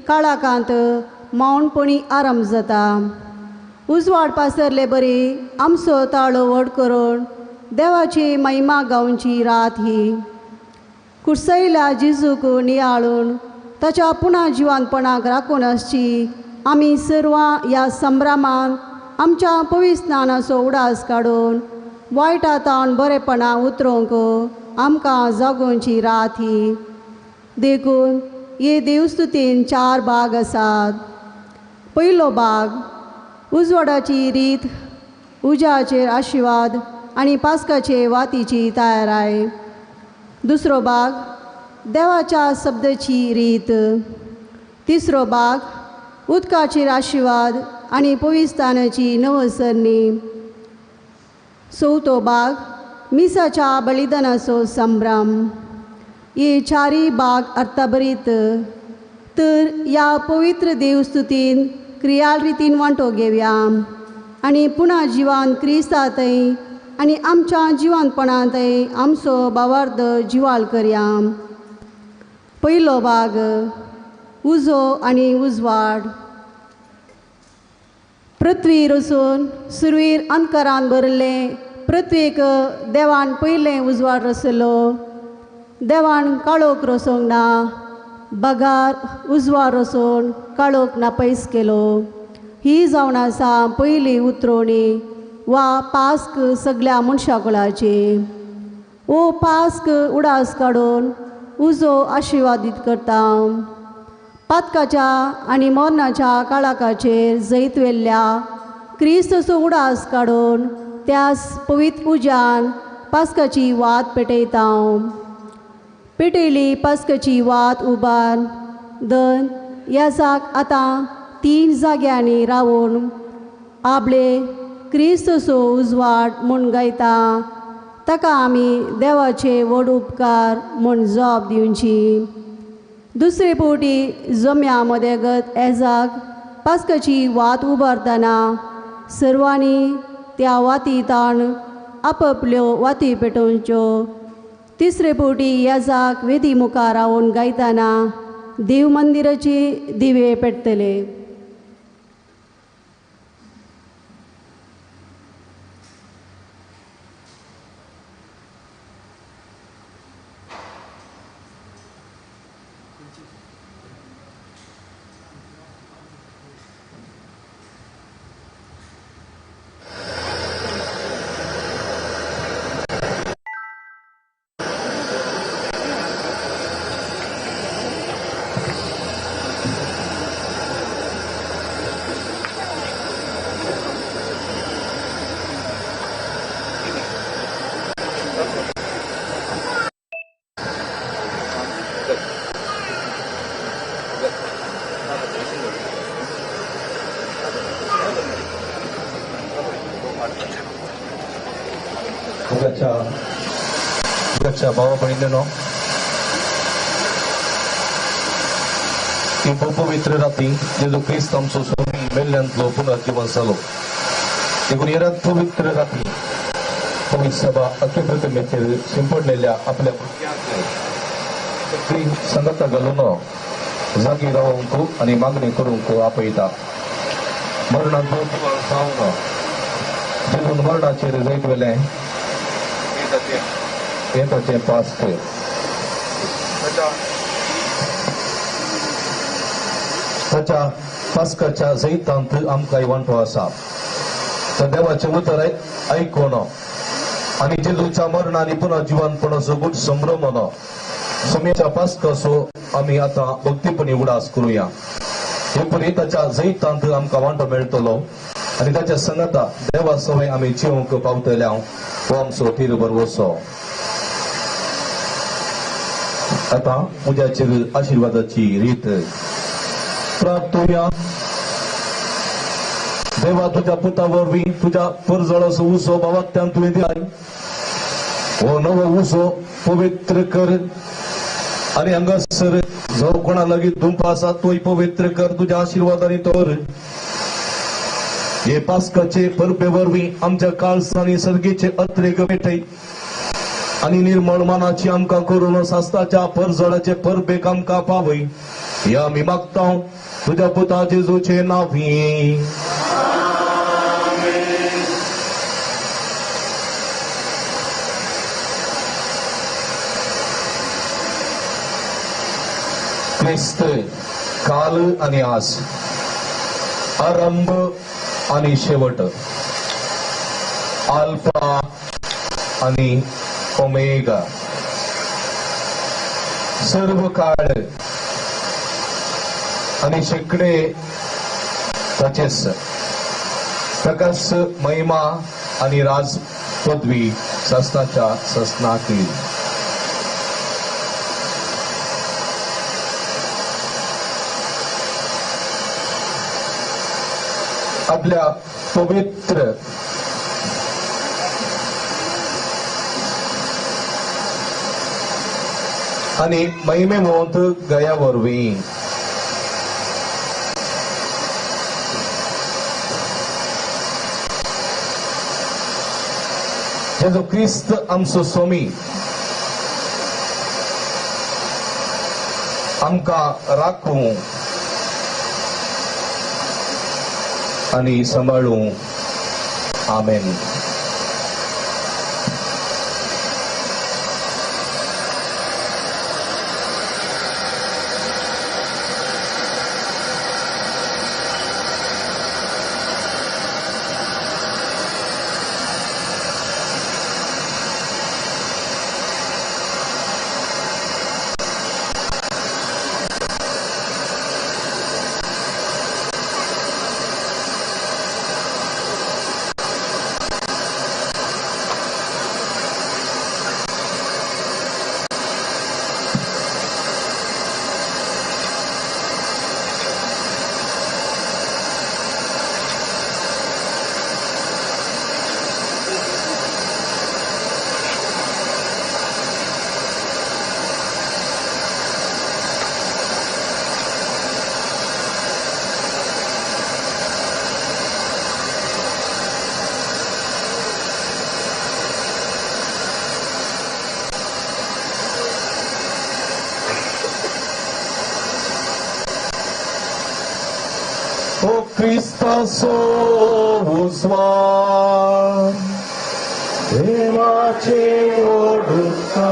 काळाकांत मौनपणी आरंभ जाता. उजवाड पासरले बरी आमचो ताळो व्हड करून देवाची महिमा गावची रात ही. कुर्सयल्या जेजूक नियाळून ताच्या पुणा जिवानपणाक राखून आसची आमी सर्वां ह्या संभ्रमान आमच्या पविस्नानाचो उडास काडून वायटा तावन बरेपणां उतरोवंक आमकां जागोवची रात ही. देखून हे देवस्तुतीन चार भाग आसात. पयलो भाग उजवाडाची रीत, उज्याचेर आशिर्वाद आनी पास्काचे वातीची तयाराय. दुसरो भाग देवाच्या शब्दाची रीत. तिसरो भाग उदकाचेर आशिर्वाद आनी पविस्तानाची नवसरणी. चवथो भाग मिसाच्या बलिदानाचो संभ्रम. हे चारी भाग अर्थभरीत तर ह्या पवित्र देवस्तुतीन क्रियाल रितीन वांटो घेवया आनी पुणा जिवान क्रिस्तांतय आनी आमच्या जिवानपणांतय आमचो भावार्थ जिवाल करया. पयलो भाग उजो आनी उजवाड. पृथ्वी रसून सुरवीर अंधकारान भरलें पृथ्वीक देवान पयलें उजवाड रसलो. देवान काळोख रसोंक ना, बगार उजवाड रसून काळोख ना पयस केलो. ही जावन आसा पयली उतरोणी वा पास्क सगल्या मनशा कुळाची. ओ पास्क उडास काडून उजो आशिर्वादीत करता. पातकाच्या आनी मरणाच्या काळाकाचेर जैत व्हेल्ल्या क्रिस्तचो उडास काडून त्यास पवित्र उज्यान पास्काची वात पेटयता. पेटयली पास्काची वात उबार दन याजाक आतां तीन जाग्यांनी रावून आपले क्रिस्तचो उजवाड म्हूण गायता. ताका आमी देवाचे व्हड उपकार म्हूण जबाब दिवची. दुसरे फावटी जम्या मदेगत एजाक पास्काची वात उबारतना सर्वांनी त्या वाती ताण आपापल्यो वाती पेटोवच्यो. तिसरे फावटी येजाक वेदी मुखार रावन गायतना देव मंदिराचे दिवे पेटतले. मोगाच्या भावा भयणींनो, ही पवित्र राती जेजू क्रिस्त आमचो स्वामी मेल्ल्यांतलो पुनर्जीवन जालो. देखून हे रात पवित्र राती पवित्र सभा अख्खे प्रतिमेचेर शिंपडलेल्या आपल्या भुरग्यांक सगळी संगता घालून जागी रावंक आनी मागणी करूंक आपयता. मरणांतलो जिवन जावन जेजून मरणाचेर जैत वेलें हें ताचें पास्क. ताच्या पास्काच्या जैतांत आमकां वांटो आसा. तर देवाचें उतर आयकून आनी जेजूच्या मरण आनी पुनर्जिवनपणाचो गूढ संभ्रमण सोम्याच्या पास्काचो आमी आतां भक्तीपणी उडास करुया. हे परी ताच्या जैतांत आमकां वांटो मेळटलो आनी ताच्या संगता देवा सवय आमी जिवंक पावतले. हो आमचो तिरुबरवसो. आतां उद्याचेर आशिर्वादाची रीत प्राप्तुया. देवा तुझ्या पुता वरवीं तुझ्या परजळाचो उसो बाबात्यान तुवें दिलाय. हो नवो उसो पवित्र कर आनी हांगासर जो कोणा लागीं दुंप आसा तोय पवित्र कर तुज्या आशिर्वादांनी तर. हे पास्काचे परबे वरवीं आमच्या काळसांनी सर्गेचे अत्रेक पेटय आनी निर्मळ मनाची आमकां करून सास्ताच्या परजळाचे परबेक आमकां पावय. ह्या आमी मागता तुज्या पुता जेजूचे नांवी. क्रिस्त काल आनी आज, आरंभ आनी शेवट, आल्फा आनी ओमेगा, सर्व काळ आनी शेकडे ताचेच, ताकाच महिमा आनी राज पदवी ससनाच्या ससनाक. आपल्या पवित्र आनी महिमेवंत गया वरवीं जेजू क्रिस्त आमचो स्वामी आमकां राखूं आनी सांबाळूं. आमेन. O क्रिस्ताचो उजवाड देवाचे ओडुका.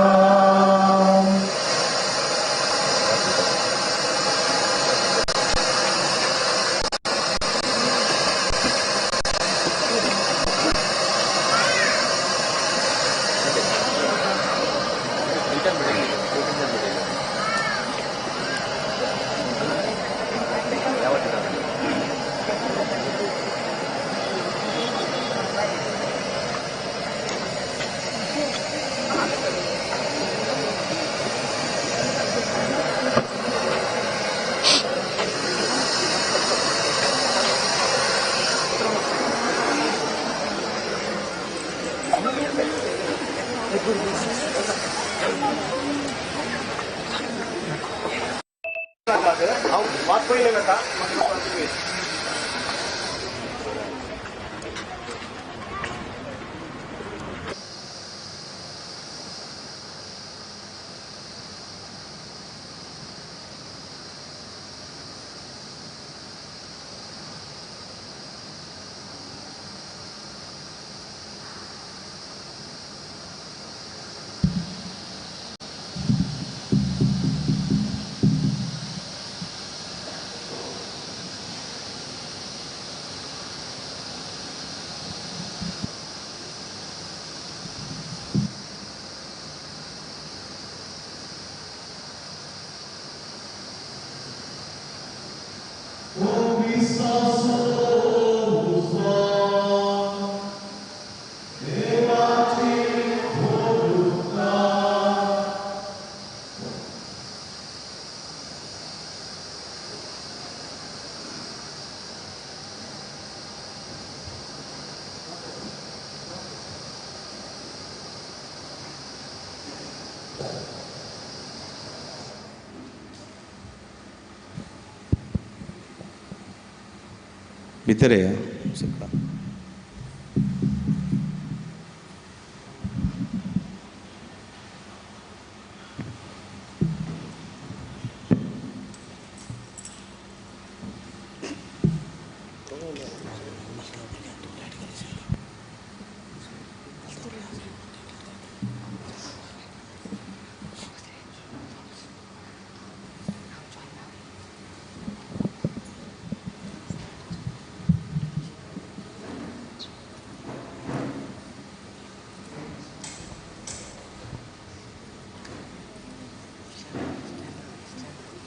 भितर या सकळा.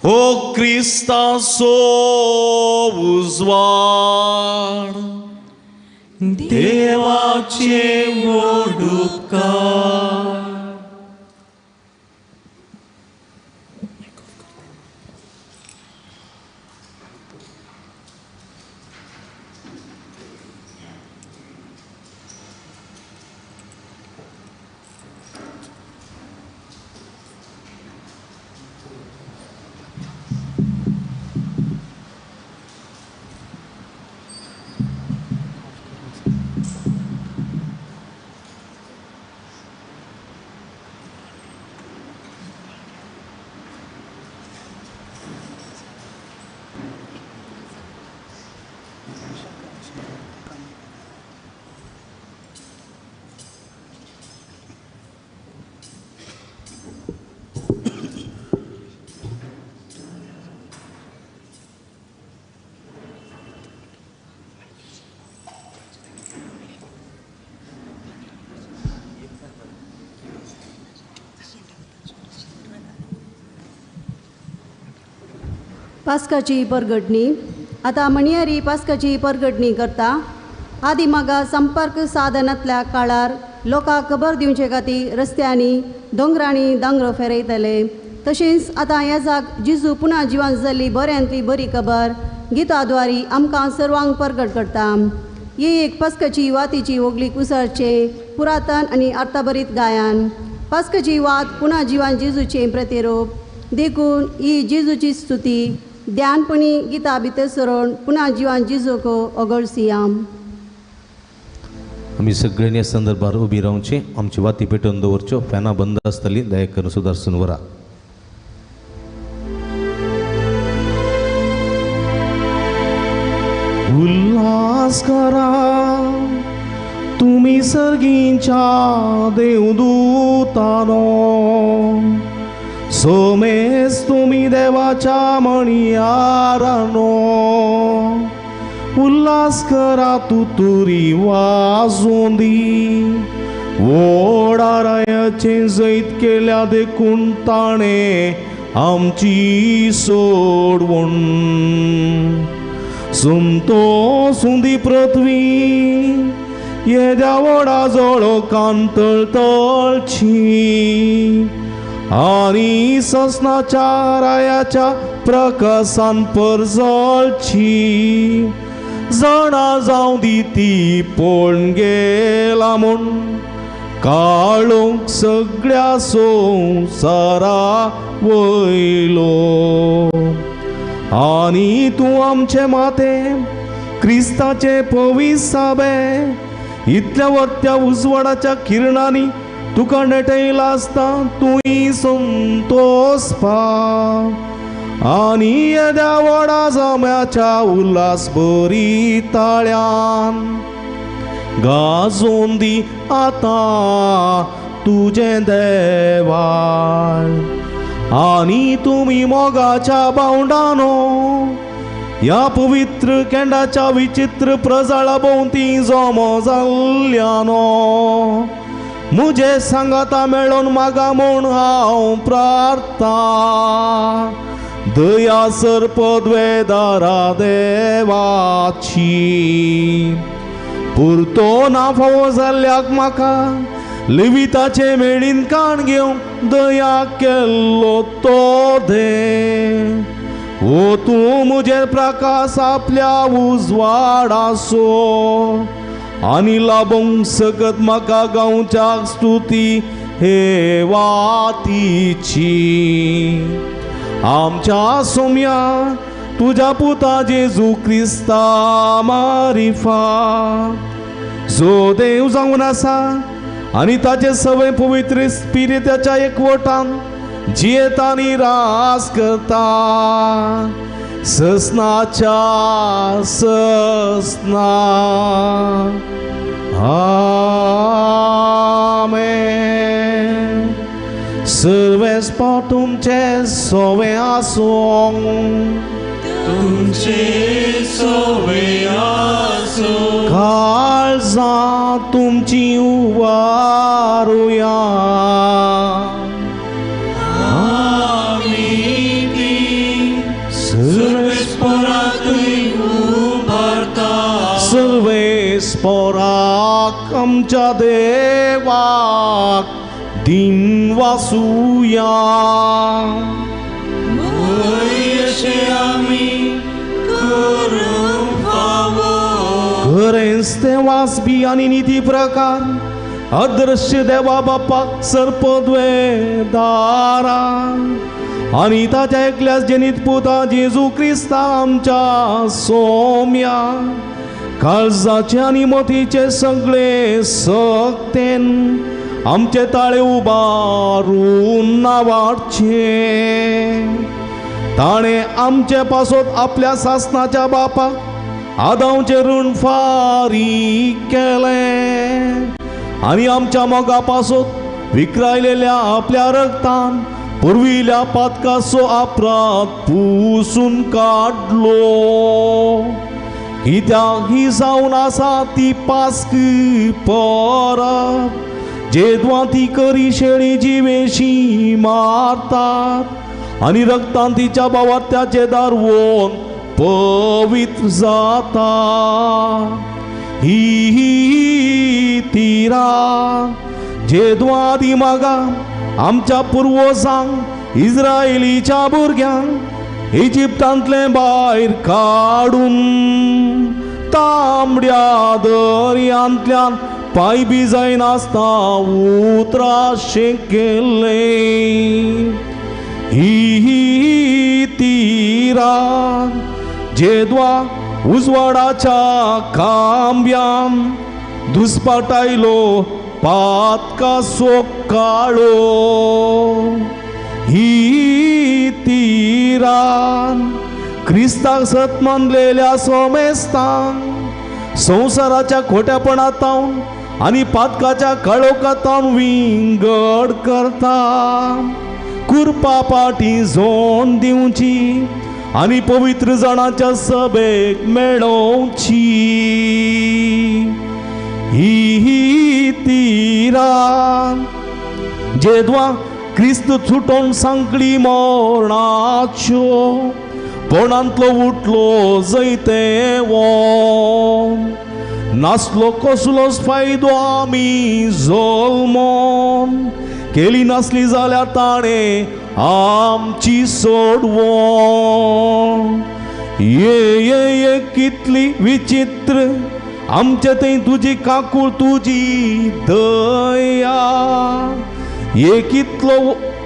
हो क्रिस्ताचो उजवाड देवाचे व्हड उपकार. पास्काची परगटणी. आतां मणियारी पास्काची परगटणी करता. आदी मागा संपर्क साधनांतल्या काळार लोकांक खबर दिवचे खातीर रस्त्यांनी दोंगरांनी दांगरो फेरयतले. तशेंच आतां ह्या जाग जिजू पुना जिवन जाल्ली बऱ्यांतली बरी खबर गिताद्वारी आमकां सर्वांक परगट करता. ही एक पास्काची वातीची वगली कुसळचें पुरातन आनी अर्थभरीत गायन. पास्काची वात पुना जिवन जेजूचें प्रतिरूप देखून ही जेजूची स्तुती ध्यानपणी गिता भितर सरून पुन्हा जिवन जिजूक ओगळसियाम. आमी सगळ्यांनी संदर्भार उबी रावची, आमची वाती पेटोवन दवरच्यो, फॅनां बंद आसतली, दया करून सुदारसून वरा. उल्हास करा तुमी सर्गींच्या देवदूतानो, सोमेस तुमी देवाच्या मणियारानो, उल्हास करा तुतुरी वाजूं दी, वोडारायाचें जैत केल्या देखून ताणें आमची सोडवण. संतोष दी पृथ्वी येद्या व्हडा जळोकान तळतळची, आनी ससनाच्या रायाच्या प्रकाशान परजळची. जाणा जावं दी ती पळोवन गेला म्हूण काळोख सगळ्या संवसारा वयलो. आनी तूं आमचे माते क्रिस्ताचे पविसाबे इतल्या वर्त्या उजवाडाच्या किरणांनी तुका नेटयला आसता तुंय संतोष पा. आनी येद्या व्हडा जम्याच्या उल्हास बरी ताळ्यान गाजोवन दी आतां तुजें देवाळ. आनी तुमी मोगाच्या बावंडानो ह्या पवित्र केंडाच्या विचित्र प्रजाळा भोंवती जमो जाल्ल्यानो, मुजे सांगाता मेळोन मागा म्हूण हांव प्रार्थना. दया सर पदवेदारा देवाची पुरतो ना फावो जाल्ल्याक म्हाका लिविताचे मेळीन काण घेवन दया केल्लो तो दे. ओ तूं म्हजेर प्रकाश आपल्या उजवाडासो आनी लाबोवंक सकत म्हाका गांवच्याक स्तुती हे वातीची. आमच्या सोम्या तुज्या पुता जेजू क्रिस्ता मारिफा जो देव जावन आसा आनी ताचे सगळे पवित्र स्पिरिताच्या एकवटान जियेता आनी रास करता ससनाच्या ससना. आमेन. सर्वेस्पोर तुमचे सोवे आसूं, तुमचे सोवे आसूं, काळजां तुमची उवारुया. आमी ती मनीसपोराक आमच्या देवाक दिनवासुया. अशें आमी करूंक फावो. खरेंच तें वाजपी आनी निती प्रकार अदृश्य देवा बापाक सर्पद्वे दारा आनी ताच्या एकल्याच जेनीत पुता जेजू क्रिस्ता आमच्या सोम्या काळजाचे आनी मतीचे सगळे सक्तेन आमचे ताळे उबारून नावाडचे. ताणें आमचे पासत आपल्या सासनाच्या बापाक आदावचें ऋण फारीक केलें आनी आमच्या मोगा पासत विक्रायलेल्या आपल्या रगतान पुर्विल्या पातकाचो अपराध पुसून काडलो. कित्याक ही जावन आसा ती पास्क परब जेदवां ती करी शेळी जिवेशी मारतात आनी रगतान तिच्या बावात्याचे दारवोन पवित्र जाता. ही तिरा जेदवां दिमागा आमच्या पुर्वजांक इस्रायलीच्या भुरग्यांक इजिप्तांतलें भायर काडून तांबड्या दर्यांतल्यान पांय बी जायनासतना उतराशें केलें. ही तिरा जेदवा उजवाडाच्या खांब्यान दुस्पाटायलो पातकाचो काळो. ही तिरान क्रिस्ताक सत मानलेल्या सोमेस्तांक संवसाराच्या खोट्यापणांत आनी पातकाच्या काळोखांत विंगड करता. कुरपा पाटी जोण दिवची आनी पवित्र जाणाच्या सभेक मेळोवची. ही तिरा जेदवा क्रिस्त सुटोवन सांकळी मरणाच्यो पोणांतलो उठलो जैते वोन नासलो कसलोच फायदो आमी जल्मोन केली नासली जाल्यार ताणें आमची सोडवण. ये ये ये कितली विचित्र आमचे थंय तुजी काकूळ तुजी दया. ये कितलो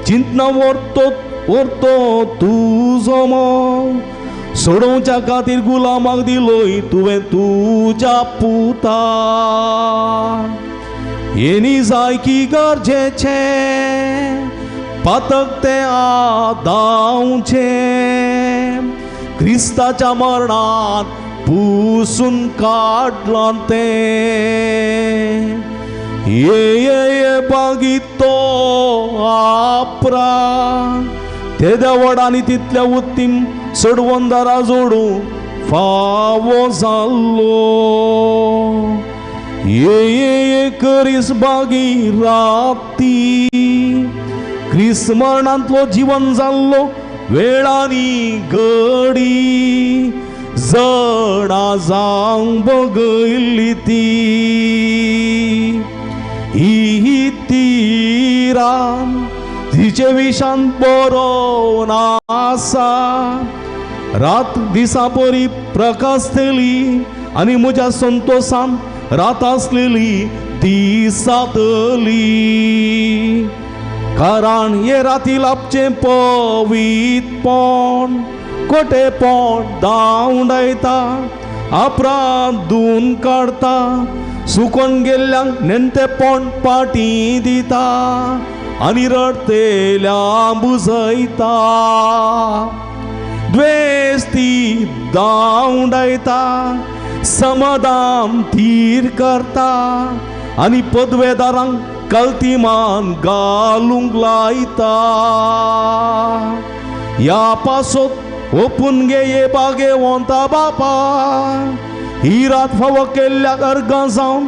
चिंतना व्हरतो व्हरतो तुजो मोग सोडोवच्या खातीर गुलामाक दिलोय तुवें तुज्या पुता. येनी जाय की गरजेचें पातक तें आदावचें क्रिस्ताच्या मरणान पुसून काडलां तें. ये ये ये बागीतो आपरा तेद्या व्हड आनी तितल्या उत्तीम सोडवंदारा जोडूं फावो जाल्लो. ये ये ये करीस बागी राती क्रिस्त मरणांतलो जिवन जाल्लो वेळांनी घडी जडा जावंक बगयल्ली ती. ही तिरान तिचे विशांत बरोवन आसा रात दिसा परी प्रकाशतली आनी म्हज्या संतोशान रात आसलेली दिसातली. कारण हे राती लाभचें पवितपण कोटेपण धांवडायता अपराध धुवन काडता सुकोन गेल्ल्यांक नेणटेपण पाटी दिता आनी रडटेल्यांक बुजयता. द्वेस ती धांवडायता समाधान थीर करता आनी पदवेदारांक कल्तीमान घालूंक लायता. ह्या पासत ओपून गे ये बागे वोंता बापा ही रात फावो केल्ल्या अर्गां जावन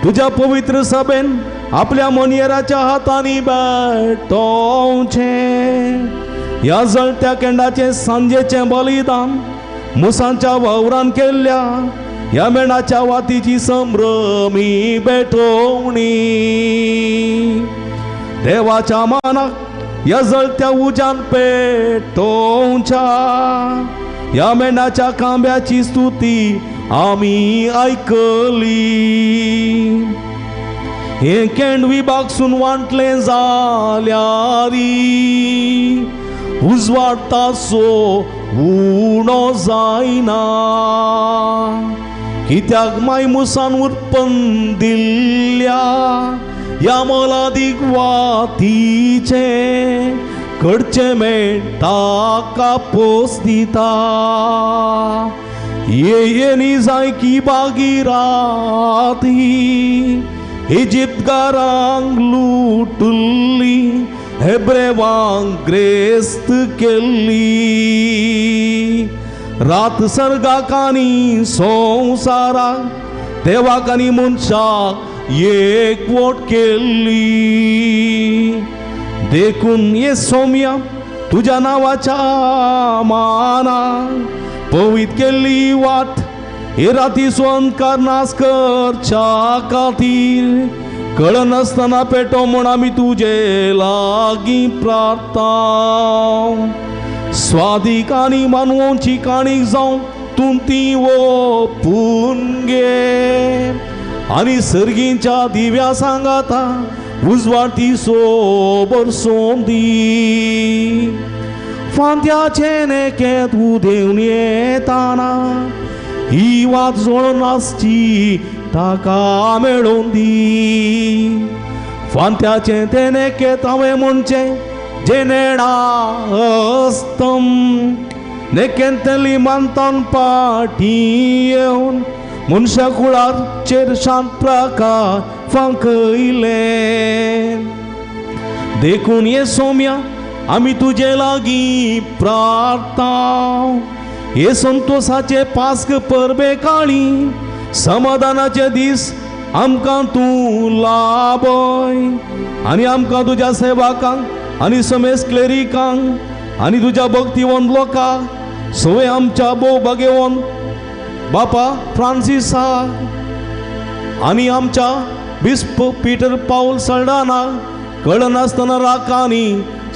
तुज्या पवित्र सभेन आपल्या मोनयेराच्या हातांनी भेटोवचें. ह्या जळत्या केंडाचें सांजेचें बलिदान मुसांच्या वावरान केल्ल्या ह्या मेणाच्या वातीची संभ्रमी भेटवणी देवाच्या मानाक ह्या जळत्या उज्यान पेटोवच्या ह्या मेणाच्या कांब्याची स्तुती आमी आयकली. हें केंड विभागसून वांटलें जाल्यारी उजवाड ताचो उणो जायना. कित्याक मायमुसान उत्पन्न दिल्ल्या ह्या मोलादीक वातीचें कडचें मेण ताका पोस दिता. ये जायकी बागीरात ही इजिप्तकारांक लुटुल्ली हेब्रेवांक ग्रेस्त केल्ली. रात सर्गाक आनी संवसाराक देवाक आनी मनशाक एकवट केल्ली. देखून ये सोम्या तुज्या नांवाच्या मानाक पवित्र केल्ली वाट हे राती स्वंकार नाश करच्या खातीर कळनासतना पेटो म्हूण आमी तुजे लागीं प्रार्थना. स्वादीक आनी मानवची काणीक जावं तूं ती ओपून घे आनी सर्गींच्या दिव्या सांगाता उजवाड ती सोबर सोंदी. फांत्याचें नेकें तूं देवन येताना ही वात जोडून आसची ताका मेळोवन दी. फांत्याचें तें नेकेत हांवें म्हणचें जें नेणा अस्तम नेकेंतली मानतान पाटी येवन मनशा कुळाचेर शांत प्रकार फांकयलें. देखून ये सोम्या आमी तुजे लागीं प्रार्थना. हे संतोसाचे पास्क परबे काळी समाधानाचे दीस आमकां तूं लाभय आनी आमकां तुज्या सेवकांक आनी समेस्त क्लेरिकांक आनी तुज्या भक्तिवंत लोकांक सवय आमच्या भोव भागेवंत बापा फ्रांसिसाक आनी आमच्या बिस्प पीटर पावल सल्डानाक कळनासतना राखांनी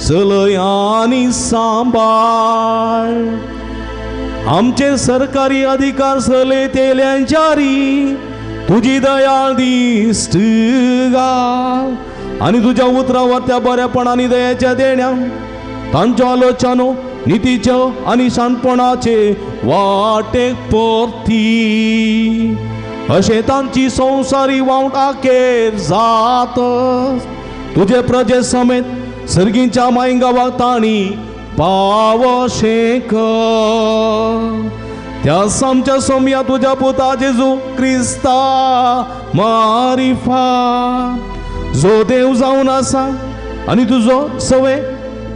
चलय आनी सांबाळ. आमचे सरकारी अधिकार चलयतल्यांच्यारी तुजी दयाळ दिश्ट घाल आनी तुज्या उतरावर त्या बऱ्यापणानी दयेच्या देण्या तांच्यो आलोचनो नितीच्यो आनी शांतपणाचे वाटेक परती अशें तांची संवसारी वावट आखेर जात तुजे प्रजे समेत सर्गींच्या मायंगावाक तांणी पावशें कर. त्या आमच्या सोम्या तुज्या पुता जेजू क्रिस्ता मारिफा जो देव जावन आसा आनी तुजो सवे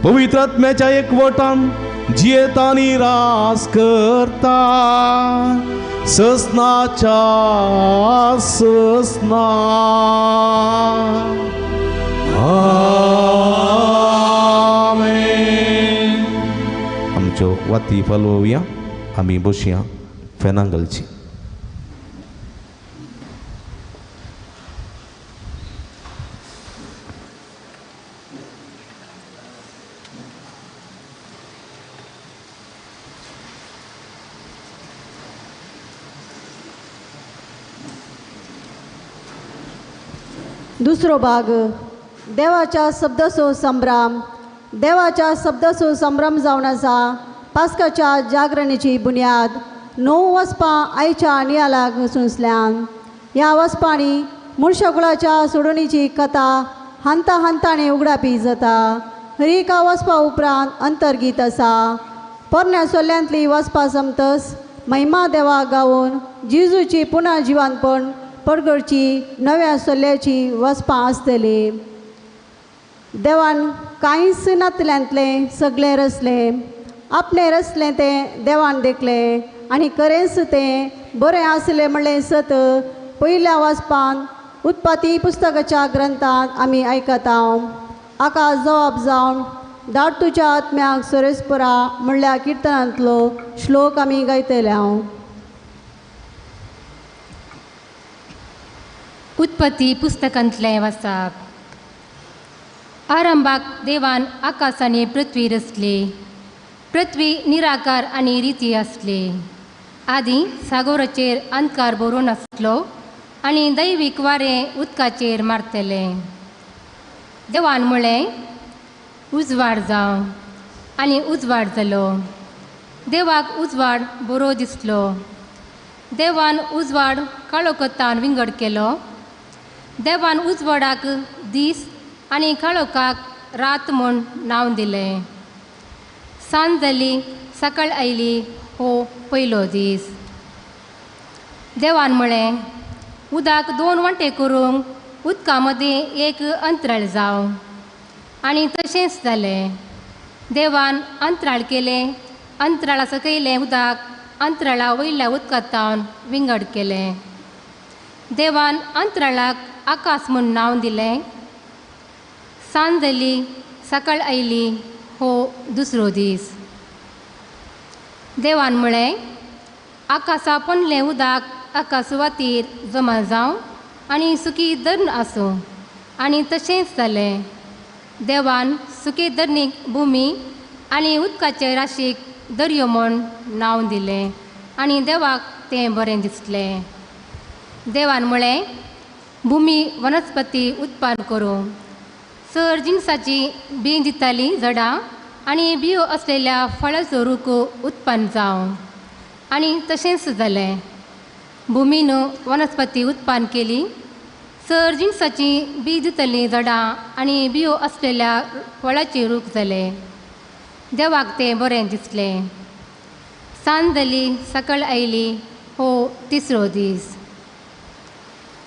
पवित्र आत्म्याच्या एकवटान जियेता आनी रास करता ससनाच्या ससना. आमेन. आमच्यो वाती पालोवया आमी बसया फेनां घालची. दुसरो भाग देवाच्या शब्दाचो संभ्रम. देवाच्या शब्दाचो संभ्रम जावन आसा पास्काच्या जागरणेची बुन्याद. 9 वचपां आयच्या नियालाक सुंसल्यान ह्या वचपांनी मनशाकुळाच्या सोडवणीची कथा हांता हांताने उगडापी जाता. हर एका वचपा उपरांत अंतर्गीत आसा. पोरण्या सोल्यांतली वचपा समतस महिमा देवा गावून जेजूची पुनः जिवानपण परगडची नव्या सोल्ल्याची वचपां आसतली. देवान कांयच नातल्यांतलें सगळें रचलें. आपणें रचलें तें देवान देखलें आनी खरेंच तें बरें आसलें म्हणलें सत पयल्या वाचपान उत्पाती पुस्तकाच्या ग्रंथांत आमी आयकता. आका जवाब जावन धाड तुज्या आत्म्याक सोरेस्परा म्हणल्या किर्तनांतलो श्लोक आमी गायतले. हांव उत्पत्ती पुस्तकांतलें वाचप. आरंभाक देवान आकाश आनी पृथ्वी रचली. पृथ्वी निराकार आनी रिती आसली. आदीं सागोराचेर अंधकार भरून आसलो आनी दैवीक वारें उदकाचेर मारतलें. देवान म्हळें, उजवाड जावं, आनी उजवाड जालो. देवाक उजवाड बरो दिसलो. देवान उजवाड काळोखांत विंगड केलो. देवान उजवाडाक दीस आनी काळोखाक रात म्हूण नांव दिलें. सांज जाली, सकाळ आयली, हो पयलो दीस. देवान म्हळें, उदक दोन वांटे करूंक उदका मदीं एक अंतराळ जावं, आनी तशेंच जालें. देवान अंतराळ केलें. अंतराळा सकयलें उदक अंतराळा वयल्या उदकांत विंगड केलें. देवान अंतराळाक आकाश म्हूण नांव दिलें. सांज जाली, सकाळ आयली, हो दुसरो दीस. देवान म्हळें, आकाशा पोंदलें उदक एका सुवातीर जमा जावं आनी सुकी धरण आसूं, आनी तशेंच जालें. देवान सुकी धरणीक भुमी आनी उदकाचे राशीक दर्यो म्हूण नांव दिलें, आनी देवाक तें बरें दिसलें. देवान म्हळें, भुमी वनस्पती उत्पन्न करूं. सर जिनसाची बीं दितालीं झाडां आनी बियो आसलेल्या फळाचो रूख उत्पन्न जावं, आनी तशेंच जालें. भुमीन वनस्पती उत्पन्न केली. सर जिनसाची बीं दितलीं झाडां आनी बियो आसलेल्या फळाचे रूख जाले. देवाक तें बरें दिसलें. सांज जाली, सकाळ आयली, हो तिसरो दीस.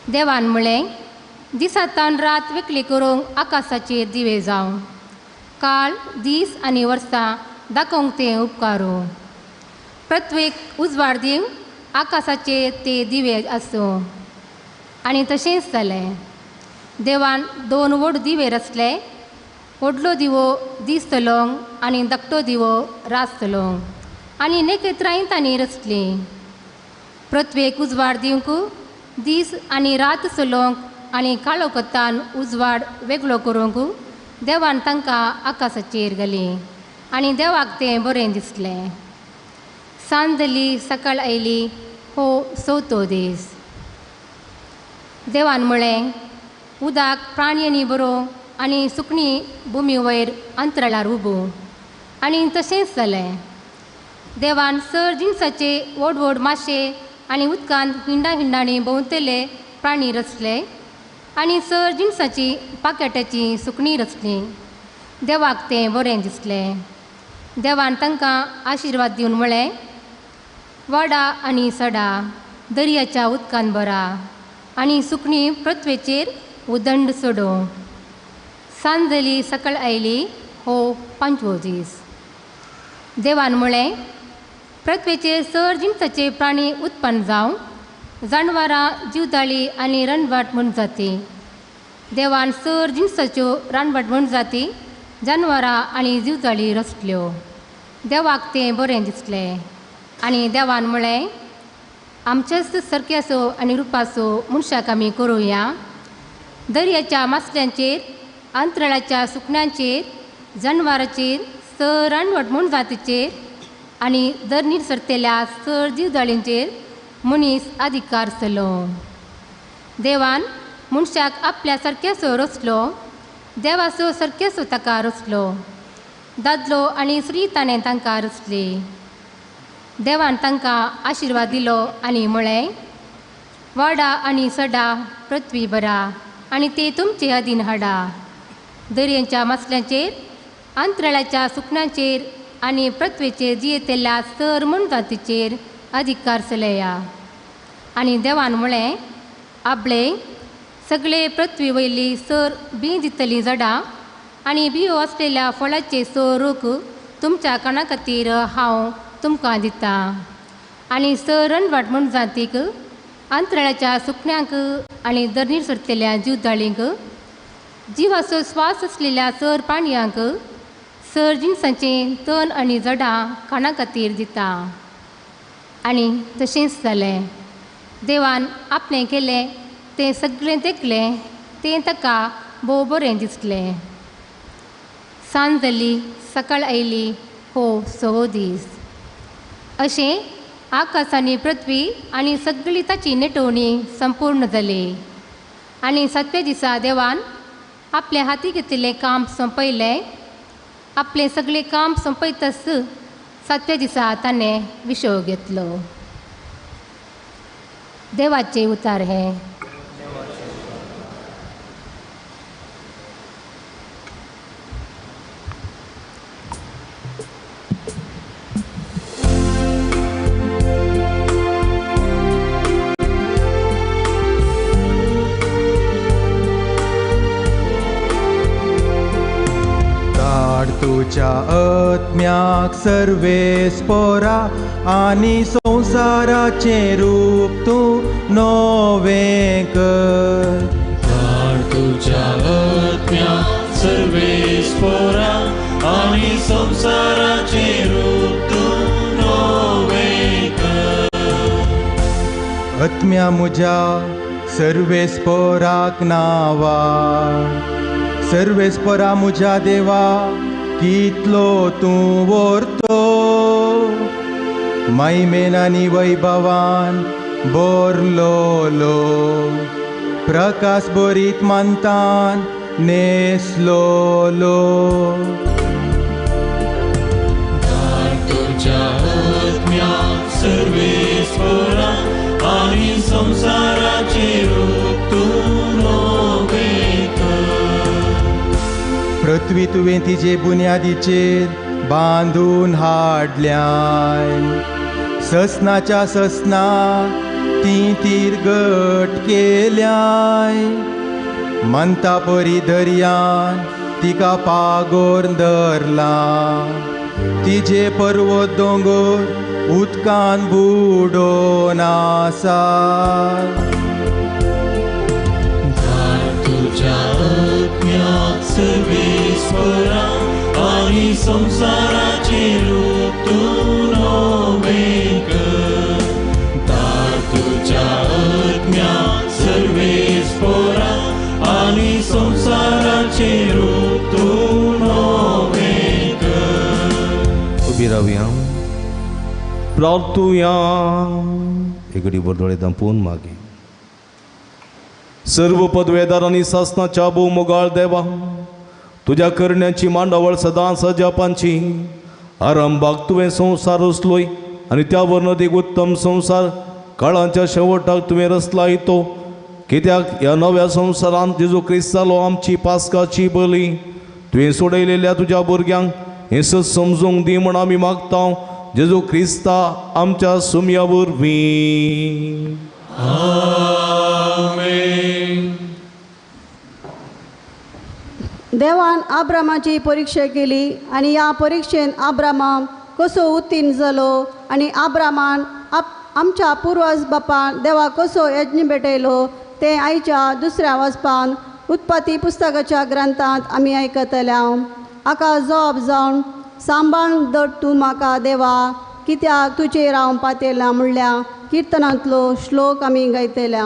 देवान म्हळें, दिसांतल्यान रात वेगळी करूंक आकाशाचेर दिवे जावं, काळ दीस आनी वर्सां दाखोवंक तें उपकारूं. पृथ्वेक उजवाड दिवंक आकाशाचेर ते दिवे आसूं, आनी तशेंच जालें. देवान दोन व्हड दिवे रचले. व्हडलो दिवो दीस चलोवंक आनी धाकटो दिवो रात चलोवंक, आनी नखेत्रांय तांणी रचलीं. पृथ्वेक उजवाड दिवंक दीस आनी रात चलोवंक आनी काळोखांतल्यान उजवाड वेगळो करूंक देवान तांकां आकाशाचेर घालीं, आनी देवाक तें बरें दिसलें. सांज जाली, सकाळ आयली, हो चवथो दीस. देवान म्हळें, उदक प्राण्यांनी बरोवं आनी सुकणीं भुमी वयर अंतराळार उबूं, आनी तशेंच जालें. देवान सर जिनसाचे व्हड व्हड माशे आनी उदकांत हिंडा हिंडांनी भोंवतले प्राणी रचले, आनी सर जिनसाची पाकेटाची सुकणीं रचलीं. देवाक तें बरें दिसलें. देवान तांकां आशिर्वाद दिवन म्हळें, वाडा आनी सडा, दर्याच्या उदकान भरा, आनी सुकणीं पृथ्वेचेर उदंड सोडोवं. सांज जाली, सकाळ आयली, हो पांचवो दीस. देवान म्हळें, पृथ्वेचेर सर जिनसाचे प्राणी उत्पन्न जावं, जानवरां, जिवदाळी आनी रानवट म्हूण जाती. देवान सर जिनसाच्यो रानवट म्हूण जाती, जानवरां आनी जिवदाळी रचल्यो. देवाक तें बरें दिसलें. आनी देवान म्हळें, आमच्याच सारक्याचो आनी रुपाचो मनशाक आमी करुया. दर्याच्या मासल्यांचेर, अंतराळाच्या सुकण्यांचेर, जनवाराचेर, सर रानवट म्हूण जातीचेर आनी धरणीर सरतल्या सर जिवदाळींचेर मनीस अधिकार चलो. देवान मनशाक आपल्या सारक्याचो रचलो. देवाचो सारक्याचो ताका रचलो. दादलो आनी स्त्री ताणें तांकां रचली. देवान तांकां आशिर्वाद दिलो आनी म्हळें, वाडा आनी सडा, पृथ्वी भरा आनी ते तुमचे अधीन हाडा. दर्यांच्या मासल्यांचेर, अंतराळाच्या सुकण्यांचेर आनी पृथ्वेचेर जियेतल्या सर मनजातीचेर अधिकार चलया. आनी देवान म्हळें, आपले सगळे पृथ्वी वयली सर बीं दितलीं झाडां आनी बियो आसलेल्या फळाचे सर रूख तुमच्या काना खातीर हांव तुमकां दितां. आनी सर रानवट मनजातीक, अंतराळाच्या सुकण्यांक आनी धरणीर सरतल्या जिवदाळींक, जिवाचो स्वास आसलेल्या सर प्राण्यांक, सर जिनसाचें तण आनी झाडां खाणा खातीर दिता. आनी तशेंच जालें. देवान आपणें केलें तें सगळें देखलें तें ताका भोव बरें दिसलें. सांज जाली, सकाळ आयली, हो सवो दीस. अशें आकाश आनी पृथ्वी आनी सगळी ताची नेटोवणी संपूर्ण जाली. आनी सातव्या दिसा देवान आपल्या हाती घेतिल्लें काम सोंपयलें. आपलें सगळें काम सोंपयतच सातव्या दिसा ताणें विशव घेतलो. देवाचे उतार हें. तुझ्या आत्म्याक सर्वेस पोरा आनी संवसाराचें रूप तूं नवें कर. धाड तुझ्या आत्म्याक सर्वेस पोरा आनी संवसाराचें रूप तूं नवें कर. आत्म्या म्हज्या सर्वेस पोराक नांवाड, सर्वेस पोरा म्हज्या देवा कितलो तूं व्हरतो, महिमेन आनी वैभवान भरलोलो, प्रकाश बरीत मानतान नेसलोलो. धाड तुझ्या आत्म्याक सर्वेस पोरा आनी संवसाराचें रूप तूं नवें कर. पृथ्वी तुवें तिजे बुन्यादीचेर बांदून हाडल्याय, ससनाच्या ससना ती तीर गट केल्याय, मंता परी दर्यान तिका पागोर धरला, तिजे पर्वत दोंगर उदकान बुडोन आसा. तुझ्या आत्म्याक सर्वेस पोरा आनी संवसाराचें रूप तूं नवें कर. धाड तुझ्या आत्म्याक सर्वेस पोरा आनी संवसाराचें रूप तूं नवें कर. उबी रावया, प्रार्थुया, एकडे दोळे धांपून मागे. सर्व पदवेदार आनी सासनाच्या भोव मोगाळ देवा, तुज्या करण्याची मांडावळ सदां सजापांची. आरंभाक तुवें संवसार रचलोय आनी त्या वर्णदीक उत्तम संवसार काळाच्या शेवटाक तुवें रचलाय तो. कित्याक ह्या नव्या संवसारांत जेजू क्रिस्त जालो आमची पास्काची बली. तुवें सोडयलेल्या तुज्या भुरग्यांक हें सत समजूंक दी म्हण आमी मागता, जेजू क्रिस्ता आमच्या सुमया वरवीं. आमेन. देवान आब्रामाची परिक्षा केली आनी ह्या परिक्षेन आब्रामाम कसो उत्तीर्ण जालो आनी आब्रामान आमच्या पुर्वज बापान देवा कसो यज्ञ भेटयलो तें आयच्या दुसऱ्या वाचपान उत्पत्ती पुस्तकाच्या ग्रंथांत आमी आयकतले. आका जॉब जावन सांबाळ दट तूं म्हाका देवा, कित्याक तुजेर हांव पातेला म्हणल्या किर्तनांतलो श्लोक आमी गायतले.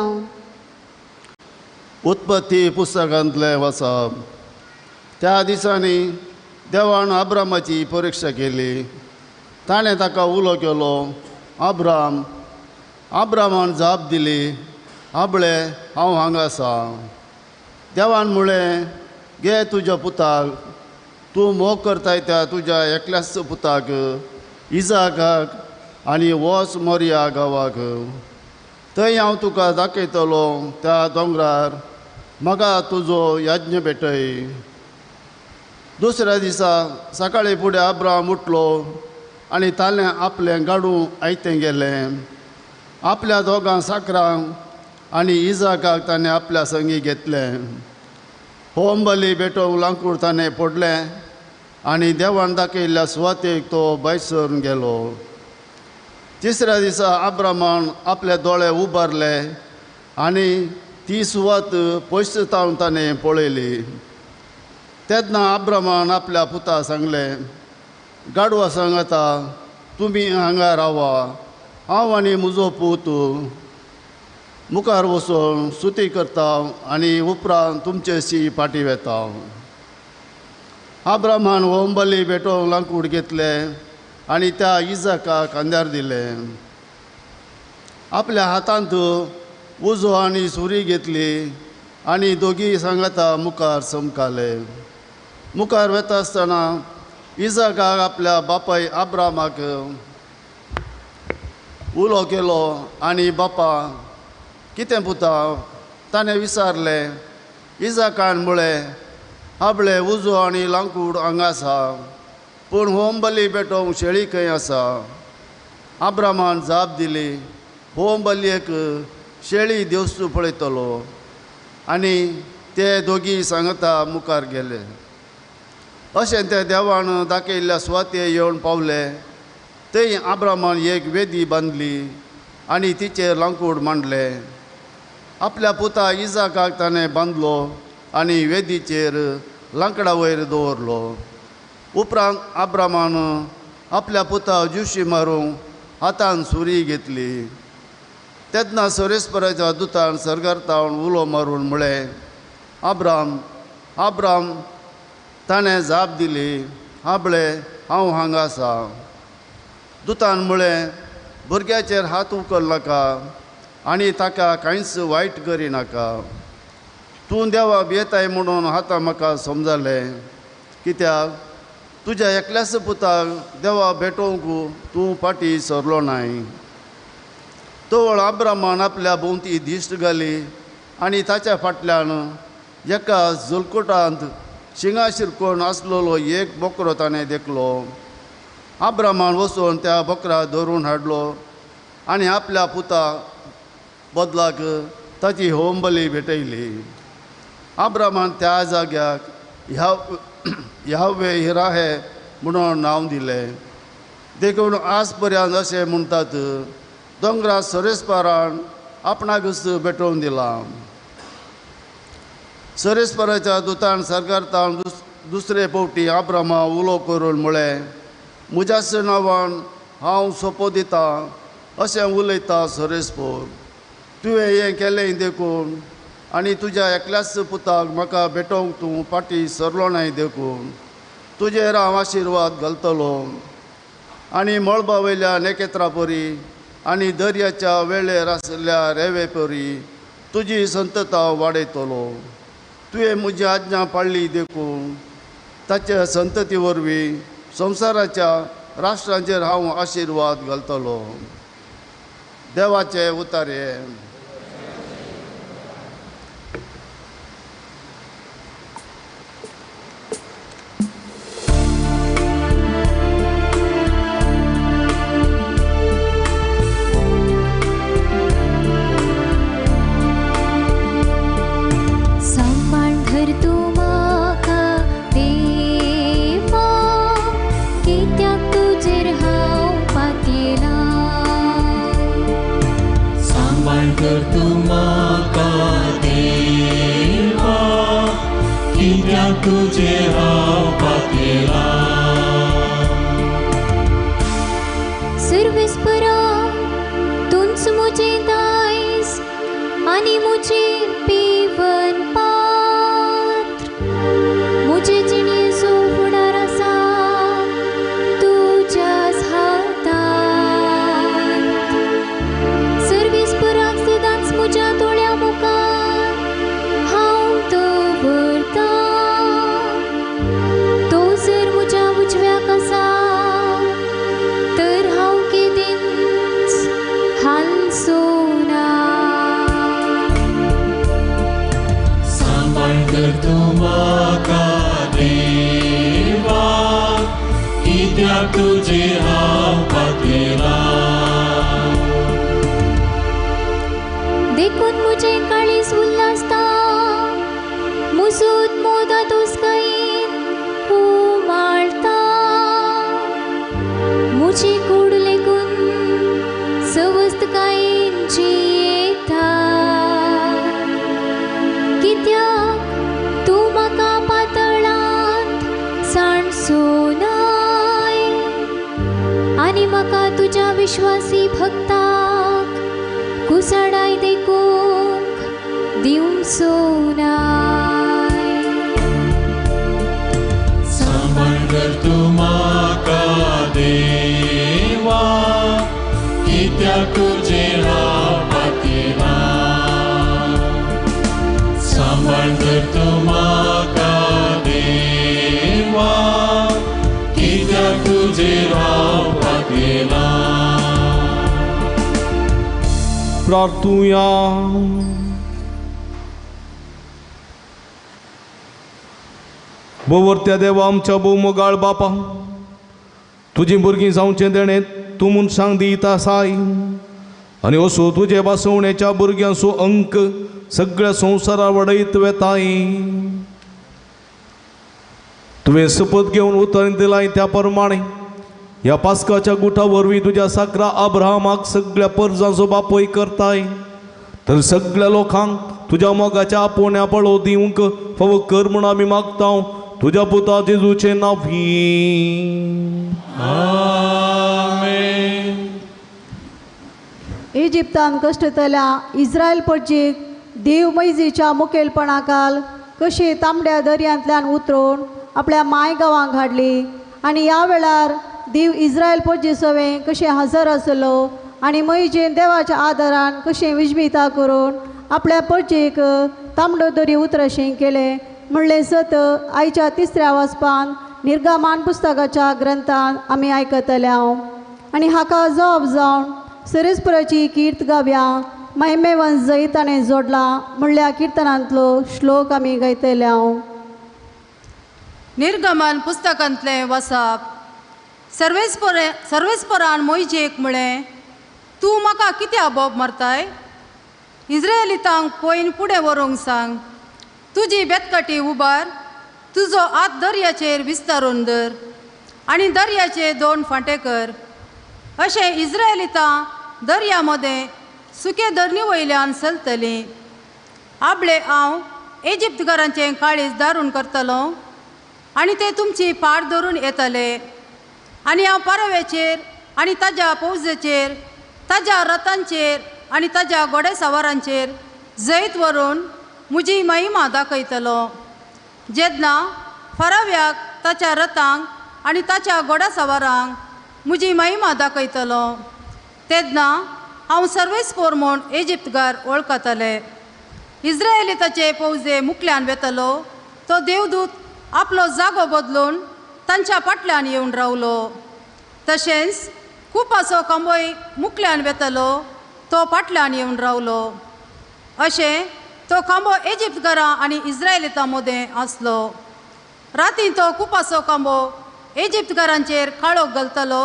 उत्पत्ती पुस्तकांतलें वाचप. त्या दिसांनी देवान आब्रामाची परिक्षा केली. ताणें ताका उलो केलो, आब्राम. आब्रामान जाप दिली, आबळे हांव हांगा आसा. देवान म्हळें, घे तुज्या पुताक, तूं मोग करताय त्या तुज्या एकल्याच पुताक इजाकाक, आनी वच मोरया गांवाक. थंय हांव तुका दाखयतलो त्या दोंगरार म्हाका तुजो यज्ञ भेटय. दुसऱ्या दिसा सकाळीं फुडें आब्राम उठलो आनी ताणें आपलें गाडू आयतें गेलें. आपल्या दोगां साकरांक आनी इजाकाक ताणें आपल्या संगी घेतलें. होम बली भेटोवंक लांकूड ताणें पडलें आनी देवान दाखयल्ल्या सुवातेक तो भायर सरून गेलो. तिसऱ्या दिसा आब्रामान आपले दोळे उबारले आनी ती सुवात पयस तावन ताणें पळयली. तेन्ना आब्रामान आपल्या पुता सांगलें, गाडवा सांगता तुमी हांगा रावा, हांव आनी म्हजो पूत मुखार वचून स्तुती करता आनी उपरांत तुमचेशी फाटीं वेता. आब्रामान होमबली भेटोवंक लांकूड घेतलें आनी त्या इजाकाक खांद्यार दिलें. आपल्या हातांत उजो आनी सुरी घेतली आनी दोगी सांगाता मुखार चमकाले. मुखार वेता आसतना इजाकाक आपल्या बापाय आब्रामाक उलो केलो आनी बापा कितें पुता ताणें विचारलें. इजाकान म्हळें, आपले उजो आनी लांकूड हांगा आसा, पूण होमबली पेटोवंक शेळी खंय आसा? आब्रामान जाप दिली, होमबलयेक शेळी देवस्तू पळयतलो. आनी ते दोगी सांगता मुखार गेले. अशें ते देवान दाखयल्ल्या सुवातेर येवन पावले. थंय आब्रामान एक वेदी बांदली आनी तिचेर लांकूड मांडलें. आपल्या पुता इजाकाक ताणें बांदलो आनी वेदीचेर लांकडा वयर दवरलो. उपरांत आब्रामान आपल्या पुता ज्युशी मारूंक हातान सुरी घेतली. तेन्ना सरेस्पराच्या दुतान सर्गार तावन उलो मारून म्हळें, आब्राम, आब्राम. ताणें जाप दिली, आबळे हांव हांगा आसा. दुतान म्हळें, भुरग्याचेर हात उखल नाका आनी ताका कांयच वायट करिनाका. तूं देवा भियेताय म्हणून आतां म्हाका समजलें, कित्याक तुज्या एकल्याच पुताक देवा भेटोवंक तूं फाटीं सरलो नाय. तवळ आब्रामान आपल्या भोंवती दिश्ट घाली आनी ताच्या फाटल्यान एका जलकुटांत शिंगा शिरकोन आसलेलो एक बोकरो ताणें देखलो. आब्रामान वचून त्या बोकरा धरून हाडलो आनी आपल्या पुता बदलाक ताची होमबली भेटयली. आब्रामान त्या जाग्याक ह्यावे हिराहे म्हणून नांव दिलें. देखून आज पर्यंत अशें म्हणटात, दोंगरा सरेस्परान आपणाकच भेटोवन दिलां. सरेस्पराच्या दुतान सरकार तावन दुसरे फावटी आब्रामा उलो करून म्हळें, म्हज्याच नांवान हांव सोपो दितां अशें उलयता सरेस्पोर. तुवें हें केलें देखून आनी तुज्या एकल्याच पुताक म्हाका भेटोवंक तूं फाटीं सरलो नाय देखून तुजेर हांव आशिर्वाद घालतलो आनी मळबा वयल्या नखेत्रां परी आनी दर्याच्या वेळेर आशिल्ल्या रेंवे परी तुजी संतता वाडयतलो. तुवें म्हजी आज्ञा पाळ्ळी देखून ताच्या संतती वरवीं संवसाराच्या राष्ट्रांचेर हांव आशिर्वाद घालतलो. देवाचे उतारे. तुझे हांव पातयेलां. सर्वेस्परा तूंच म्हजें दायज आनी म्हजें पिवन पात्र, म्हजे जिणेचो फुडार आसा तुज्याच हातांत. सर्वेस्पराक सदांच म्हज्या दोळ्या मुखार हांव दवरतां. तो जर म्हज्या उजव्याक आसा तर हांव केदींच हालचो ना. सांबाळ कर तूं म्हाका देवा, कित्याक तुजेर हांव पातयेलां. देखून म्हजें काळीज उल्हासता, मुजूत मोदा दोसकायेन उमाळता. म्हजी कूड लेगून सवस्तकायेन जियेता, कित्याक तूं म्हाका पातळांत सांडचो नाय आनी म्हाका तुज्या विश्वासी भक्ताक कुसाडाय देखून प्रार्थुया. बोवरत्या देवा आमच्या भोवमोगाळ बापा, तुजी भुरगीं जावचें देणें तूं मनशांक दिता आसाय आनी असो तुजे भासवणेच्या भुरग्यांचो अंक सगळ्या संवसारा वडयत वेताय. तुवें सपत घेवन उतर दिलाय त्या प्रमाणे ह्या पास्काच्या गुटा वरवीं तुज्या साकरा अब्राहमाक सगळ्या परजांचो बापूय करताय, तर सगळ्या लोकांक तुज्या मोगाच्या आपोवण्या पळो दिवंक फावो कर म्हूण आमी मागता तुज्या पुता जेजूचें नांव. आमेन. इजिप्तान कश्टतल्या इस्रायल परजीक देव मैजीच्या मुखेलपणाखाल कशी तांबड्या दर्यांतल्यान उतरून आपल्या माय गांवांक हाडली आनी ह्या वेळार देव इस्रायल परजी सवें कशें हजर आसलो आनी मैजेन देवाच्या आदारान कशें विजमिता करून आपल्या परजेक तांबडो दरी उतरशें केलें म्हणलें सत आयच्या तिसऱ्या वाचपान निर्गमान पुस्तकाच्या ग्रंथान आमी आयकतले. आनी हाका जबाब जावन सरेस्पराची कीर्त गावया महिमेवन जैत ताणें जोडला म्हणल्या किर्तनांतलो श्लोक आमी गायतले. निर्गमन पुस्तकांतलें वसाप. सर्वेस्परान मोयजेक म्हळें, तूं म्हाका कित्याक बोब मारताय? इस्रायलितांक पयन फुडें व्हरूंक सांग. तुजी बेतकाटी उबार, तुजो हात दर्याचेर विस्तारून धर आनी दर्याचे दोन फांटे कर. अशें इस्रायलितां दर्या मदें सुके धरणी वयल्यान चलतलीं. आपले हांव इजिप्तकारांचें काळीज दारून करतलो आनी ते तुमची पाड धरून येतले. आनी हांव परव्याचेर आनी ताज्या पौजेचेर, ताज्या रथांचेर आनी ताज्या घोडेसवारांचेर जैत व्हरून म्हजी महिमा दाखयतलो. जेन्ना फराव्याक ताच्या रथांक आनी ताच्या घोडेसवारांक म्हजी महिमा दाखयतलो तेन्ना हांव सर्वेस्पोर म्हूण इजिप्तकार वळखतले. इस्रायली ताचे फौजे मुखल्यान वेतलो तो देवदूत आपलो जागो बदलून तांच्या फाटल्यान येवन रावलो. तशेंच कुपाचो खांबोय मुखल्यान वेतलो तो फाटल्यान येवन रावलो. अशें तो खांबो इजिप्तकारां आनी इस्रायलितां मदें आसलो. राती तो कुपाचो खांबो इजिप्तकारांचेर काळोख घालतलो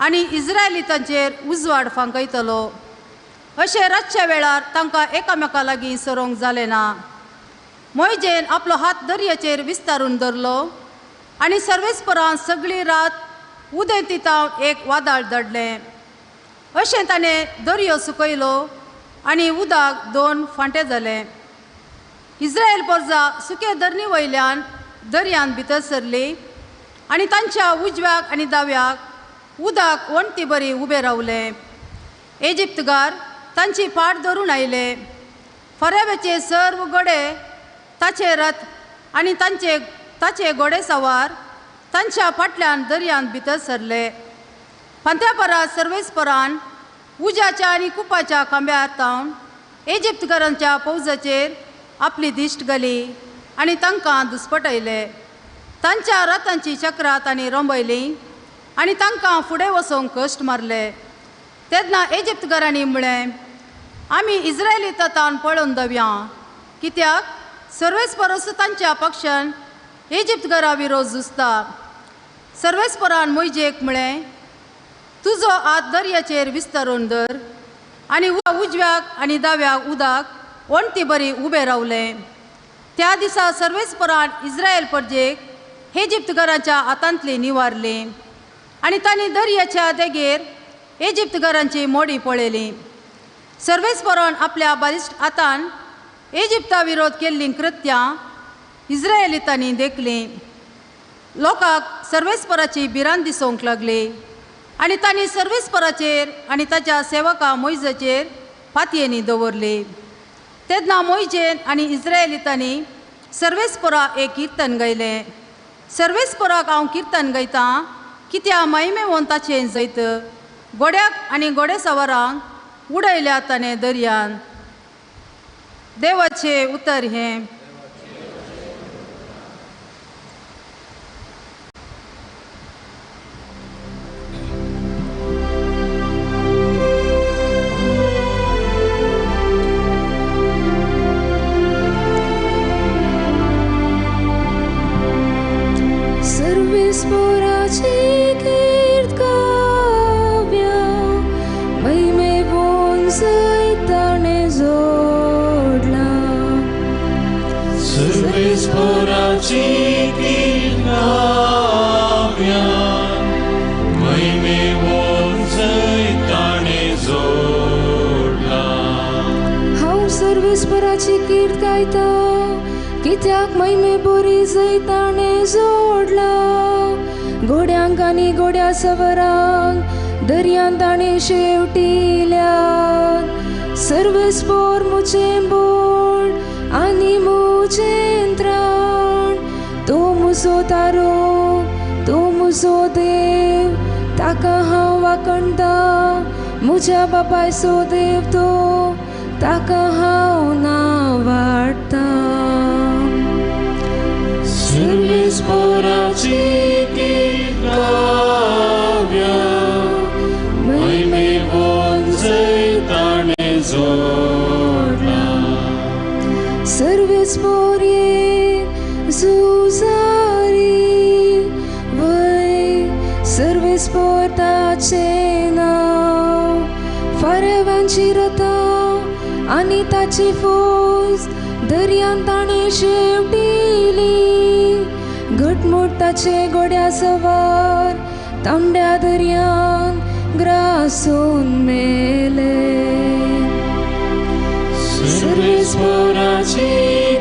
आनी इस्रायलितांचेर उजवाड फांकयतलो. अशें रातच्या वेळार तांकां एकामेका लागीं सरोंक जालें ना. मोयजेन आपलो हात दर्याचेर विस्तारून धरलो आनी सर्वेस्परान सगळी रात उदेंतीतावन एक वादळ धाडलें. अशें ताणें दर्यो सुकयलो आनी उदक दोन फांटे जाले. इस्रायल परजा सुके धरणी वयल्यान दर्यांत भितर सरली आनी तांच्या उजव्याक आनी दाव्याक उदक वण्टी बरी उबे रावले. इजिप्तकार तांची फाट धरून आयले. फराव्याचे सर्व घोडे, ताचे रथ आनी तांचे ताचे घोडेसवार तांच्या फाटल्यान दर्यांत भितर सरले. फांत्यापरा सर्वेस्परान उज्याच्या आनी कुपाच्या खांब्यार तावन इजिप्तकारांच्या फौजाचेर आपली दिश्ट घाली आनी तांकां दुस्पटयले. तांच्या रथांची चक्रां तांणी रोंबयलीं आनी तांकां फुडें वचोंक कश्ट मारले. तेन्ना इजिप्तकारांनी म्हळें, आमी इस्रायलितां ताण पळोवन दवया, कित्याक सर्वेस्परस तांच्या पक्षान इजिप्तकारां विरोध झुजता. सर्वेस्परान मोयजेक म्हळें, तुजो हात दर्याचेर विस्तारून धर आनी उजव्याक आनी दाव्याक उदक वण्टी बरी उबें रावलें. त्या दिसा सर्वेस्परान इस्रायल परजेक इजिप्तकारांच्या हातांतली निवारली आनी तांणी दर्याच्या देगेर इजिप्तकारांची मोडी पळयली. सर्वेस्परान आपल्या बालिश्ट हातान इजिप्ता विरोध केल्लीं कृत्यां इस्रायलितांनी देखलीं. लोकांक सर्वेस्पराची भिरांत दिसूंक लागली आनी तांणी सर्वेस्पराचेर आनी ताच्या सेवका मोयजेचेर फातयेंनी दवरली. तेन्ना मोयजेन आनी इस्रायलितांनी सर्वेस्पराक एक किर्तन गायलें. सर्वेस्पराक हांव किर्तन गायतां कित्या महिमेवन ताचें जैत घोड्याक आनी घोडेसवारांक उडयल्या ताणें दर्यान. देवाचें उतर हें. जैत ताणें जोडलां. सर्वेस्पोराची कीर्त गावया, महिमेवोन जैत ताणें जोडलां. हांव सर्वेस्पराची कीर्त गायता, कित्याक महिमे बोरी जैत ताणें जोडलां. घोड्यांक आनी घोड्या सवरांक दर्यांत ताणें शेवटिल्यात. सर्वेस्पोर मुजें बोड आनी मुजें त्राण, तो मुजो तारो, तो मुजो देव, ताका हांव वाकणटा. मुज्या बापायचो देव तो, ताका हांव ना वाडटा. सर्वेस्पोराची कीर्त गावया, महिमेवोन जैत ताणें जोडलां. सर्वेस्पोर ये झुजारी वय, सर्वेस्पोर ताचें नांव. फारेवांची रथां आनी ताची फौज दर्यांत ताणें शेवटिली. घटमूट ताचे घोड्या सवार तांबड्या दर्यांत ग्रासून मेले. सर्वेस्पोराची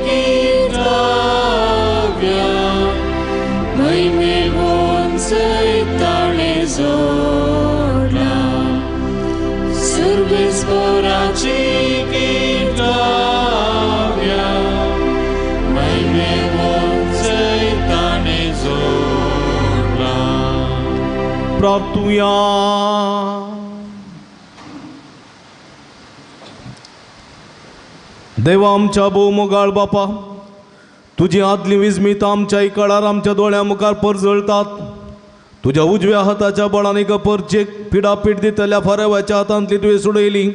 कीर्त गावया, महिमेवोन जैत ताणें जोडलां. सर्वेस्पोराची कीर्त गावया, महिमेवोन जैत ताणें जोडलां. प्रार्थुया. देवा आमच्या भोव मोगाळ बापा, तुजी आदली विजमीत आमच्या इकळार आमच्या दोळ्या मुखार परजळतात. तुज्या उजव्या हाताच्या बळान एका परचेक पिडापीड दितल्या फारेवाच्या हातांतली तुवें सोडयली.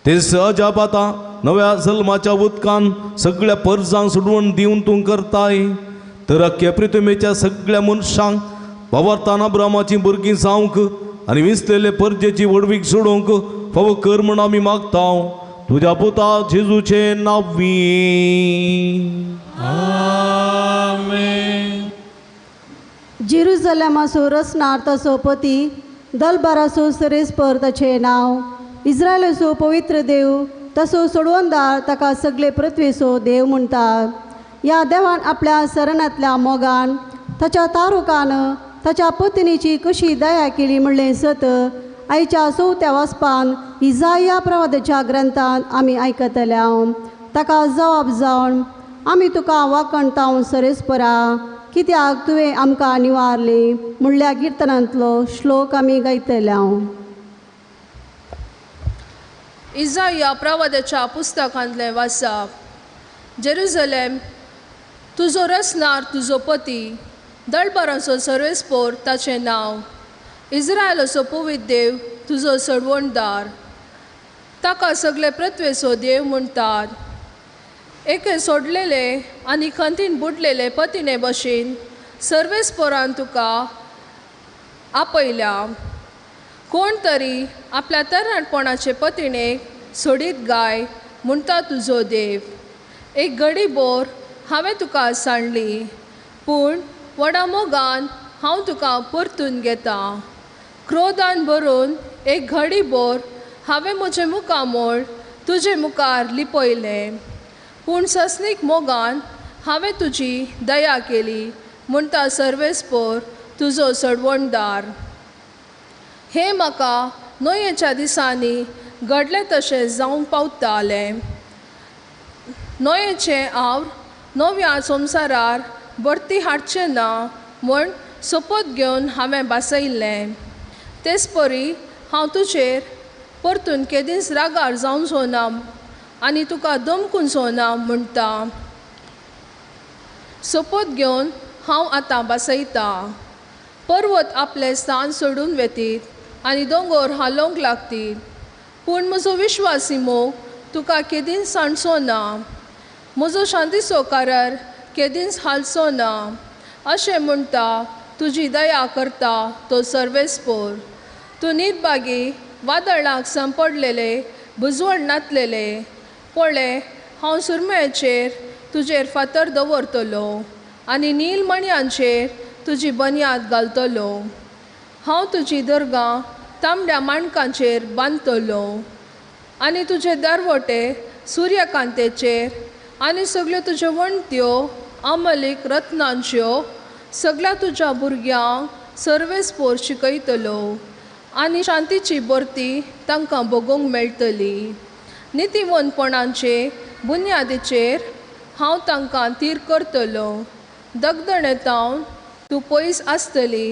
ते सहज आतां नव्या जल्माच्या उदकान सगळ्या परजांक सोडवण दिवन तूं करताय. तर अख्ख्या प्रितमेच्या सगळ्या मनशांक वावरताना अब्रामाची भुरगीं जावंक आनी विसलेले परजेची व्हडवीक सोडोवंक फावो कर म्हूण आमी मागता तुज्या पुता जेजूचे नांवी. आमेन. जेरुजलेमाचो रचणार तसो पती, दलबाराचो सरेस्पर ताचें नांव, इस्रायलाचो पवित्र देव तसो सोडवणदार ताका सगळे पृथ्वेचो देव म्हणटात. ह्या देवान आपल्या सरणांतल्या मोगान ताच्या तारुकान ताच्या पत्नीची कशी दया केली म्हणलें सत आयच्या चवथ्या वाचपान इजाया प्रवादाच्या ग्रंथान आमी आयकतले. ताका जबाब जावन आमी तुका वाकणताव सरेस्परा, कित्याक तुवें आमकां निवारली म्हणल्या किर्तनांतलो श्लोक आमी गायतले. इजाया प्रवादाच्या पुस्तकांतलें वाचप. जेरुजलेम, तुजो रचणार तुजो पती, दळबारांचो सर्वेस्पोर ताचें नांव, इस्रायलाचो पवित्र देव तुजो सडवणदार, ताका सगळे पृथ्वेचो देव म्हणटात. एके सोडलेले आनी खंतीन बुडलेले पतिणे भशेन सर्वेस्पोरान तुका आपयल्या. कोण तरी आपल्या तरणाटपणाचे पतिणेक सोडीत गाय म्हणटा तुजो देव. एक घडी बोर हांवें तुका सांडली, पूण व्हडा मोगान हांव तुका परतून घेता. क्रोधान भरून एक घडी बोर हांवें म्हजें मुखामोळ तुजे मुखार लिपयलें, पूण ससनीक मोगान हांवें तुजी दया केली म्हणटा सर्वेस्पोर तुजो सडवणदार. हें म्हाका न्हंयेच्या दिसांनी घडलें तशें जावंक पावतालें. न्हंयेचें आवर नव्या संवसारार भरती हाडचें ना म्हूण सोपोत घेवन हांवें भासयल्लें. तेच परी हांव तुजेर परतून केदींच रागार जावचो ना आनी तुका दमकुंचो ना म्हणटा. सोपोत घेवन हांव आतां भासयतां. पर्वत आपलें स्थान सोडून वेतीत आनी दोंगोर हालोवंक लागतीत, पूण म्हजो विश्वासी मोग तुका केदींच सांडचो ना, म्हजो शांतीचो करार केदींच हालचो ना. अशें म्हणटा तुजी दया करता तो सर्वेस्पोर. तूं निर्भागी वादळाक सांपडलेले बुजवण नातलेले. पळय, हांव सुरम्याचेर तुजेर फातर दवरतलो आनी नील मणयांचेर तुजी बन्याद घालतलो. हांव तुजी दर्गां तांबड्या माणकांचेर बांदतलो आनी तुजे दरवटे सुर्यकांतेचेर आनी सगळ्यो तुज्यो वणत्यो आमलीक रत्नांच्यो. सगळ्या तुज्या भुरग्यांक सर्वेस्पोर शिकयतलो आनी शांतीची भरती तांकां भोगोवंक मेळटली. नितीवंतपणाचे बुन्यादीचेर हांव तांकां तीर करतलो. दगदणेतावन तूं पयस आसतली,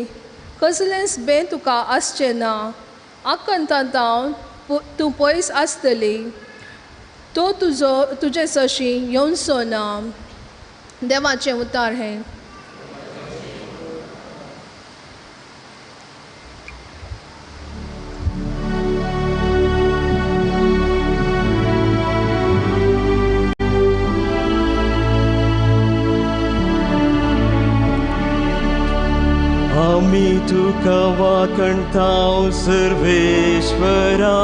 कसलेंच बें तुका आसचें ना. आकंतांतावन तूं पयस आसतली, तो तुजो तुजे सशी येवचो ना. देवाचें उतार हें. आमी तुका वाखणताव सर्वेश्वरा,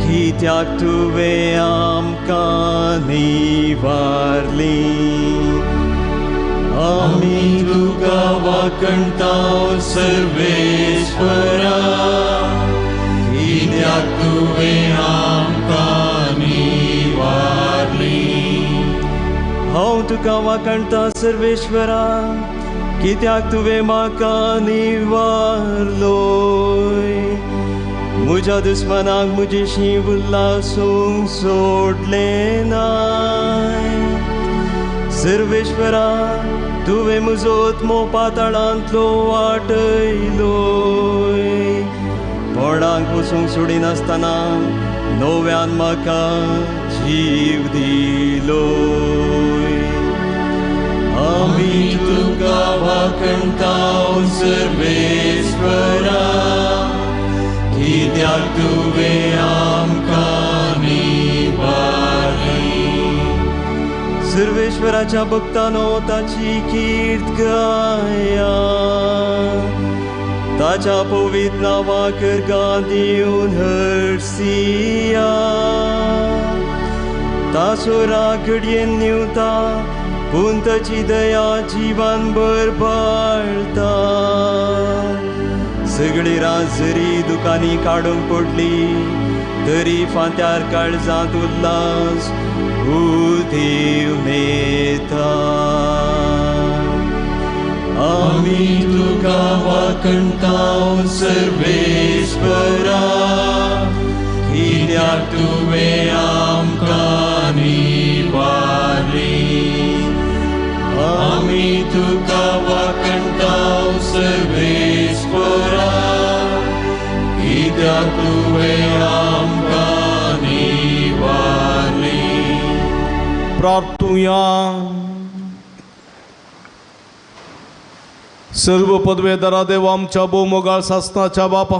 कित्याक तुवें आमकां निवारली. आमी तुका वाखणताव सर्वेश्वरा, कित्याक तुवें आमकां निवारली. हांव तुका वाखणता सर्वेश्वरा, कित्याक तुवें म्हाका निवारलोय. म्हज्या दुस्मानाक म्हजेशी उल्लासूंक सोडलें नाय. सर्वेश्वरा, तुवें म्हजो आत्मो पाताळांतलो वाटयलोय. कोणाक वचूंक सोडिनासतना नव्यान म्हाका जीव दिलोय. आमी तुका वाखणताव सर्वेश्वरा, कित्याक तुवें आमकां निवारली. सर्वेश्वराच्या भक्तानो ताची कीर्त गाया, ताच्या पवित्र नांवाक अर्गां दिवन हरसिया. ताचो राग घडयेन न्हिवता, पूण ताची दया जिवानभर बाळता. सगळी रात जरी दुकांनी काडूंक पडली, तरी फांत्यार काळजांत उल्हास उदेवन येता. आमी तुका वाखणताव सर्वेश्वरा, कित्याक तुवें आमकां निवारली. आमी तुका वाखणताव सर्वेश्वरा, कित्याक तुवें आमकां निवारली. प्रार्थुया. सर्व पदवेदारा देवा, आमच्या भोवमोगाळ सासनाच्या बापा,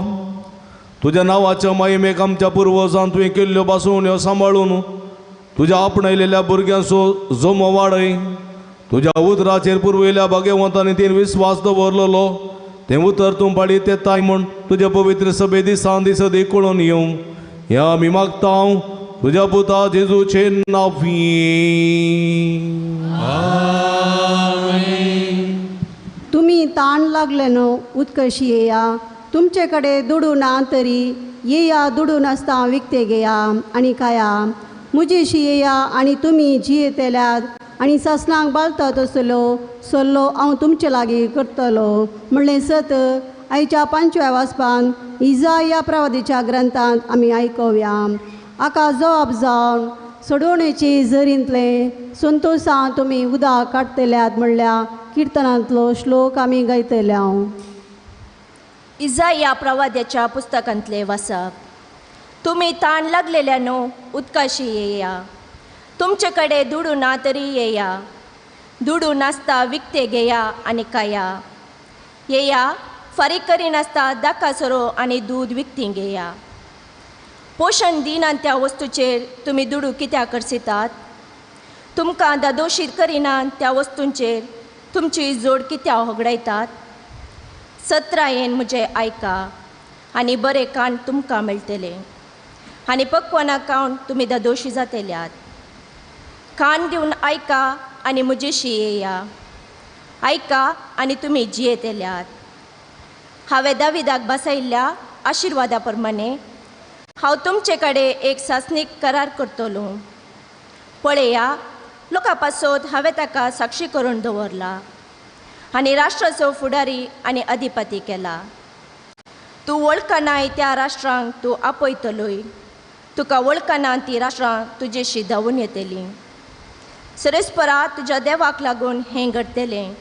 तुज्या नांवाच्या महिमेक आमच्या पुर्वजान तुवें केल्ल्यो बासवण्यो सांबाळून तुज्या आपणायलेल्या भुरग्यांचो जमो वाडय. तुज्या उतराचेर पुर्वयल्या भाग्यवंतांनी तें विस्वास दवरलेलो तें उतर तूं पाळीत येताय म्हूण तुज्या पवित्र सभे दिसान दीस कळून येवं ह्या आमी मागता तुज्या पुता जेजूचे नांवी. तुमी ताण लागले न्हू उदकशी येया, तुमचे कडेन दुडू ना तरी येया, दुडू नासता विकते घेया आनी खाया. म्हजेशी येया आनी तुमी जियेतल्यात आनी सासणाक बालता तसलो सल्लो हांव तुमचे लागीं करतलो म्हणलें सत आयच्या पांचव्या वाचपान इजा ह्या प्रवादीच्या ग्रंथांत आमी आयकुया. आका जबाब जावन सोडवणेची जरींतले संतोशां तुमी उदक काडटल्यात म्हणल्या किर्तनांतलो श्लोक आमी गायतले. हांव इजा ह्या प्रवाद्याच्या पुस्तकांतले वाचप. तुमी ताण लागलेल्यानो उदकाशी येया, तुमचे कडेन दुडू ना तरी येया, दुडू नासता विकते घेया आनी खाया. येया, फारीक करिनासता दाका सोरो आनी दूद विकती घेया. पोशण दिनात त्या वस्तूचेर तुमी दुडू कित्याक खर्चितात? तुमकां दादोशीत करिनात त्या वस्तूंचेर तुमची जोड कित्याक होगडायतात? सत्रायेन म्हजें आयका आनी बरें कान तुमकां मेळटलें. आनी पक्वाना खावन तुमी दादोशी जातेल्यात. कान दिवन आयका आनी म्हजेशी येया, आयका आनी तुमी जियेतेल्यात. हांवें दाविदाक बसयल्ल्या आशिर्वादा प्रमाणे हांव तुमचे कडेन एक सासणीक करार करतलो. पळया, लोकां पासत हांवें ताका साक्षी करून दवरला आनी राष्ट्राचो फुडारी आनी अधिपती केला. तूं वळखनाय त्या राष्ट्रांक तूं आपयतलोय, तुका वळखना ती राष्ट्रां तुजेशी धांवून येतलीं. सरेस्परा तुज्या देवाक लागून हें घडटलें,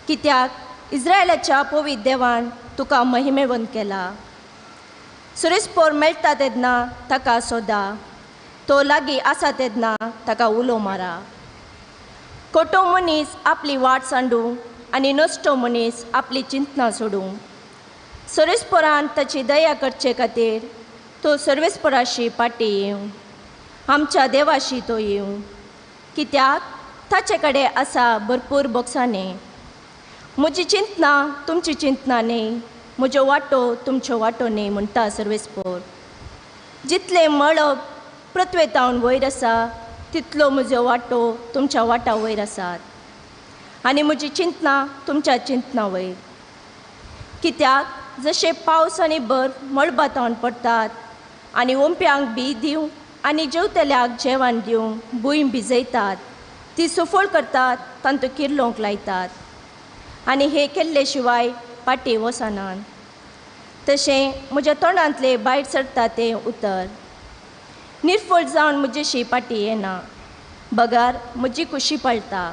कित्याक इस्रायलाच्या पवित्र देवान तुका महिमेवंत केला. सुरेस्पोर मेळटा तेन्ना ताका सोदा, तो लागीं आसा तेन्ना ताका उलो मारा. खोटो मनीस आपली वाट सांडूं आनी नश्टो मनीस आपली चिंतना सोडूं. सर्वेस्परान ताची दया करचे खातीर तो सर्वेस्पराशी फाटीं येवं, आमच्या देवाशी तो येवं, कित्याक ताचे कडेन आसा भरपूर बोक्सांनी. म्हजी चिंतना तुमची चिंतना न्हय, म्हज्यो वाटो तुमच्यो वाटो न्हय म्हणटा सर्वेस्पोर. जितलें मळब पृथ्वेतावन वयर आसा तितलो म्हजो वांटो तुमच्या वाटा वयर आसात आनी म्हजी चिंतना तुमच्या चिंतना वयर. कित्याक जशें पावस आनी बर्फ मळबातावन पडटात आनी ओंप्यांक बी दिवं आनी जेवतल्याक जेवण दिवंक भूंय भिजयतात, ती सुफळ करतात, तांतूं किर्लोंक लायतात आनी हे केल्ले शिवाय फाटीं वचनात. तशें म्हज्या तोंडांतलें भायर सरता तें उतर निर्फळ जावन म्हजेशी फाटीं येना, बगर म्हजी खुशी पाळटा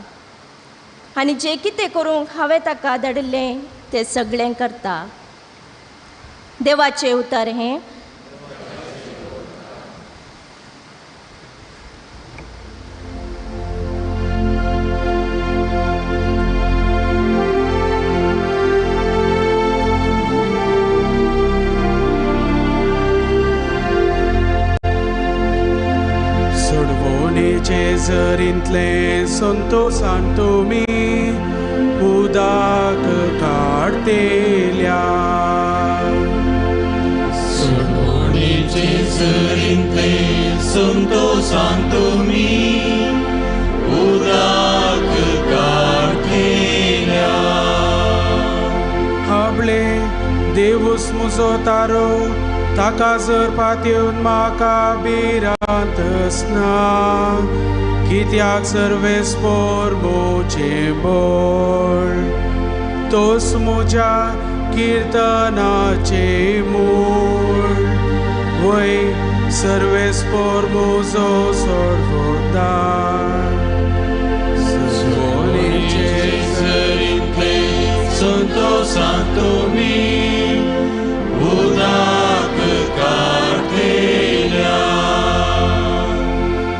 आनी जें कितें करूंक हांवें ताका धाडिल्लें तें सगळें करता. देवाचें उतर हें. जरींतले संतोषान तुमी उदक काडतेल्या. सोडवणेचे जरींतले संतोषान तुमी उदक काडतेल्या. हाबले देवूस म्हजो तारो, ताका जर पातयेवन म्हाका भिरांतच ना, कित्याक सर्वेस्पोर म्हजें बळ, तोच म्हज्या किर्तनाचें मूळ. वय सर्वेस्पोर म्हजो सोडवोदार. सोडवणेचे जरींतले संतोषान तुमी उदक काडतेल्या.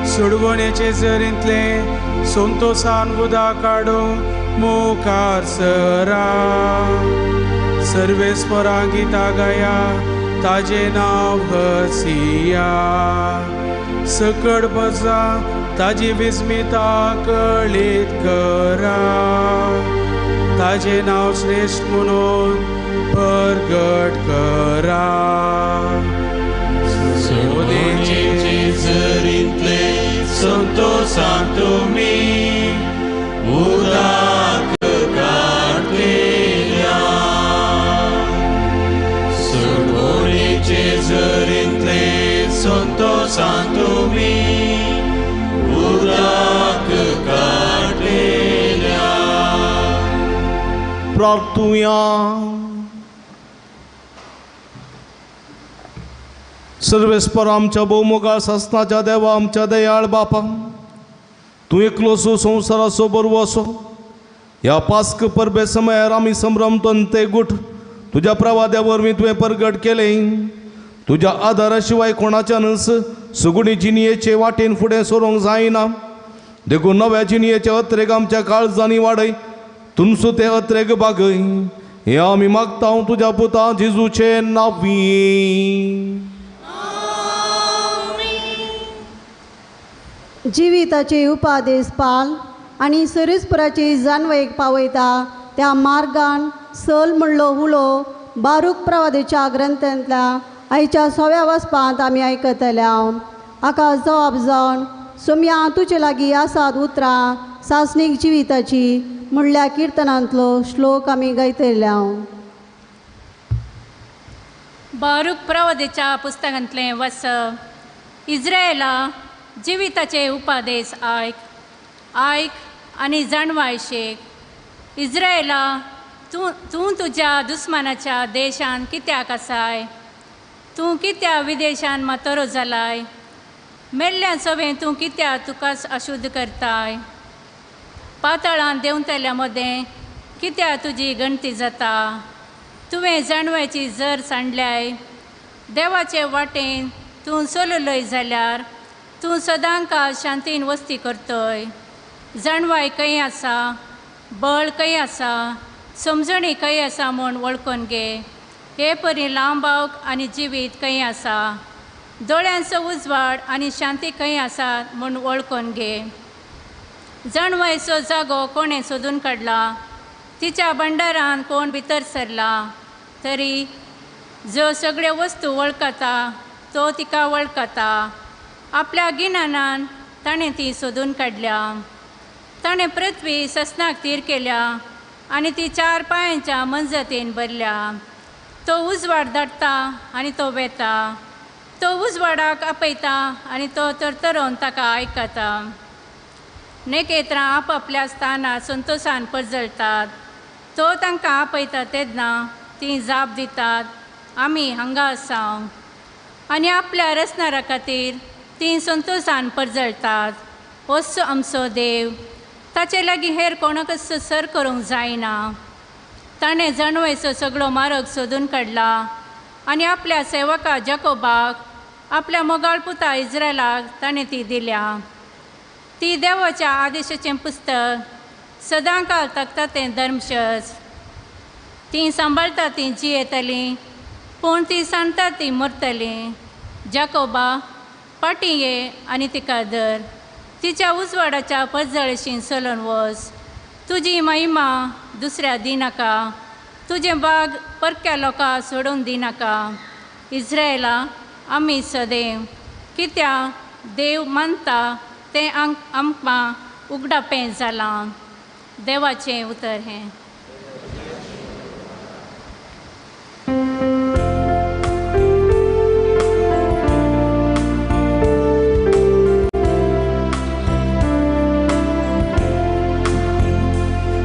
सोडवणेचे जरींतले संतोषान उदक काडूंक मुखार सरा. सर्वेस्परा गितां गाया, ताजें नांव हसिया. सकड बजा ताजी विस्मिता कळीत करा, ताजें नांव श्रेश्ठ म्हणून परगट करा. सोडवणेचे जरींतले संतोषान तुमी उदक काडतेल्या. सोडवणेचे जरींतले संतोषान तुमी उदक काडतेल्या. प्रार्थुया. सर्वेस्पर आमच्या भोवमोगाळ सासणाच्या देवा, आमच्या दयाळ बापा, तूं एकलोसो संवसाराचो बरो असो. ह्या पास्क परबे समयार आमी संभ्रमतन ते गुठ तुज्या प्रवाद्या वरवीं तुवें परगट केलें. तुज्या आदारा शिवाय कोणाच्यानच सुगुणी जिणयेचे वाटेन फुडें सरूंक जायना, देखून नव्या जिणयेचे अत्रेग आमच्या काळजांनी वाडय, तुमचो ते अत्रेग बागय. हें आमी मागता तुज्या पुता जेजूचे नांवी. जिविताचे उपादेश पाल आनी सरीसपराची जाणवयेक पावयता त्या मार्गान सल म्हणलो उलो बारूक प्रवादेच्या ग्रंथांतल्या आयच्या सव्या वचपांत आमी आयकतल्या. आका जबाब जावन सोम्या तुजे लागीं आसात उतरां सासणीक जिविताची म्हणल्या किर्तनांतलो श्लोक आमी गायतल्या. बारूक प्रवदेच्या पुस्तकांतलें वस. इज्रायला जिविताचे उपादेश आयक, आयक आनी जाणवाय शेक. इज्रायला तूं तूं तुज्या दुस्मानाच्या देशान कित्याक आसाय? तूं कित्या विदेशान मातरो जालाय? मेल्ल्या सवें तूं कित्याक तुकाच अशुद्ध करताय? पातळान देंवतल्या मदें कित्याक तुजी गणती जाता? तुवें जाणवायची जर सांडल्याय. देवाचे वाटेन तूं चललय जाल्यार तूं सदांकाळ शांतीन वस्ती करतय. जाणवाय खंय आसा, बळ खंय आसा, समजणी खंय आसा म्हूण वळखून घे. हे परी लांबावक आनी जिवीत खंय आसा, दोळ्यांचो उजवाड आनी शांती खंय आसा म्हूण वळखून घे. जाणवायचो जागो कोणें सोदून काडला? तिच्या भंडारान कोण भितर सरला? तरी जो सगळ्यो वस्तू वळखता तो तिका वळखता. आपल्या गिन्यानान ताणें ती सोदून काडल्या. ताणें पृथ्वी ससनाक थीर केल्या आनी ती चार पांयांच्या मंजतीन भरल्या. तो उजवाड धाडटा आनी तो वेता. तो उजवाडाक आपयता आनी तो तरतरोन ताका आयकता. नखेत्रां आपआपल्या स्थानार संतोशान पर्जळटात. तो तांकां आपयता तेन्ना तीं जाप दितात, आमी हांगा आसा. आनी आपल्या रचणारा खातीर तीं संतोशान पर्जळटात. होच आमचो देव, ताचे लागीं हेर कोणाकच सर करूंक जायना. ताणें जाणवायचो सगळो मार्ग सोदून काडला आनी आपल्या सेवका जाकोबाक, आपल्या मोगाळ पुता इज्रायलाक ताणें ती दिल्या. ती देवाच्या आदेशाचें पुस्तक, सदांकाळ तकता तें धर्मशस्त्र. तीं सांबाळटा तीं जियेतलीं, पूण ती सांडटा तीं मरतलीं. जाकोबा फाटीं ये आनी तिका धर. तिच्या उजवाडाच्या पर्जळशी चलून वच. तुजी महिमा दुसऱ्या दिनाका, तुजें बाग परक्या लोकां सोडून दिनाका. इज्रायला आमी सदैव कित्याक देव मानता तें आमकां उगडापें जालां. देवाचें उतर हें.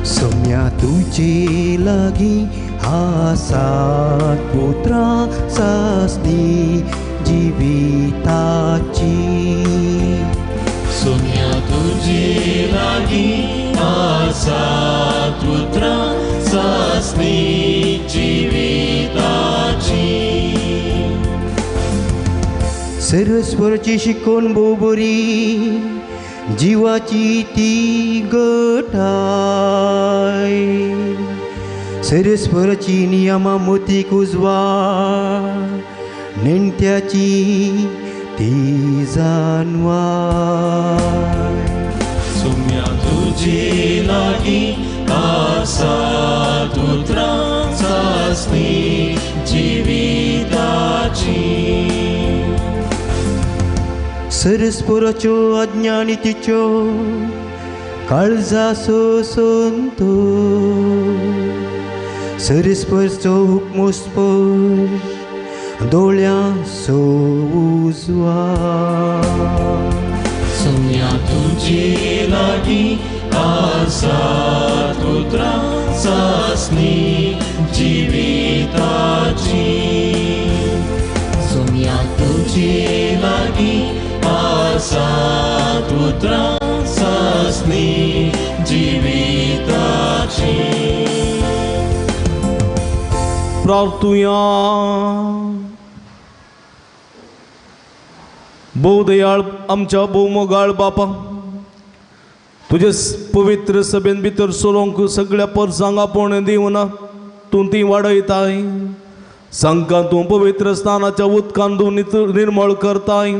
सोम्या तुजे लागीं आसात पुत्रां सासणी जिविताची. सोम्या तुजे लागीं आसात पुत्रां सासणी जिविताची. सरस्वरची शिकोवन भोव बरी, जिवाची ती गटाय. सरस्वरची नियमा मोतीक उजवाड, नेणत्याची ती जानवाय. सोम्या तुजे लागीं आसात उतरां सासणी जिविताची. सरस्वराच्यो आज्ञा आनी तिच्यो काळजाचो संतोश. सरस्वरचो हुक्मो स्पर्श, दोळ्यांचो उजवाड. सोम्या तुजे लागीं आसात उतरां सासणी जिविताची. सोम्या तुजे लागीं आसात उतरां सासणी जिविताची. प्रार्थुया. भोव दयाळ आमच्या भोव मोगाळ बापा, तुजे पवित्र सभेन भितर सरोंक सगळ्या परसांक आपोवणें दिवना तूं ती वाडयताय. सांकां तूं पवित्र स्थानाच्या उदकान तूं निर्मळ करताय.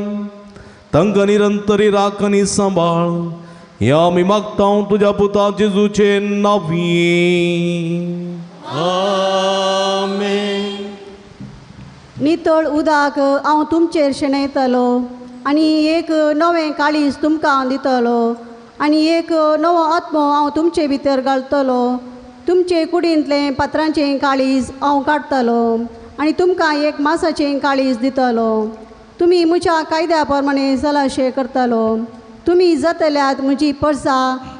तांकां निरंतरी राख आनी सांबाळ. ह्या आमी मागता तुज्या पुता जेजूचे नांवी. आमेन. नितळ उदक हांव तुमचेर शेणयतलो आनी एक नवें काळीज तुमकां दितलो आनी एक नवो आत्मो हांव तुमचे भितर घालतलो. तुमचे कुडींतलें पात्रांचें काळीज हांव काडटलो आनी तुमकां एक मासाचें काळीज दितलो. तुमी म्हज्या कायद्या प्रमाणे सलाशे करतलो. तुमी जातल्यात म्हजी परसा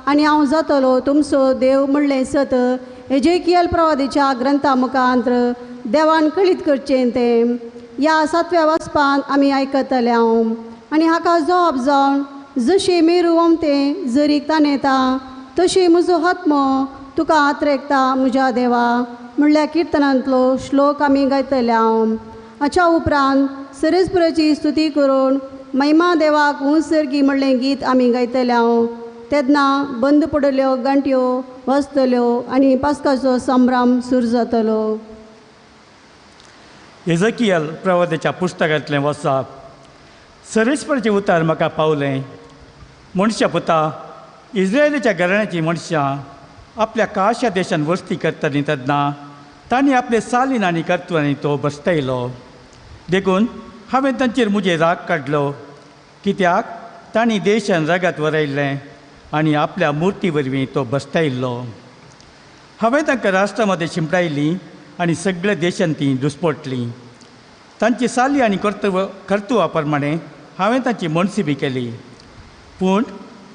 आनी हांव जातलो तुमचो देव म्हणलें सत एजेकियल प्रवादीच्या ग्रंथा मुखांत्र देवान कळीत करचें तें ह्या सातव्या वाचपान आमी आयकतले हांव. आनी हाका जबाब जावन जशें मेरू ओमतें जरीक ताणेता तशें म्हजो आत्मो तुका आत्रेकता म्हज्या देवा म्हणल्यार किर्तनांतलो श्लोक आमी गायतले हांव. हाच्या उपरांत सरस्पुराची स्तुती करून महिमा देवाक उंसर्गी म्हणलें गीत आमी गायतले हांव. तेन्ना बंद पडल्यो गांठयो वाजतल्यो आनी पास्काचो संभ्रम सुरू जातलो. एजकियल प्रवादाच्या पुस्तकांतलें वसाप. सरेस्पराचें उतार म्हाका पावलें. मनशां पुता, इस्रायलाच्या घराण्याचीं मनशां आपल्या काश्या देशान वस्ती करतालीं तेन्ना तांणी आपले सालीन आनी कर्तुवांनी तो बसतायलो. देखून हांवें तांचेर म्हजे राग काडलो, कित्याक तांणी देशान रागात वरयल्लें आनी आपल्या मुर्ती वरवीं तो बसतायल्लो. हांवें तांकां राष्ट्रा मदें शिंपडायलीं आनी सगळ्या देशान तीं दुस्पटलीं. तांची साली आनी कर्तुवा प्रमाणें हांवें तांची मनसिबी केली. पूण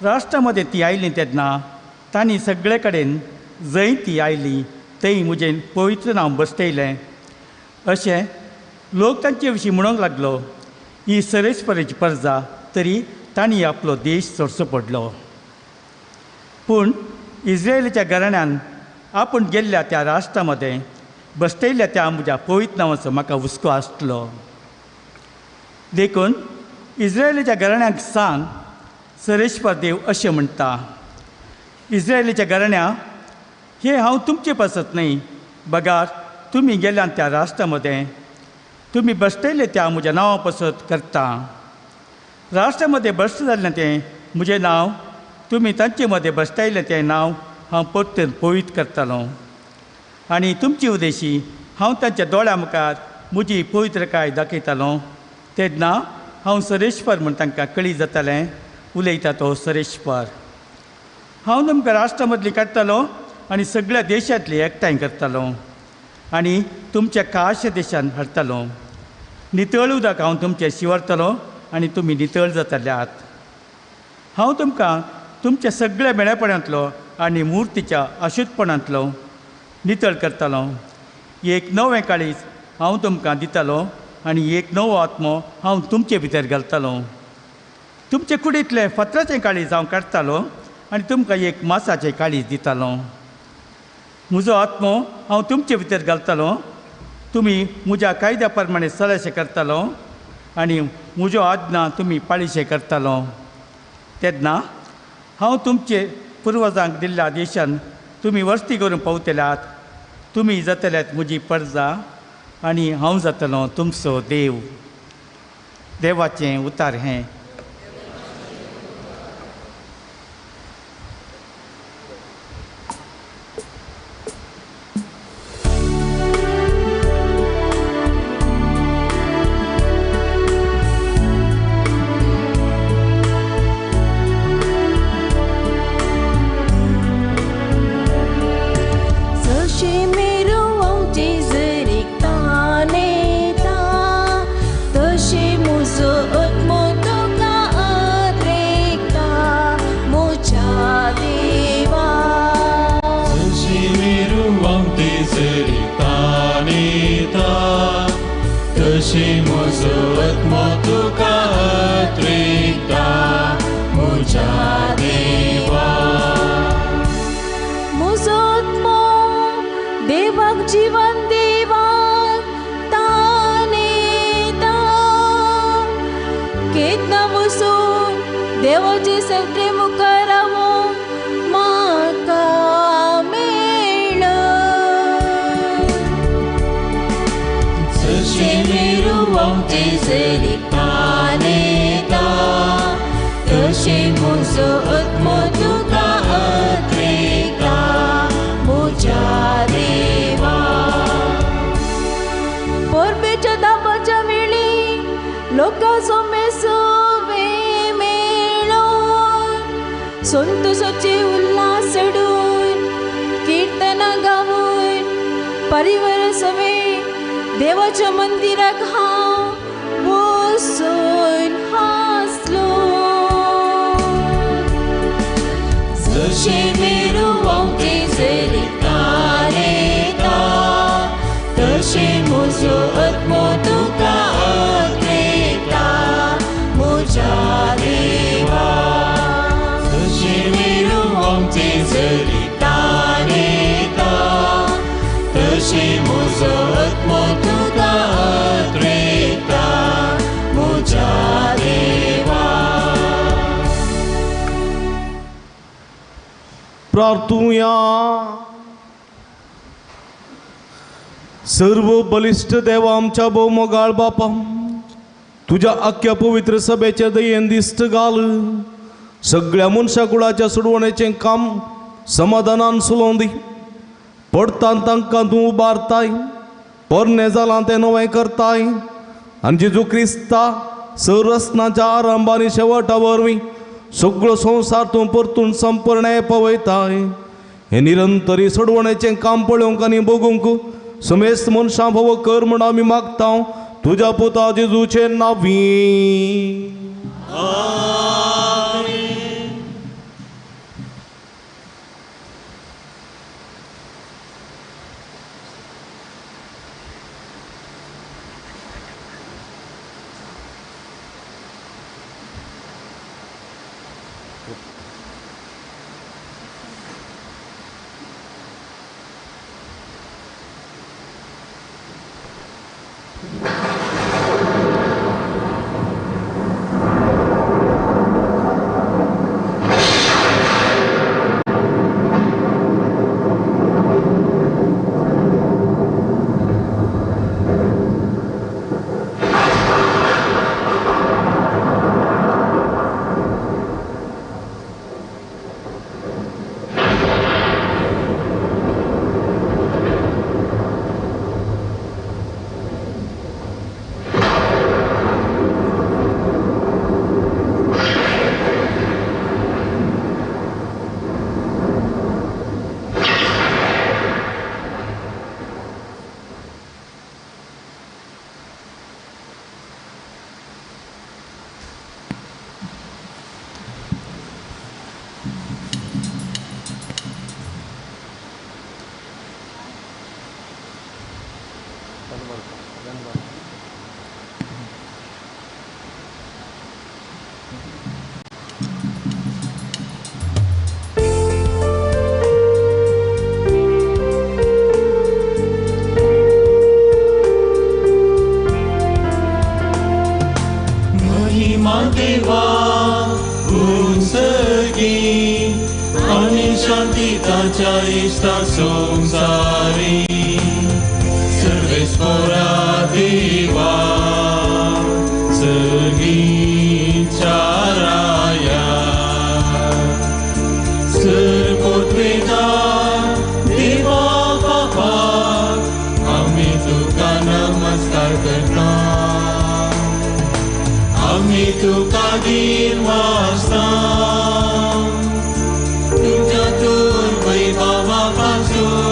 राष्ट्रा मदें ती आयलीं तेन्ना तांणी सगळे कडेन जंय ती आयली थंय म्हजें पवित्र नांव बसतयलें. अशें लोक तांचे विशीं म्हणूंक लागलो, ही सरेस्परेची परजा, तरी तांणी आपलो देश सोडचो पडलो. पूण इस्रायलाच्या घराण्यान आपूण गेल्ल्या त्या राष्ट्रा मदें बसतयल्या त्या म्हज्या पवित्र नांवाचो म्हाका हुस्को आसलो. देखून इस्रायलाच्या घराण्याक सांग, सरेश्वर देव अशें म्हणटा, इस्रायलाच्या घराण्या, हें हांव तुमचे पासत न्हय, बगार तुमी गेल्यान त्या राष्ट्रा मदें तुमी बसतयले त्या म्हज्या नांवा पासत करता. राष्ट्रा मदें भश्ट जाल्लें तें म्हजें नांव, तुमी तांचे मदें बसतायलें तें नांव हांव परतून पवित्र करतालो. आनी तुमची उदेशी हांव तांच्या दोळ्या मुखार म्हजी पवित्रकाय दाखयतालो. तेन्ना हांव सरेश्वर म्हूण तांकां कळी जातालें, उलयता तो सरेश्वर. हांव तुमकां राष्ट्रा मदलीं काडटालो आनी सगळ्या देशांतली एकठांय करतालो आनी तुमच्या काश देशान हाडटालो. नितळ उदक हांव तुमचें शिंवरतलो आनी तुमी नितळ जातल्यात. हांव तुमकां तुमच्या सगळ्या मेळेपणांतलो आनी मुर्तीच्या अशुद्धपणांतलो नितळ करतालो. एक नवें काळीज हांव तुमकां दितालो आनी एक नवो आत्मो हांव तुमचे भितर घालतालो. तुमचे कुडींतलें फातराचें काळीज हांव काडटालो आनी तुमकां एक मासाचें काळीज दितालो. म्हजो आत्मो हांव तुमचे भितर घालतालो, तुमी म्हज्या कायद्या प्रमाणे सलाशे करतालो आनी म्हज्यो आज्ञा तुमी पाळीशे करतालो. तेन्ना हांव तुमचे पुर्वजांक दिल्ल्या देशान तुमी वस्ती करून पावतल्यात. तुमी जातल्यात म्हजी परजा आनी हांव जातलो तुमचो देव. देवाचें उतार हें. परमेच्या दाबाच्या संतोषाचे उल्हास चडून किर्तनां गावून परिवार समेत देवाच्या मंदिराक हांव बसून हांसलो. जशें मेरो व्हांवते झरी तारेता तशें म्हजो आत्मो तुका आग्रेता म्हज्या देवा. जशें मेरो व्हांवते झरी तारेता तशें म्हजो आत्मो तुका आग्रेता म्हज्या देवा. प्रार्थुया. सर्व बलिश्ट देवा आमच्या भोवमोगाळ बापा, तुज्या आख्या पवित्र सभेच्या दयेन दिश्ट घाल. सगळ्या मनशा कुळाच्या सोडवणेचें काम समाधानान चलोवं दी. पडटान तांकां तूं उबारताय, पोरणें जालां तें नवें करताय आनी जेजू क्रिस्ता संरचनाच्या आरंभ आनी शेवटा वरवीं सगळो संवसार तूं परतून संपूर्ण पवयताय. हें निरंतरी सोडवणेचें काम पळोवंक आनी भोगूंक समेस्त मनशां भोव कर म्हूण आमी मागता तुज्या पुता जेजूचे नांवी. संसारी सर्वेस्परा देवा सगीच्या राया सर्वोत्वेदा देवा बापा आमी तुका नमस्कार करता आमी तुका दिनवासता तुज्या वैभवा पासून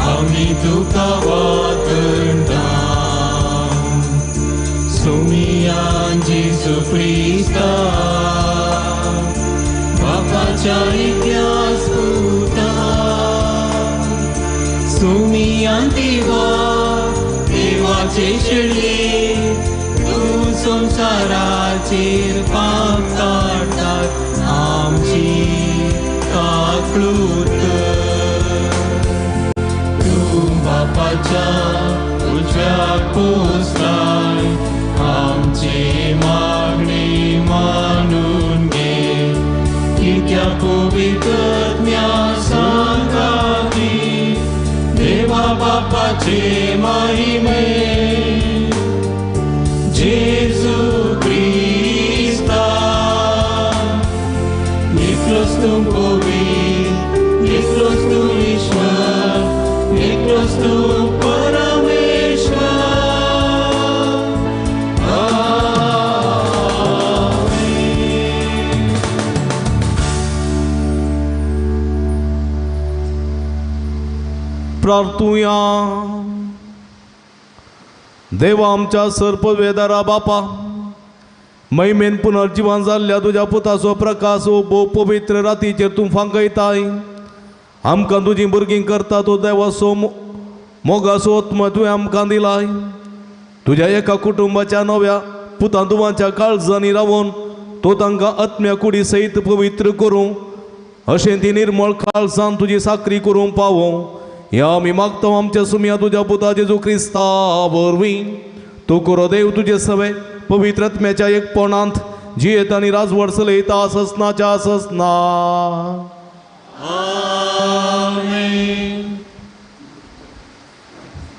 आमी तुका वाकणता सोमियान जेजू क्रिस्ता बापाच्या इतिहास पुता सोमियान देवा देवाचे शेळये तूं संवसाराचेर पाप काडटात आमची काकळूत तूं बापाच्या उजव्या पोसलाय आमची मागणी मानून घे कित्याक पवित्रत्म्या सांगाती देवा बापाचे महिमे जेजू क्रिस्ता एकलोच तूं पवित्र एकलोच तूं ईश्वर एकलोच तूं परमेश्वर. आमेन. प्रार्थुया. देवा आमच्या सर्पवेदारा बापा, महिमेन पुनर्जीवन जाल्ल्या तुज्या पुताचो प्रकाश भोव पवित्र रातीचेर तूं फांकयताय. आमकां तुजीं भुरगीं करता तो देवाचो मोगाचो आत्मा तुवें आमकां दिलाय. तुज्या एका कुटुंबाच्या नव्या पुतां धुवांच्या काळजांनी रावन तो तांकां आत्म्या कुडी सयत पवित्र करूं, अशें ती निर्मळ काळजान तुजी साकरी करूंक पावों. ह्या आमी मागता आमच्या सुमया तुज्या पुता जेजू क्रिस्ता वरवीं. तूं करो देव तुजे सवे पवित्र आत्म्याच्या एकपणांत जियेत आनी राजवट चलयता ससनाच्या ससना.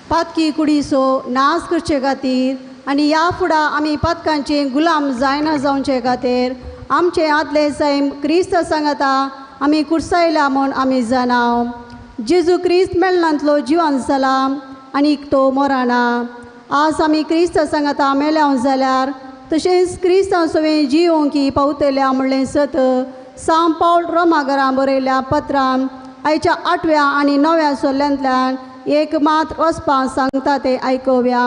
पातकी कुडीचो नाश करचे खातीर आनी ह्या फुडां आमी पातकांचे गुलाम जायना जावचे खातीर आमचे आदले सैम क्रिस्त सांगता आमी कुर्सायला म्हूण आमी जाणाव. जेजू क्रिस्त मेल्लांतलो जिवन जाला आनी तो मोराना. आज आमी क्रिस्त सांगता मेल्याव जाल्यार तशेंच क्रिस्तांव सवें जियोंकी पावतल्या म्हणलें सत सांव पावल रोमाघरां बरयल्या पत्रान आयच्या 8व्या आनी 9व्या सोल्ल्यांतल्यान एक मात वचपाक सांगता तें आयकुया.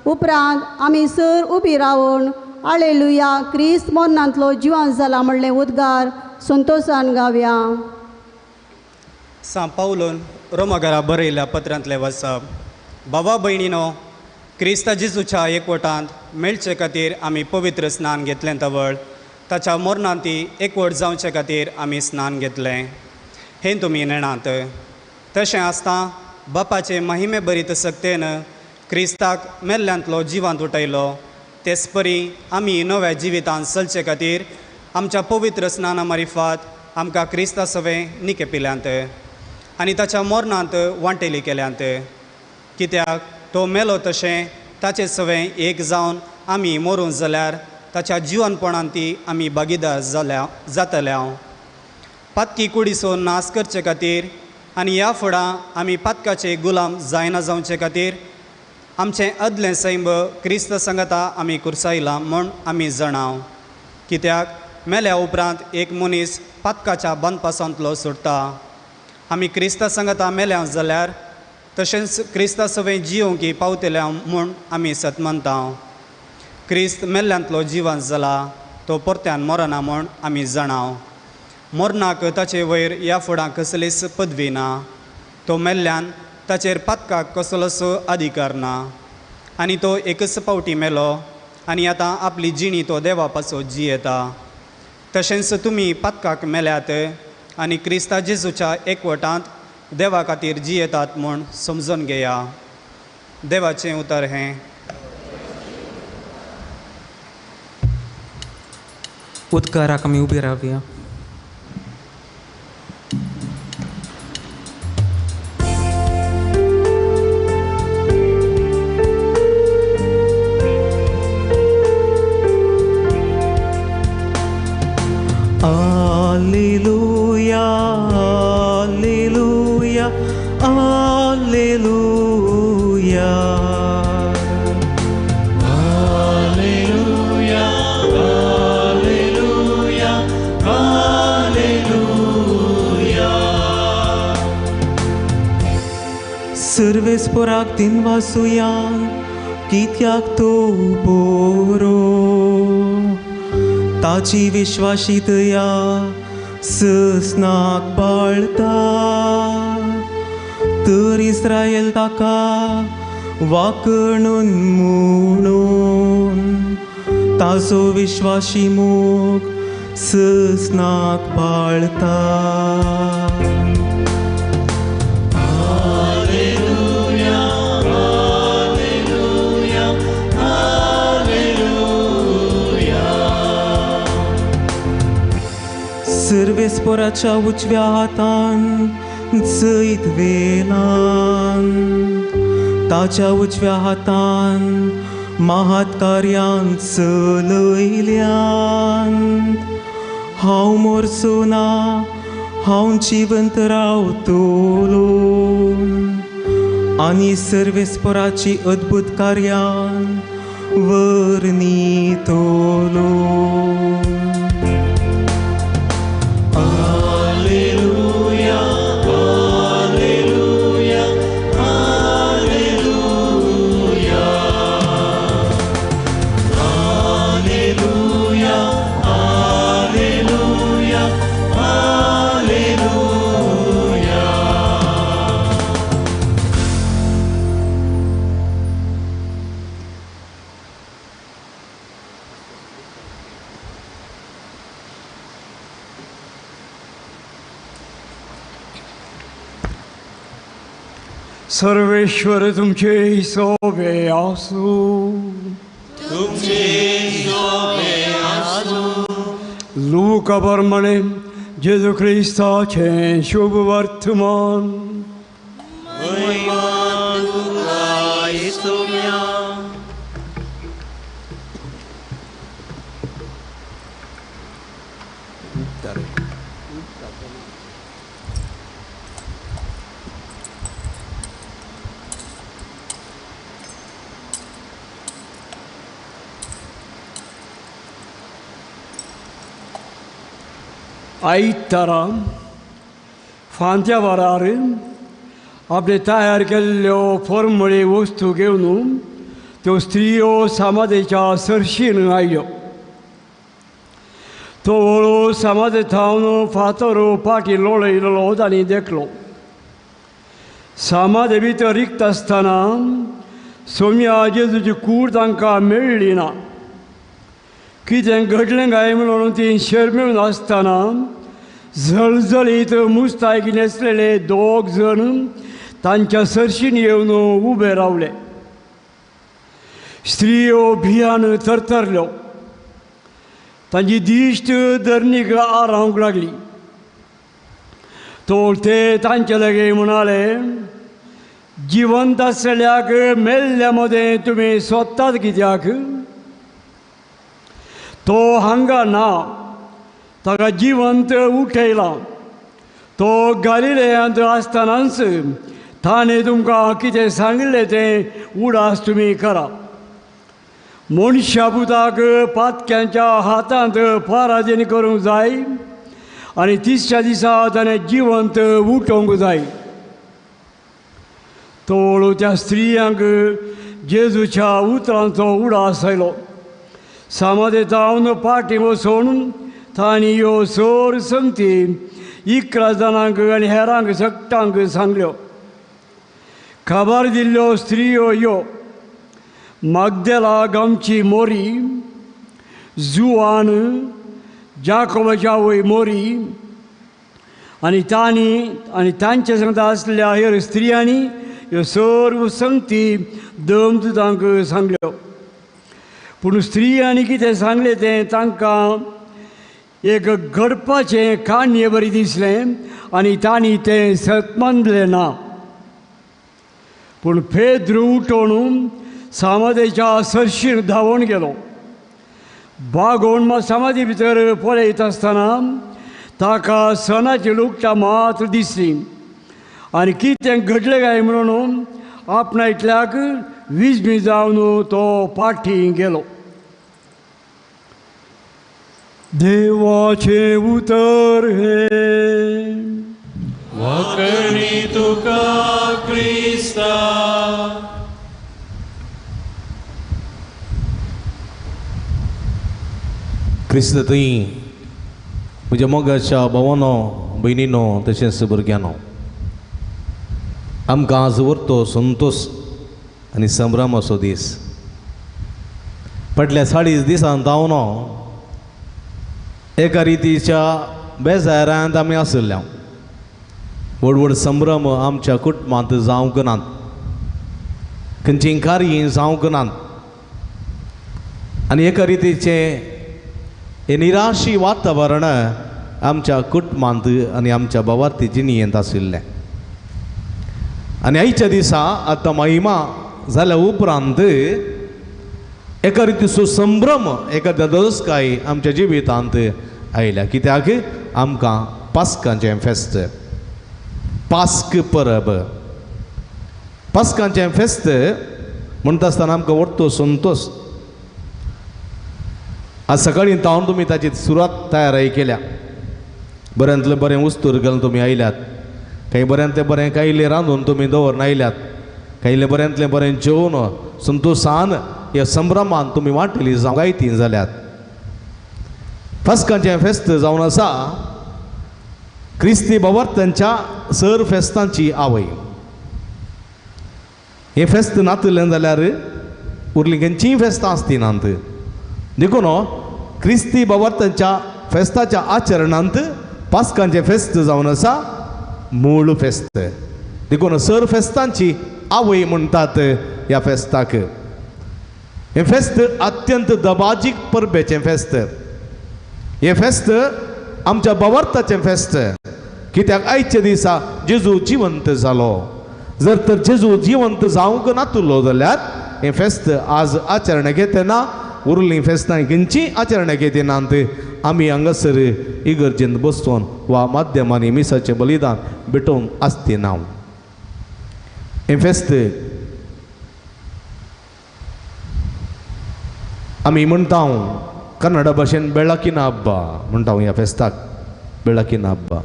उपरांत आमी सर उबी रावन आलेलुया क्रिस्त मोन्नांतलो जिवन जाला म्हणलें उद्गार संतोशान गावया. सांव पावलोन रोमाघरा बरयल्या पत्रांतलें वाचप. बाबा भयणीनो, क्रिस्ता जेजूच्या एकवटांत मेळचे खातीर आमी पवित्र स्नान घेतलें तवळ ताच्या मरणांत ती एकवट जावचे खातीर आमी स्नान घेतलें हें तुमी नेणात. तशें आसता बापाचे महिमे भरीत सक्तेन क्रिस्ताक मेल्ल्यांतलो जिवांत उठयलो, तेच परी आमी नव्या जिवितांत चलचे खातीर आमच्या पवित्र स्नाना मारिफात आमकां क्रिस्ता सवें निके पिल्यांत आनी ताच्या मरणांत वांटेली केल्यांत. कित्याक तो मेलो तशें ताचे सवें एक जावन आमी मरूंक जाल्यार ताच्या जिवनपणांत ती आमी भागीदार जाल्या जातल्या. पातकी कुडीचो नाश करचे खातीर आनी ह्या फुडां आमी पातकाचे गुलाम जायना जावचे खातीर आमचें आदलें सैम क्रिस्त सांगता आमी कुर्सायलां म्हूण आमी जाणाव. कित्याक मेल्या उपरांत एक मनीस पातकाच्या बांदपासांतलो सुटता. आमी क्रिस्ता सांगता मेल्या जाल्यार तशेंच क्रिस्ता सवें जियोंकी पावतल्या म्हूण आमी सत मानता. क्रिस्त मेल्ल्यांतलो जिवन जाला तो परत्यान मरना म्हूण आमी जाणाव. मरणाक ताचे वयर ह्या फुडां कसलीच पदवी ना. तो मेल्ल्यान ताचेर पातकाक कसलोच अधिकार ना आनी तो एकच पावटी मेलो आनी आतां आपली जिणी तो देवा पासत जियेता. तशेंच तुमी पातकाक मेल्यात आनी क्रिस्ता जेजूच्या एकवटांत देवा खातीर जियेतात म्हूण समजून घेया. देवाचें उतर हें. उद्गाराक आमी उबी रावया. Alleluia, Alleluia, Alleluia. Alleluia, Alleluia, Alleluia. सर्वेस्पोराक दिनवासुया कित्याक तो बरो, ताची विश्वासितया ससनाक पाळता. तर इस्रायल ताका वाकणून म्हणून ताचो विश्वासी मोग ससनाक पाळता. Alleluia, Alleluia, Alleluia. सर्वेस्पोराच्या उजव्या हातान जैत वेलान, ताच्या उजव्या हातान महात कार्यान चलयल्यान. हांव मोरचो ना, हांव जिवंत रावतलो आनी सर्वेस्पोराची अद्भुत कार्यान वर्णितलो. Alleluia, Alleluia, सर्वेश्वर तुमचे सोबे आसूं. तुमचे सोबे आसूं. लूका प्रमाणे जेजू क्रिस्ताचें शुभ वर्तमान. महिमा तुका येसुम्या. आयतारा फांत्या वरार आपणे तयार केल्ल्यो फॉर्मळी वस्तू घेवन त्यो स्त्रियो समाधेच्या सरशीन आयल्यो. तो वळू समाधे थावन फातर फाटी लोळयलो तांणी देखलो. समाधे भितर रिक्त आसतना सोम्या जेजूची कूड तांकां मेळ्ळी ना. कितें घडलें काय म्हणून ती शर्मेवन आसतना झळझळीत मुस्तायकी न्हेसलेले दोग जण तांच्या सरशीन येवन उबे रावले. स्त्रियो भियान थरथरल्यो. तांची दिश्ट धरणीक आरावंक लागली. तो ते तांचे लागीं म्हणाले, जिवंत आसल्याक मेल्ल्या मदें तुमी सोदतात कित्याक? तो हांगा ना, ताका जिवंत उठयला. तो गालिलेयांत आसतनाच ताणें तुमकां कितें सांगिल्लें तें उडास तुमी करा. मनशा पुताक पातक्यांच्या हातांत पराधीन करूंक जाय आनी तिसऱ्या दिसा ताणें जिवंत उठोवंक जाय. तो त्या स्त्रियांक जेजूच्या उतरांचो उडास आयलो. समाधे जावन पाटी वचून तांणी ह्यो सर संगती 11 जाणांक आनी हेरांक सगटांक सांगल्यो. खबर दिल्ल्यो स्त्रियो ह्यो: मागदेला गांवची मोरी, जुवान, जाकोबाच्या आवय मोरी आनी तांणी आनी तांचे सांगता आसल्या हेर स्त्रियांनी ह्यो सर्व संगती दमदुतांक सांगल्यो. पूण स्त्रियांनी कितें सांगलें तें तांकां एक घडपाचें काणये बरी दिसलें आनी तांणी तें सत मानलें ना. पूण पेद्रू उठोवन समाधेच्या सरशीर धांवून गेलो. बागोवन मात समाधी भितर पळयत आसतना ताका सणाची लुगटां मात्र दिसली आनी कितें घडलें काय म्हणून आपणा इतल्याक विजमी जावन तो पाठी गेलो. देवाचें उतर हें. वाकणी तुका क्रिस्ता. क्रिस्त थंय म्हज्या मोगाच्या भावानो भयणीनो तशेंच भुरग्यांनो, आमकां आज व्हरतो संतोश आनी संभ्रमाचो दीस. फाटल्या 40 दिसांत हांव एका रितीच्या बेजारांत आमी आशिल्ल्या. व्हड व्हड संभ्रम आमच्या कुटुंबांत जावंक नात, खंयचीं कार्यां जावंक नात आनी एका रितीचें हें निराशी वातावरण आमच्या कुटुंबांत आनी आमच्या भावार्थी जिणेंत आशिल्लें. आनी आयच्या दिसा आतां महिमा जाल्या उपरांत एका रितीचो संभ्रम एका ददस्काय आमच्या जिवितांत आयल्या. कित्याक आमकां पास्कांचें फेस्त, पास्क परब, पास्कांचें फेस्त म्हणटा आसतना आमकां व्हडतो संतोश. आज सकाळीं तावन तुमी ताची सुरवात तयारी केल्या. बऱ्यांतलें बरें उस्तूर घालून तुमी आयल्यात, कांय बऱ्यांतलें बरें कायलें रांदून तुमी दवरून आयल्यात, कांयलें बऱ्यांतलें बरें जेवन संतोशान ह्या संभ्रमान तुमी वांटेली जावं गायती जाल्यात. पास्कांचें फेस्त जावन आसा क्रिस्ती बावर्तांच्या सर फेस्तांची आवय. हें फेस्त नातलें जाल्यार उरलीं खंयचीय फेस्तां आसती नात. देखून क्रिस्ती बावर्तांच्या फेस्ताच्या आचरणांत पास्कांचें फेस्त जावन आसा मूळ फेस्त. देखून सर फेस्तांची आवय म्हणटात ह्या फेस्ताक. हें फेस्त अत्यंत दबाजीक परबेचें फेस्त. हें फेस्त आमच्या भावार्थाचें फेस्त, कित्याक आयच्या दिसा जेजू जिवंत जालो. जर तर जेजू जिवंत जावंक नातुल्लो जाल्यार हें फेस्त आज आचरणां घेतना उरलीं फेस्तां खंयचीं आचरणां घेतिनात. आमी हांगासर इगर्जेंत बसून वा माध्यमांनी मिसाचें बलिदान भेटोवन आसती ना. हें फेस्त आमी म्हणटा कन्नडा भाशेन बेळाकिना हब्बा म्हणटा ह्या फेस्ताक, बेळाकिना हब्बा,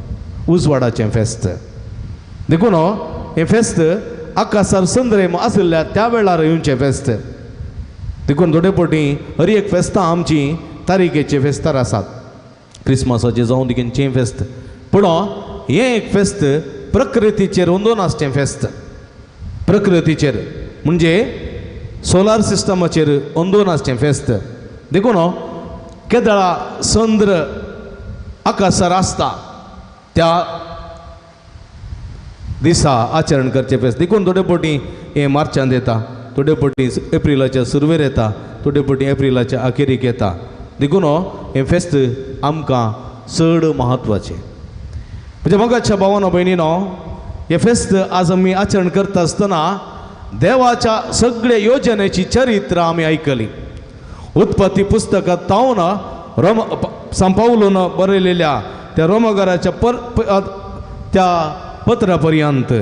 उजवाडाचें फेस्त. देखून हें फेस्त आकाशार संद्रेम आशिल्ल्या त्या वेळार येवचें फेस्त. देखून थोडे फावटी हर एक फेस्तां आमचीं तारीखेचे फेस्तार आसात, क्रिसमसाचें जावं खंयचें फेस्त, पूण हें एक फेस्त प्रकृतीचेर अंदून आसचें फेस्त. प्रकृतीचेर म्हणजे सोलार सिस्टमाचेर अंदून आसचें फेस्त. देखून केदळा चंद्र आकाशार आसता त्या दिसा आचरण करचें फेस्त. देखून थोडे फावटी हें मार्चांत येता, थोडे फावटी एप्रिलाच्या सुरवेर येता, थोडे फावटी एप्रिलाच्या अखेरीक येता. देखून हें फेस्त आमकां चड म्हत्वाचें. म्हणजे मोगाच्या भावानो भयणीनो, हें फेस्त आज आमी आचरण करता आसतना देवाच्या सगळे योजनेची चरित्र आमी आयकली. उत्पत्ती पुस्तकांत तावन रोम सांपावलून बरयलेल्या त्या रोमगराच्या त्या पत्रा पर्यंत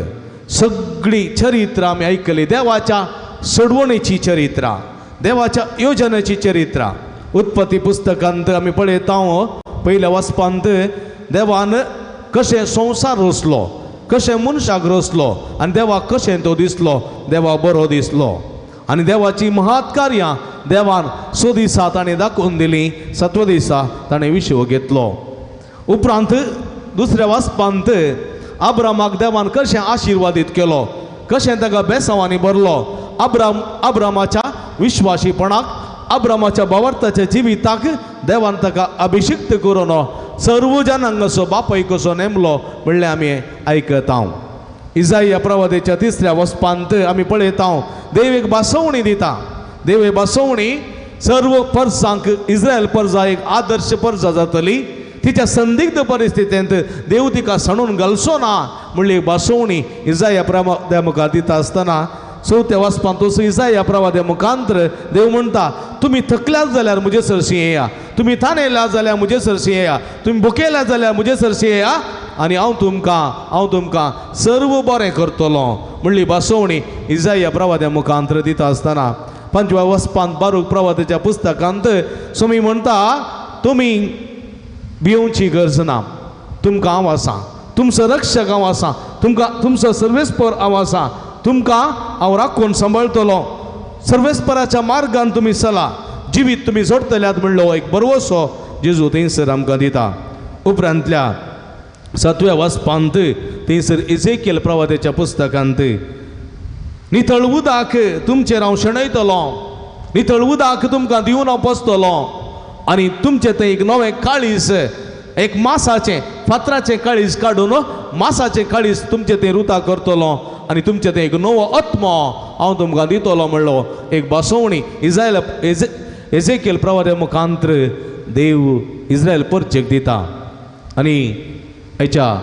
सगळी चरित्र आमी आयकली. देवाच्या सोडवणेची चरित्रां, देवाच्या योजनेची चरित्रां. उत्पत्ती पुस्तकांत आमी पळयता पयल्या वाचपांत देवान कशें संवसार रचलो, कशें मनशाक रचलो आनी देवाक कशें तो दिसलो, देवा बरो दिसलो. आनी देवाची महत् कार्यां देवान 6 दिसा ताणें दाखोवन दिलीं, 7व्या दिसा ताणें विशय घेतलो. उपरांत दुसऱ्या वाचपांत आब्रामाक देवान कशें आशिर्वादीत केलो, कशें ताका बेसांवांनी भरलो, आब्रामाच्या विश्वासीपणाक, आब्रामाच्या भावार्थाच्या जिविताक देवान ताका अभिषिक्त करून सर्व जनांगाचो बापय कसो नेमलो म्हणलें आमी आयकता. इजाया प्रवादेच्या 3ऱ्या वचपांत आमी पळयता देव एक भासवणी दिता. देव एक भासवणी सर्व परसांक, इस्रायल परजा एक आदर्श परजा जातली, तिच्या संदिग्ध परिस्थितींत देव तिका सणून घालचो ना म्हणली एक भासवणी इजाया प्रवाद्या मुखार दिता आसतना 4थ्या वाचपांत तसो इजाया प्रवाद्या मुखांतर देव म्हणटा, तुमी थकल्यात जाल्यार म्हजे सरशी येया, तुमी तानेल्या जाल्यार म्हजे सरशी येया, तुमी भुकेल्या जाल्यार म्हजे सरशी येया आनी हांव तुमकां सर्व बरें करतलो म्हणली भासवणी इजाया प्रवाद्या मुखांतर दिता आसतना 5व्या वचपांत बारूक प्रवाद्याच्या पुस्तकांत स्वामी म्हणटा, तुमी भिवची गरज ना, तुमकां हांव आसा, तुमचो रक्षक हांव आसा, तुमकां तुमचो सर्वेस्पर हांव आसा, तुमकां हांव राखून सांबाळटलो, सर्वेस्पराच्या मार्गान तुमी चला, जिवीत तुमी जोडटल्यात म्हणलो एक बरवसो जेजू थंयसर आमकां दिता. उपरांतल्या 7व्या वाचपांत थंयसर इजेकियल प्रवाद्याच्या पुस्तकांत नितळ उदक तुमचेर हांव शेणयतलो, नितळ उदक तुमकां दिवन हांव पोसतलो आनी तुमचें थंय एक नवें काळीज, एक मासाचें फातराचें काळीज काडून मासाचें काळीज तुमचें थंय रुता करतलो आनी तुमचें थंय एक नवो आत्मो हांव तुमकां दितलो म्हणलो एक भासवणी इजायल एजेकियल प्रवाद्या मुखांतर देव इस्रायल परचेक दिता. आनी हेच्या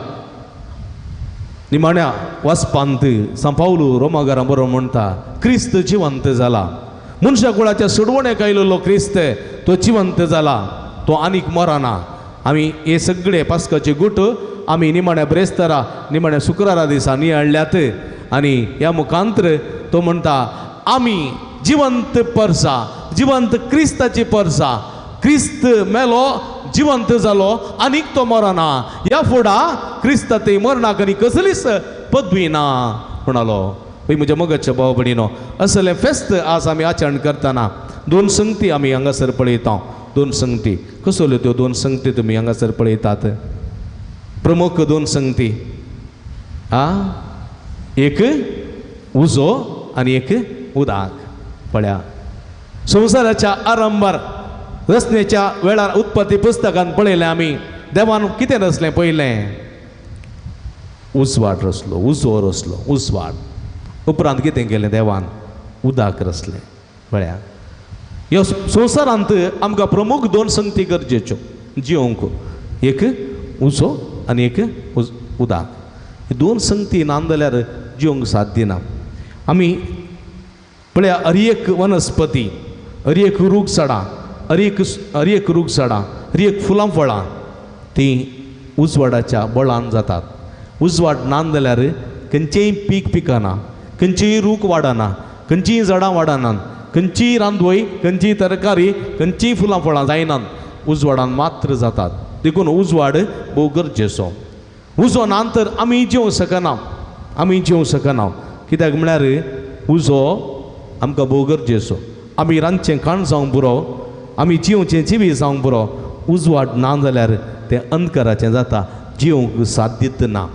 निमाण्या वाचपांत सांपावलू रोमागारां बरोबर म्हणटा, क्रिस्त जिवंत जाला, मनशा कुळाच्या सोडवणेक आयिल्लो क्रिस्त तो जिवंत जाला, तो आनीक मरना. आमी हे सगळे पास्काचे गुट आमी निमाण्या ब्रेस्तारा निमाण्या शुक्रारा दिसा नियाळ्ळ्यात आनी ह्या मुखांतर तो म्हणटा, आमी जिवंत परसा, जिवंत क्रिस्ताची परसा, क्रिस्त मेलो जिवंत जालो आनीक तो मरना, ह्या फुडा क्रिस्ता ते मरणाक आनी कसलीच पदवी ना म्हणालो. पळय म्हज्या मोगाच्या भाव भयणीनो, असलें फेस्त आज आमी आचरण करतना 2 संगती आमी हांगासर पळयता. 2 संगती कसल्यो त्यो 2 संगती तुमी हांगासर पळयतात? प्रमुख 2 संगती, आ एक उजो आनी एक उदक. पळया संवसाराच्या आरंभार रचनेच्या वेळार उत्पत्ती पुस्तकान पळयलें आमी देवान कितें रचलें पयलें? उजवाड रसलो, उजो रसलो, उजवाड. उपरांत कितें केलें देवान? उदक रसलें. पळया ह्या संवसारांत आमकां प्रमुख दोन संगती गरजेच्यो जिवंक, एक उजो आनी एक उदक. दोन संगती ना जाल्यार जिवंक साथ दिना. आमी पळया हर एक वनस्पती, हर एक रूख झाडां, हर एक रूख झाडां, हर एक फुलां फळां तीं उजवाडाच्या बळान जातात. उजवाड ना जाल्यार खंयचेंय पीक पिकना, खंयचीय रूख वाडना, खंयचीय झाडां वाडनात, खंयचीय रांदवय, खंयचीय तरकारी, खंयचीय फुलां फळां जायनात, उजवाडान मात्र जातात. देखून उजवाड भोव गरजेचो. उजो ना तर आमी जेवंक शकना, आमी जेवंक शकना. कित्याक म्हळ्यार उजो आमकां भोव गरजेचो. आमी रांदचें खाण जावंक पुरो, आमी जिवचें जिवी जावंक पुरो, उजवाड ना जाल्यार तें अंधकाराचें जाता, जिवंक साथ दित ना.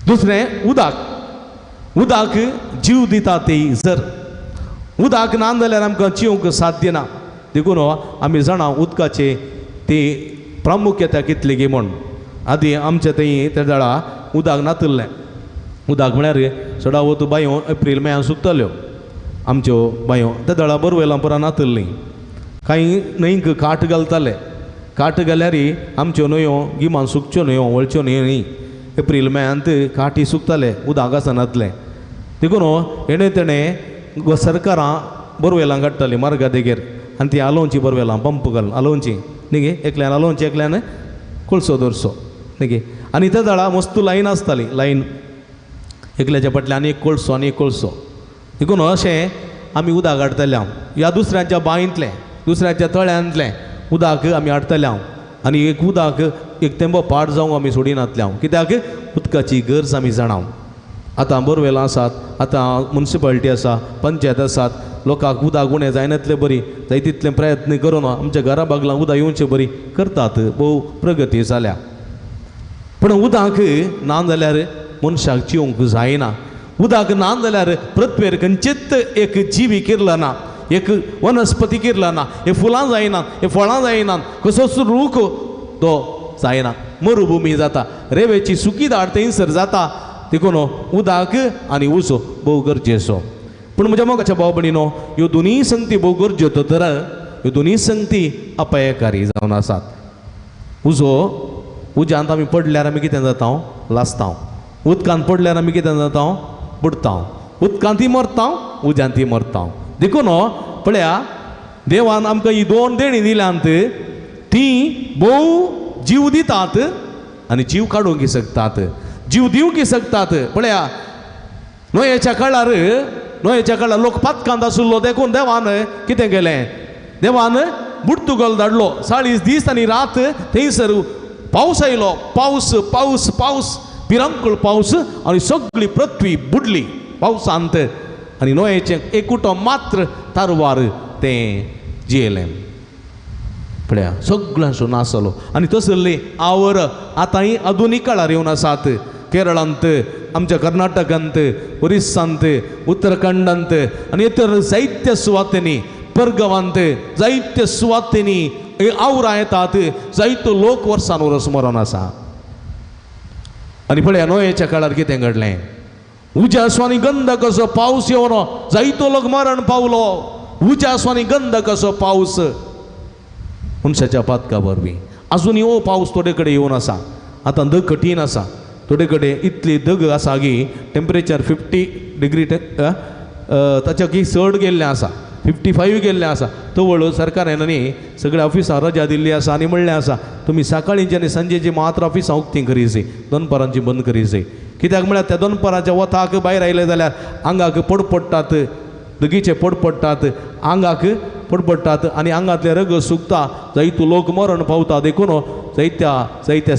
दुसरें उदक. उदक जीव दिता ती जर उदक ना जाल्यार आमकां जिवंक साथ दिना. देखून आमी जाणा उदकाचे ती प्रामुख्यता कितली गी म्हूण. आदी आमचे थंय त्या वेळा उदक नातिल्लें. उदक म्हळ्यार चडावत बांयो एप्रील मेयान सुकताल्यो आमच्यो बांयो. त्या वेळा बोरवेलां पुरा नातिल्लीं. कांय न्हंयक काट घालताले. काट घाल्यार आमच्यो न्हंयो गिमान सुकच्यो न्हंयो, वळच्यो न्हंयो न्ही. एप्रील मेयांत काटी सुकताले, उदक आसनातलें. देखून हेणें तेणें सरकारां बोरवेलां काडटालीं मार्गा देगेर आनी ती आलोवची बोरवेलां पंप घालून आलोवची न्ही गे, एकल्यान आलोवची एकल्यान कोळसो दवरचो न्ही गे. आनी त्या वेळा मस्त लायन आसताली, लायन एकल्याच्या फाटल्यान आनी एक कोळसो आनी एक कोळसो. देखून अशें आमी उदक हाडटले हांव ह्या दुसऱ्यांच्या बांयंतलें, दुसऱ्यांच्या तळ्यांतलें उदक आमी हाडटले हांव आनी एक उदक एक तेंबो पाड जावंक आमी सोडिनातले हांव. कित्याक उदकाची गरज आमी जाणां. आतां बोरवेलां आसात, आतां मुन्सिपालिटी आसा, पंचायत आसात, लोकांक उदक उणें जायनातले बरी जाय तितले प्रयत्न करून आमच्या घरा बागलां उदक येवचे बरी करतात, भोव प्रगती जाल्या. पूण उदक ना जाल्यार मनशाक जिवंक जायना. उदक ना जाल्यार पृथ्वेर खंयचेच एक जिवी किरला ना, एक वनस्पती किरला ना, हे फुलां जायनात, हे फळां जायनात, कसोच रूख तो जायना, मरुभुमी जाता, रेवेची सुकी दाड थंयसर जाता. देखून उदक आनी उजो भोव गरजेचो. पूण म्हज्या मोगाच्या भाव भयणीनो, ह्यो दोनूय संगती भोव गरजेच्यो तर ह्यो दोनूय संगती अपायकारी जावन आसात. उजो उज्यांत आमी पडल्यार आमी कितें जाता? लासता. उदकांत पडल्यार आमी कितें जाता? बुडटा. उदकांतय मरता, उज्यांतय मरता. देखून पळया देवान आमकां ही दोन देणीं दिल्यांत, तीं भोव जीव दितात आनी जीव काडूंक शकतात, जीव दिवंक शकतात. पळया न्हंयेच्या काळार, न्हंयेच्या काळार लोक पातकांत आशिल्लो, देखून देवान कितें केलें? देवान बुडतुगल धाडलो. 40 दीस आनी रात थंयसर पावस आयलो, पावस पावस पावस, पिरांकूळ पावस आनी सगळी पृथ्वी बुडली पावसांत आनी न्हंयेचें एक कुटुंब मात्र तारवार तें जियेलें. पळया सगळ्यांचो नासलो. आनी तसली आवर आतांय आधुनीक काळार येवन आसात. केरळांत, आमच्या कर्नाटकांत, ओरिस्सांत, उत्तराखंडांत आनी इतर जायत्या सुवातेंनी, परगांवांत जायत्या सुवातेंनी आवरां येतात, जायतो लोक वर्सान वर्स मरोन आसा. आनी पळया न्हंयेच्या काळार कितें घडलें? उज्यासो आनी गंधकाचो पावस येवन जायतो लोक मरण पावलो. उज्यासो आनी गंधकाचो पावस मनशाच्या पातका वरवीं. आजून हो पावस थोडे कडेन येवन आसा. आतां दग कठीण आसा, थोडे कडेन इतली दग आसा की टेम्परेचर 50 डिग्री ताच्या की चड गेल्लें आसा, 55 गेल्लें आसा. तवळ सरकारान न्ही सगळ्या ऑफिसां रजा दिल्ली आसा आनी म्हणलें आसा तुमी सकाळींची आनी सांजेची मात्र ऑफिसां उक्तीं करी जाय, दनपारांची बंद करी जाय. कित्याक म्हळ्यार त्या दनपारांच्या वताक भायर आयले जाल्यार आंगाक पड पडटात, दगीचे पड पडटात, आंगाक पड पडटात आनी आंगांतले रग सुकता, जायतो लोक मरण पावता. देखून जायत्या जायत्या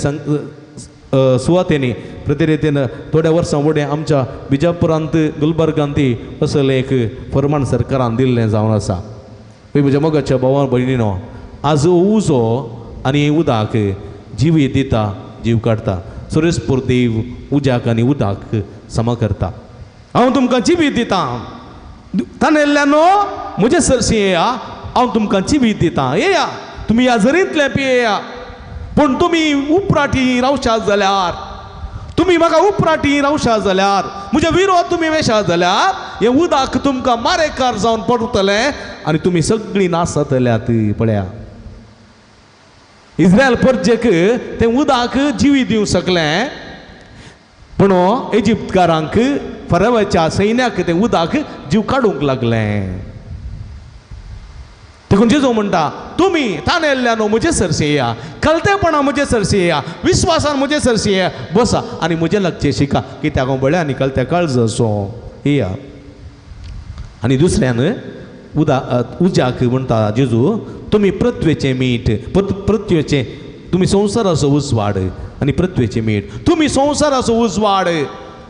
सुवातेंनी प्रतिरेतीन थोड्या वर्सां फुडें आमच्या बिजापुरांत, गुलबर्गांत असलें एक फर्मान सरकारान दिल्लें जावन आसा. म्हज्या मोगाच्या भावा भयणीनो, आज उजो आनी उदक जीव दिता, जीव काडटा. सुरेशपूर देव उज्याक आनी उदक समा करता. हांव तुमकां जिवीत दितां, तानेल्ल्यानो म्हजे सरशी येया, हांव तुमकां जिवीत दितां, येया तुमी ह्या झरींतलें पियेया. पूण तुमी उपराटी रावशात जाल्यार, तुमी म्हाका उपराटी रावशा जाल्यार, म्हज्या विरोध तुमी वेशा जाल्यार हें उदक तुमकां मारेकार जावन पडटलें आनी तुमी सगळीं नासतल्यात. पळया, इस्रायल परजेक तें उदक जिवी दिवंक शकलें, पूण इजिप्तकारांक फरवाच्या सैन्याक तें उदक जीव काडूंक लागलें. देखून जेजू म्हणटा तुमी तानेल्ल्यानो म्हजे सरशी येया, कलतेपणा म्हजे सरशी येया, विस्वासान म्हजे सरशी येया, बसा आनी म्हजे लागचें शिका, कित्याक हांव बळ्या आनी कलत्या काळजाचो. येया. आनी दुसऱ्यान उज्याक म्हणटा जेजू तुमी पृथ्वेचें मीठ, पृथ्वेचें तुमी संवसाराचो उजवाड आनी पृथ्वेचें मीठ. तुमी संवसाराचो उजवाड,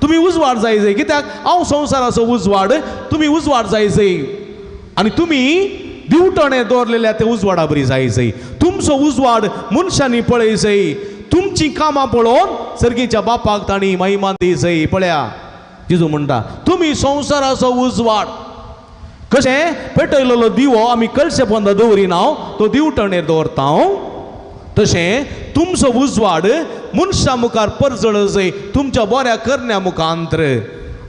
तुमी उजवाड जाय जाय, कित्याक हांव संवसाराचो उजवाड, तुमी उजवाड जाय जाय आनी तुमी दिवटणे दवरलेल्या ते उजवाडा बरी जाय जाय. तुमचो उजवाड मनशांनी पळय जाय, तुमचीं कामां पळोवन सर्गीच्या बापाक तांणी महिमा दी जाय. पळया, जेजू म्हणटा तुमी संवसाराचो उजवाड. कशें पेटयलेलो दिवो आमी कळशे पोंदा दवरिना, तो दिवटणेर दवरता, तशें तुमचो उजवाड मनशां मुखार परजळ जाय तुमच्या बऱ्या करण्या मुखांतर.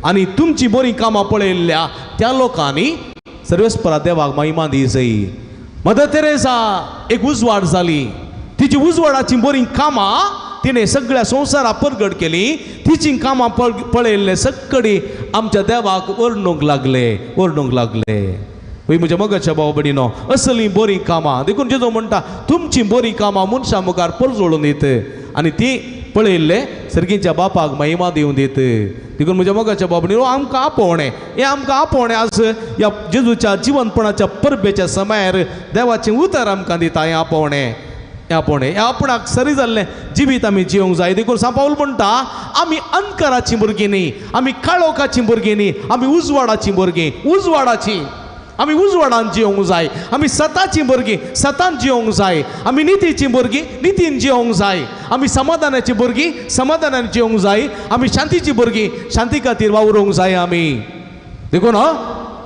आनी तुमची बरीं कामां पळयल्ल्या त्या लोकांनी सर्वेस्परा देवाक महिमा दी जाय. मदर तेरेसा एक उजवाड जाली, तिची उजवाडाची बरीं कामां तिणें सगळ्या संवसारा परगट केली. तिचीं कामां पळयल्ले सगळी आमच्या देवाक वर्णूंक लागले, वर्णूंक लागले. वय म्हज्या मोगाच्या भाव भयणीनो, असलीं बरीं कामां. देखून जेजू म्हणटा तुमचीं बरीं कामां मनशां मुखार परजळून दित आनी ती पळयल्ले सर्गीच्या बापाक महिमा दिवन दित. देखून म्हज्या मोगाच्या भाव भयणीनो, आमकां आपोवणें, हें आमकां आपोवणें आज ह्या जेजूच्या जिवनपणाच्या परबेच्या समयार देवाचें उतर आमकां दिता. हें आपोवणें, हें आपोवणें, हें आपणाक सरी जाल्लें जिवीत आमी जिवंक जाय. देखून सांत पावल म्हणटा आमी अंधकाराचीं भुरगीं न्ही, आमी काळोखाचीं भुरगीं न्ही, आमी उजवाडाचीं भुरगीं, उजवाडाचीं. आमी उजवाडान जिवंक जाय. आमी सताचीं भुरगीं, सतान जिवंक जाय. आमी नितीचीं भुरगीं, नितीन जिवंक जाय. आमी समाधानाचीं भुरगीं, समाधानान जिवंक जाय. आमी शांतीचीं भुरगीं, शांती खातीर वावरूंक जाय आमी. देखून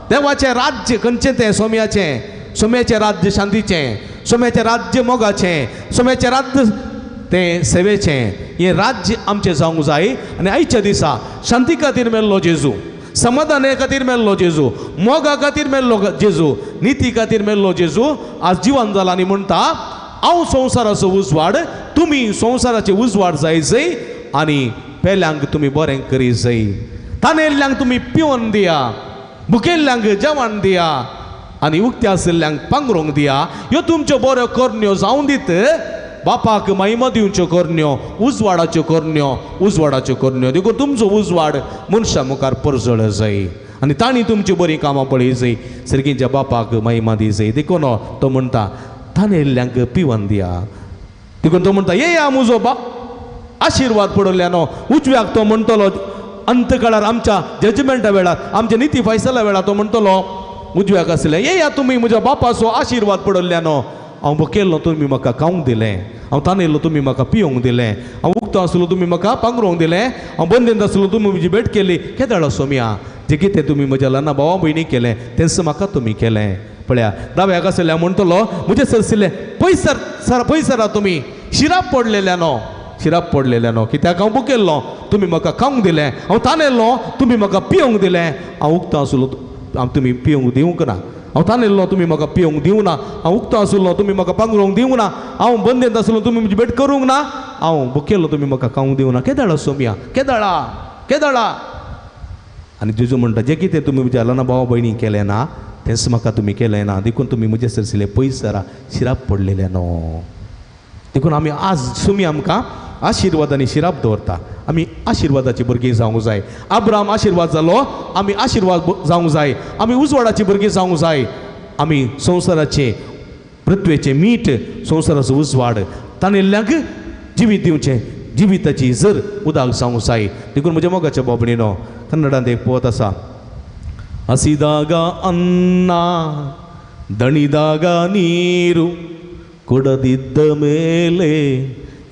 देवाचें राज्य खंयचें तें? सोम्याचें. सोम्याचें राज्य शांतीचें, सोम्याचें राज्य मोगाचें, सोम्याचें राज्य तें सेवेचें. हें राज्य आमचें जावंक जाय. आनी आयच्या दिसा शांती खातीर मेल्लो जेजू, समाधाना खातीर मेल्लो जेजू, मोगा खातीर मेल्लो जेजू, निती खातीर मेल्लो जेजू आज जिवन जाला आनी म्हणटा हांव संवसाराचो उजवाड, तुमी संवसाराचे उजवाड जाय जाय आनी पेल्यांक तुमी बरें करी जाय, तानेल्ल्यांक तुमी पिवन दिया, भुकेल्ल्यांक जेवण दिया आनी उक्ते आशिल्ल्यांक पांगरूंक दिया. ह्यो तुमच्यो बऱ्यो करण्यो जावन दीत बापाक महिमा दिवच्यो करण्यो, उजवाडाच्यो करण्यो, उजवाडाच्यो करण्यो. देखून तुमचो उजवाड मनशां मुखार परजळ जाय आनी तांणी तुमची बरीं कामां पळय जाय, सर्गीच्या बापाक महिमा दी जाय. देखून तो म्हणटा तानेल्ल्यांक पिवन दिया. देखून तो म्हणटा येया म्हजो बाप आशिर्वाद पडल्यानो. उजव्याक तो म्हणटलो अंतकाळार आमच्या जजमेंटा वेळार, आमच्या निती फैसला वेळार तो म्हणटलो उजव्याक आसलें येया तुमी म्हज्या बापाचो आशिर्वाद पडल्यानो. हांव भुकेल्लो तुमी म्हाका खावंक दिलें, हांव तानेल्लो तुमी म्हाका पिवंक दिलें, हांव उक्तो आसलो तुमी म्हाका पांगरूंक दिलें, हांव बंदेंत आसलो तुमी म्हजी भेट केली. केदळ सोम्या जें कितें तुमी म्हज्या ल्हान भावा भयणी केलें तेंच म्हाका तुमी केलें. पळया दाव्याक आसल्या म्हणटलो म्हजें सरसिल्लें पयसर सर पयसरा तुमी शिराप पडलेल्यानो, शिराप पडलेल्यानो, कित्याक हांव भुकेल्लो तुमी म्हाका खावंक दिलें, हांव तानेल्लो तुमी म्हाका पिवंक दिलें, हांव उक्तो आसलो तुमी पिवंक दिवंक ना, हांव तानेल्लो तुमी म्हाका पिवंक दिवंक ना, हांव उक्तो आसलो तुमी म्हाका पांगरूंक दिवंक ना, हांव बंदेंत आसलो तुमी म्हजी भेट करूंक ना, हांव भुकेल्लो तुमी म्हाका खावंक दिवंक ना. केदळा सोम्या, केदळा, केदळा. आनी जेजू म्हणटा जें कितें तुमी म्हज्या ल्हान भावा भयणी केलें ना तेंच म्हाका तुमी केलें ना, देखून तुमी म्हजे सरसिले पयसरा शिराप पडलेले न्हू. देखून आमी आज सुमी आमकां आशिर्वाद आनी शिराप दवरता. आमी आशिर्वादाची भुरगीं जावंक जाय. अब्राम आशिर्वाद जालो, आमी आशिर्वाद जावंक जाय. आमी उजवाडाची भुरगीं जावंक जाय. आमी संवसाराचे पृथ्वेचें मीठ, संवसाराचो उजवाड तानेल्ल्यांक जिवीत दिवचें, जिविताची जर उदक जावंक जाय. देखून म्हज्या मोगाच्या बाबणीनो, कन्नडांत एक पोत आसा, हसिದಾಗ अन्न ದಣಿದಾಗ ನೀರು ಕೊಡದಿದ್ದ ಮೇಲೆ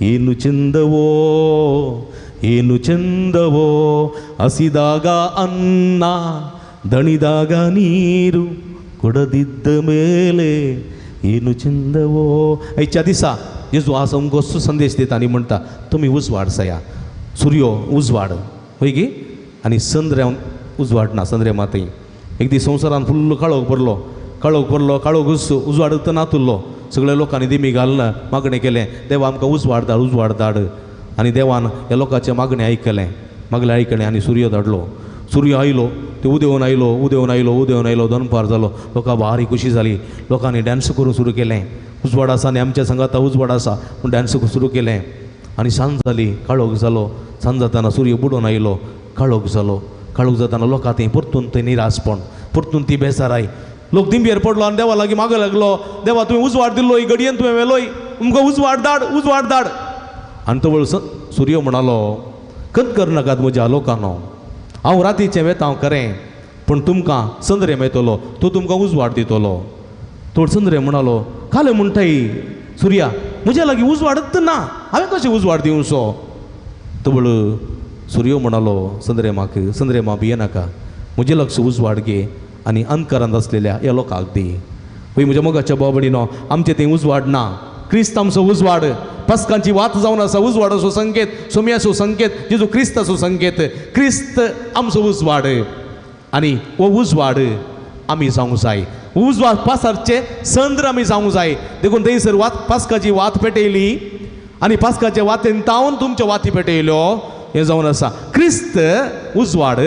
ಏನು ಚೆಂದವೋ ಏನು ಚೆಂದವೋ, ಹಸಿದಾಗ ಅನ್ನ ದಣಿದಾಗ ನೀರು ಕೊಡದಿದ್ದ ಮೇಲೆ ಏನು ಚೆಂದವೋ. आयच्या दिसा जेजू आज आमकां असो संदेश दिता आनी म्हणटा तुमी उजवाड जाया, सुर्यो उजवाड वय गी आनी संद्रे उजवाड ना संद्रे मातय. एक दीस संवसारान फुल्ल काळोख भरलो, काळोख भरलो, काळोख उजवाड नातुल्लो. सगळ्या लोकांनी दिमी घालून मागणें केलें, देवा आमकां उजवाड धाड, उजवाड धाड. आनी देवान ह्या लोकांचें मागणें आयकलें, मागणें आयकलें आनी सुर्य धाडलो. सूर्य आयलो, ते उदेवन आयलो, उदेवन आयलो, उदेवन आयलो, दनपार जालो. लोकां भारी खुशी जाली. लोकांनी डांस करूंक सुरू केलें. उजवाड आसा आनी आमच्या सांगाता उजवाड आसा म्हूण डांस सुरू केलें. आनी सांज जाली, काळोख जालो. सांज जाताना सूर्य बुडोवन आयलो, काळोख जालो. काळोख जाताना लोकां थंय परतून थंय निरासपण, परतून ती बेजाराय. लोक दिंबेर पडलो आनी देवा लागीं मागो लागलो, देवा तुवें उजवाड दिल्लो, ही घडयेन तुवें व्हेलोय, तुमकां उजवाड धाड, उजवाड धाड. आनी तो सूर्य म्हणालो, खंत करनाकात म्हज्या लोकांनो, हांव रातीचें वेता हांव खरें, पूण तुमकां संद्रे मेळटलो, तो तुमकां उजवाड दितलो. तो संद्रे म्हणालो, काले म्हणटाय सुर्या, म्हज्या लागीं उजवाडच ना, हांवें कशें उजवाड दिवचो? तवळ सुर्यो म्हणालो संद्रेमाक, संद्रेमा भियेनाका, म्हजे लक्ष उजवाड घे आनी अंधकारांत आसलेल्या ह्या लोकांक दी. पळय म्हज्या मोगाच्या बाबडीनो, आमचें थंय उजवाड ना, क्रिस्त आमचो उजवाड. पस्कांची वात जावन आसा उजवाडाचो संकेत, सोम्याचो संकेत, जेजू क्रिस्ताचो संकेत. क्रिस्त आमचो उजवाड आनी हो उजवाड आमी जावंक जाय. उजवाड पासारचे संद्र आमी जावंक जाय. देखून थंयसर वात पास्काची वात पेटयली आनी पास्काच्या वातेन तावन तुमच्यो वाती पेटयल्यो. हें जावन आसा क्रिस्त उजवाड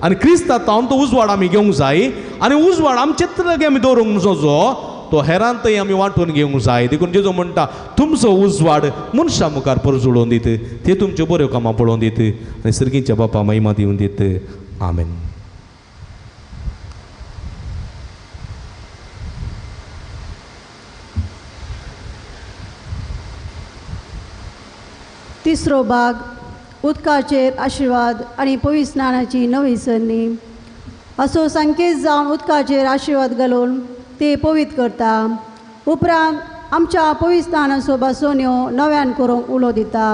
आनी क्रिस्ता तावन तो उजवाड आमी घेवंक जाय आनी उजवाड आमचेच लागीं आमी दवरूंक जोजो तो हेरांतय आमी वांटून घेवंक जाय. देखून जेजू म्हणटा, तुमचो उजवाड मनशां मुखार परजळोवन दीत, ते तुमच्यो बऱ्यो कामां पळोवन दीत आनी सर्गीच्या बापा महिमा दिवन दीत. आमेन. तिसरो भाग, उदकाचेर आशिर्वाद आनी पवित्र स्नानाची नवी संदी. असो संकेत जावन उदकाचेर आशिर्वाद घालून ते पवित्र करता. उपरांत आमच्या पवित्र स्नानाचो बासोन्यो नव्यान करूंक उलो दिता.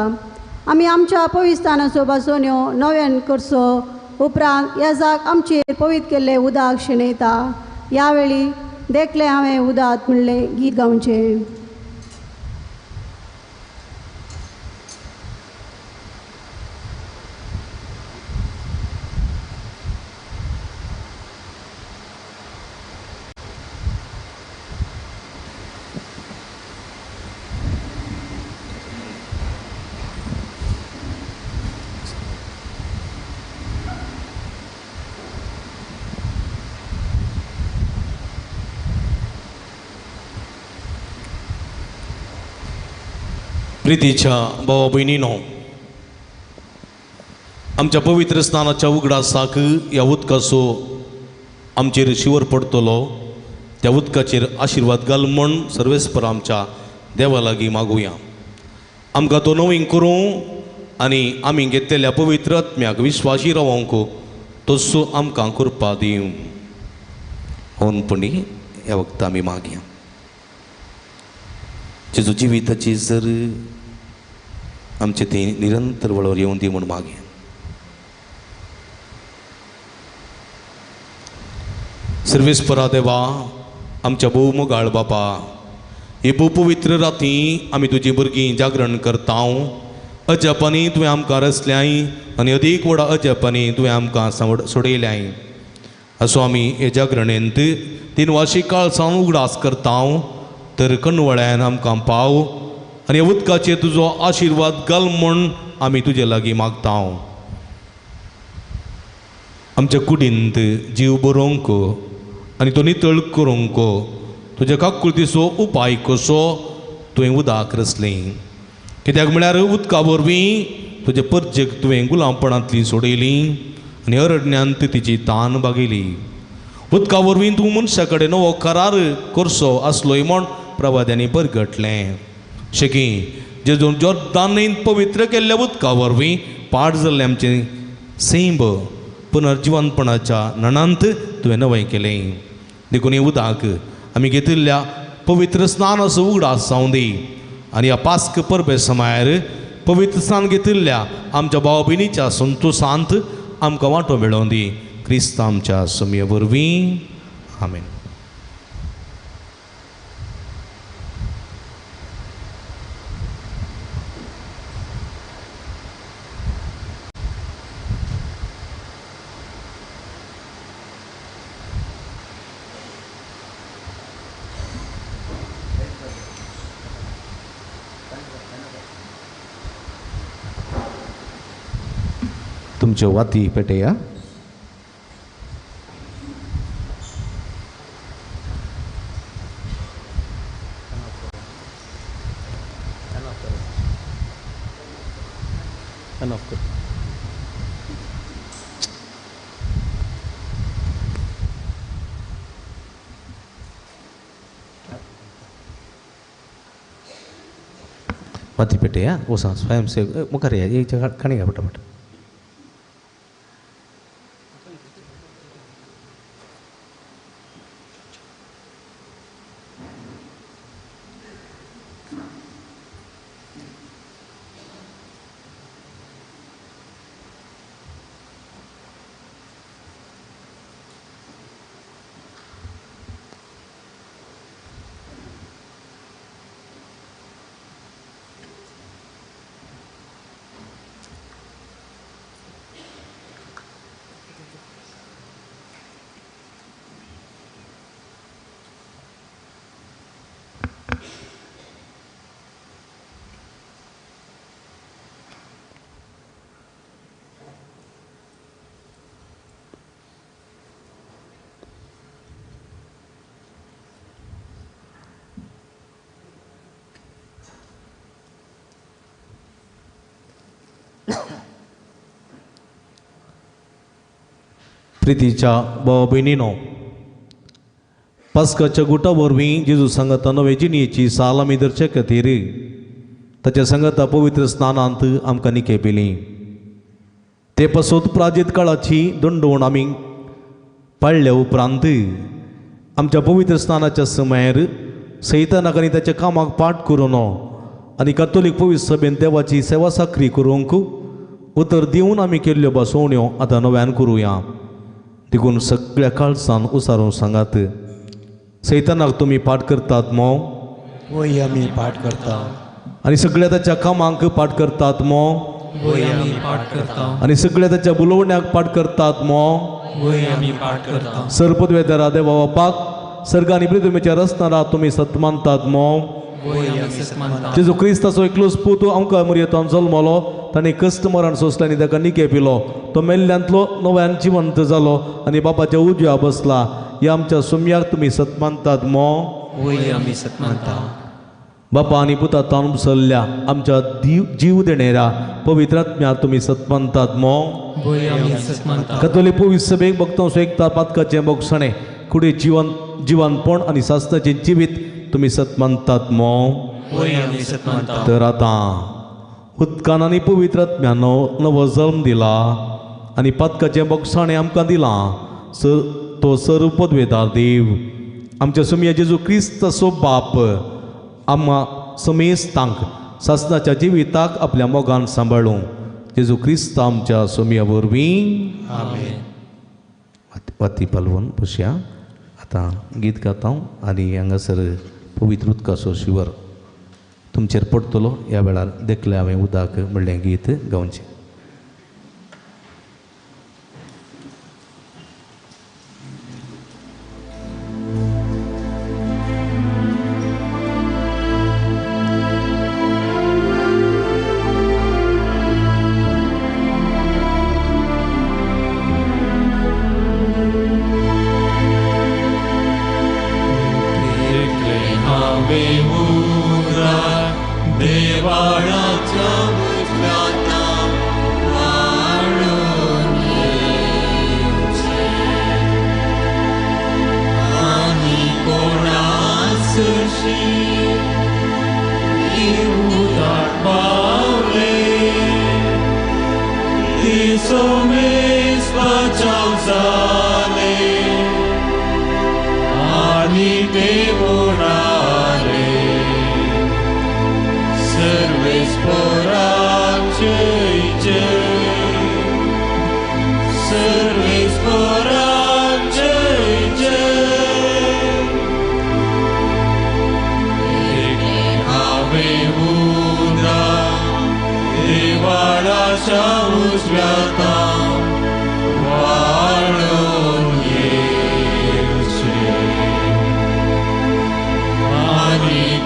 आमी आमच्या पवित्र स्नानाचो बासोन्यो नव्यान करचो. उपरांत ह्या जाग आमचेर पवित्र केल्लें उदक शेणयता. ह्या वेळी देखलें हांवें उदक म्हणलें गीत गावचें. प्रितीच्या भावा भयणीनो, आमच्या पवित्र स्नानाच्या उगडासाक ह्या उदकाचो आमचेर शिवर पडटलो. त्या उदकाचेर आशिर्वाद घाल म्हूण सर्वेस्पर आमच्या देवा लागीं मागुया. आमकां तो नवीन करूं आनी आमी घेतलेल्या पवित्र आत्म्याक विश्वासी रावंक तसो आमकां कृपा दिवं. होनपणी ह्या वखदां आमी मागया. जेजू जिविताची जर आमचे थंय निरंतर वळोर येवन दी म्हूण मागया. सर्वेस्परा देवा, आमच्या भोव मोगाळ बापा, हे भोव पवित्र राती आमी तुजी भुरगीं जागरण करता. अजापांनी तुवें आमकां रचल्याय आनी अदीक व्हडा अजापांनी तुवें आमकां सोडयल्याय. असो आमी हे जागरणेंत 3 वार्षीक काळ सावन उगडास करता. तर कणवळ्यान आमकां पाव आनी उदकाचेर तुजो आशिर्वाद घाल म्हूण आमी तुजे लागीं मागता. आमच्या कुडींत जीव बरोवंक आनी तो नितळ करूंक तुज्या काकुळतीचो उपाय कसो तुवें उदक रचलें. कित्याक म्हळ्यार उदका वरवीं तुजे परजेक तुवें गुलामपणांतली सोडयली आनी अरण्यांत तिची तान भागयली. उदका वरवीं तूं मनशा कडेन नवो करार करचो आसलोय म्हूण प्रवाद्यांनी परगटलें. शेकी जेजून जोर्दान पवित्र केल्ल्या उदका वरवीं पाड जाल्लें आमचें सैंब पुनर्जिवनपणाच्या नणांत तुवें नवें केलें. देखून हें उदक आमी घेतिल्ल्या पवित्र स्नानाचो उगडास जावं दी आनी ह्या पास्क परबे समायर पवित्र स्नान घेतिल्ल्या आमच्या भाव भयणीच्या संतोशांत आमकां वांटो मेळोवन दी. क्रिस्त आमच्या सुमये वरवीं. आमेन. तुमच्यो वाती पेटया. वाती पेटया वसा स्वयंसेवक मुखार या एक काणी घ्या पटापट. प्रितीच्या भाव भयणीनो, पास्काच्या गुटा वरवीं जेजू सांगाता नवे जिणेची साल आमी धरचे खातीर ताच्या सांगाता पवित्र स्नानांत आमकां निके पिली. ते पासत प्राजीत काळाची दंडवण आमी पाळल्या उपरांत आमच्या पवित्र स्नानाच्या समयार सैतानाक आनी ताच्या कामाक पाठ करून आनी कातोलीक पवित्र सभेन देवाची सेवा साकरी करूंक उतर दिवन आमी केल्ल्यो बसवण्यो आतां नव्यान करुया. देखून सगळ्या काळसान उसारून सांगात, सैतानाक तुमी पाठ करतात मो? वय आमी पाठ करता. आनी सगळ्या ताच्या कामांक पाठ करतात मो? वय आमी पाठ करता. आनी सगळ्या ताच्या बुलोवण्याक पाठ करतात मो? वय आमी पाठ करता. सरपदवेदरा देवा बापाक सर्ग आनी पृथ्वीच्या रचणारा तुमी सत मानतात मो? वय आमी सत मानतात. जेजू क्रिस्ताचो एकलोच पूत आमकां मुरयेंत जल्मलो, ताणें कश्ट मरण सोंसलें आनी ताका निके पिलो. तो मेल्ल्यांतलो नव्यान जिवंत जालो आनी बापाच्या उजव्या बसला. ह्या आमच्या सुम्याक तुमी सत मानतात मो? वय आमी सत मानता. बापा आनी पुता ताणून सल्ल्या आमच्या जीव देणेरा पवित्र आत्म्या तुमी सत मानतात मो? वय आमी सत मानता. कथोलीक पवित्र सभेक भक्तांसो एकता पातकाचें बोगसणें कुडे जिवन जिवनपण आनी सासणाचें जिवीत तुमी सत मानतात मो? वय आमी सत मानता. तर आतां उदकान आनी पवित्र आत्म्यान नवो जल्म दिला आनी पातकाचें बोगसाणें आमकां दिलां सर तो सर्व पदवेदार देव आमच्या सुमया जेजू क्रिस्ताचो बाप आमकां समेस्तांक सासणाच्या जिविताक आपल्या मोगान सांबाळूं. जेजू क्रिस्त आमच्या सुमया वरवीं आमेन. वाती पालवून बसया. आतां गीत गाता आनी हांगासर पवित्र उदकाचो शिवर तुमचेर पडटलो. ह्या वेळार देखलें हांवें उदक म्हणलें गीत गावचें.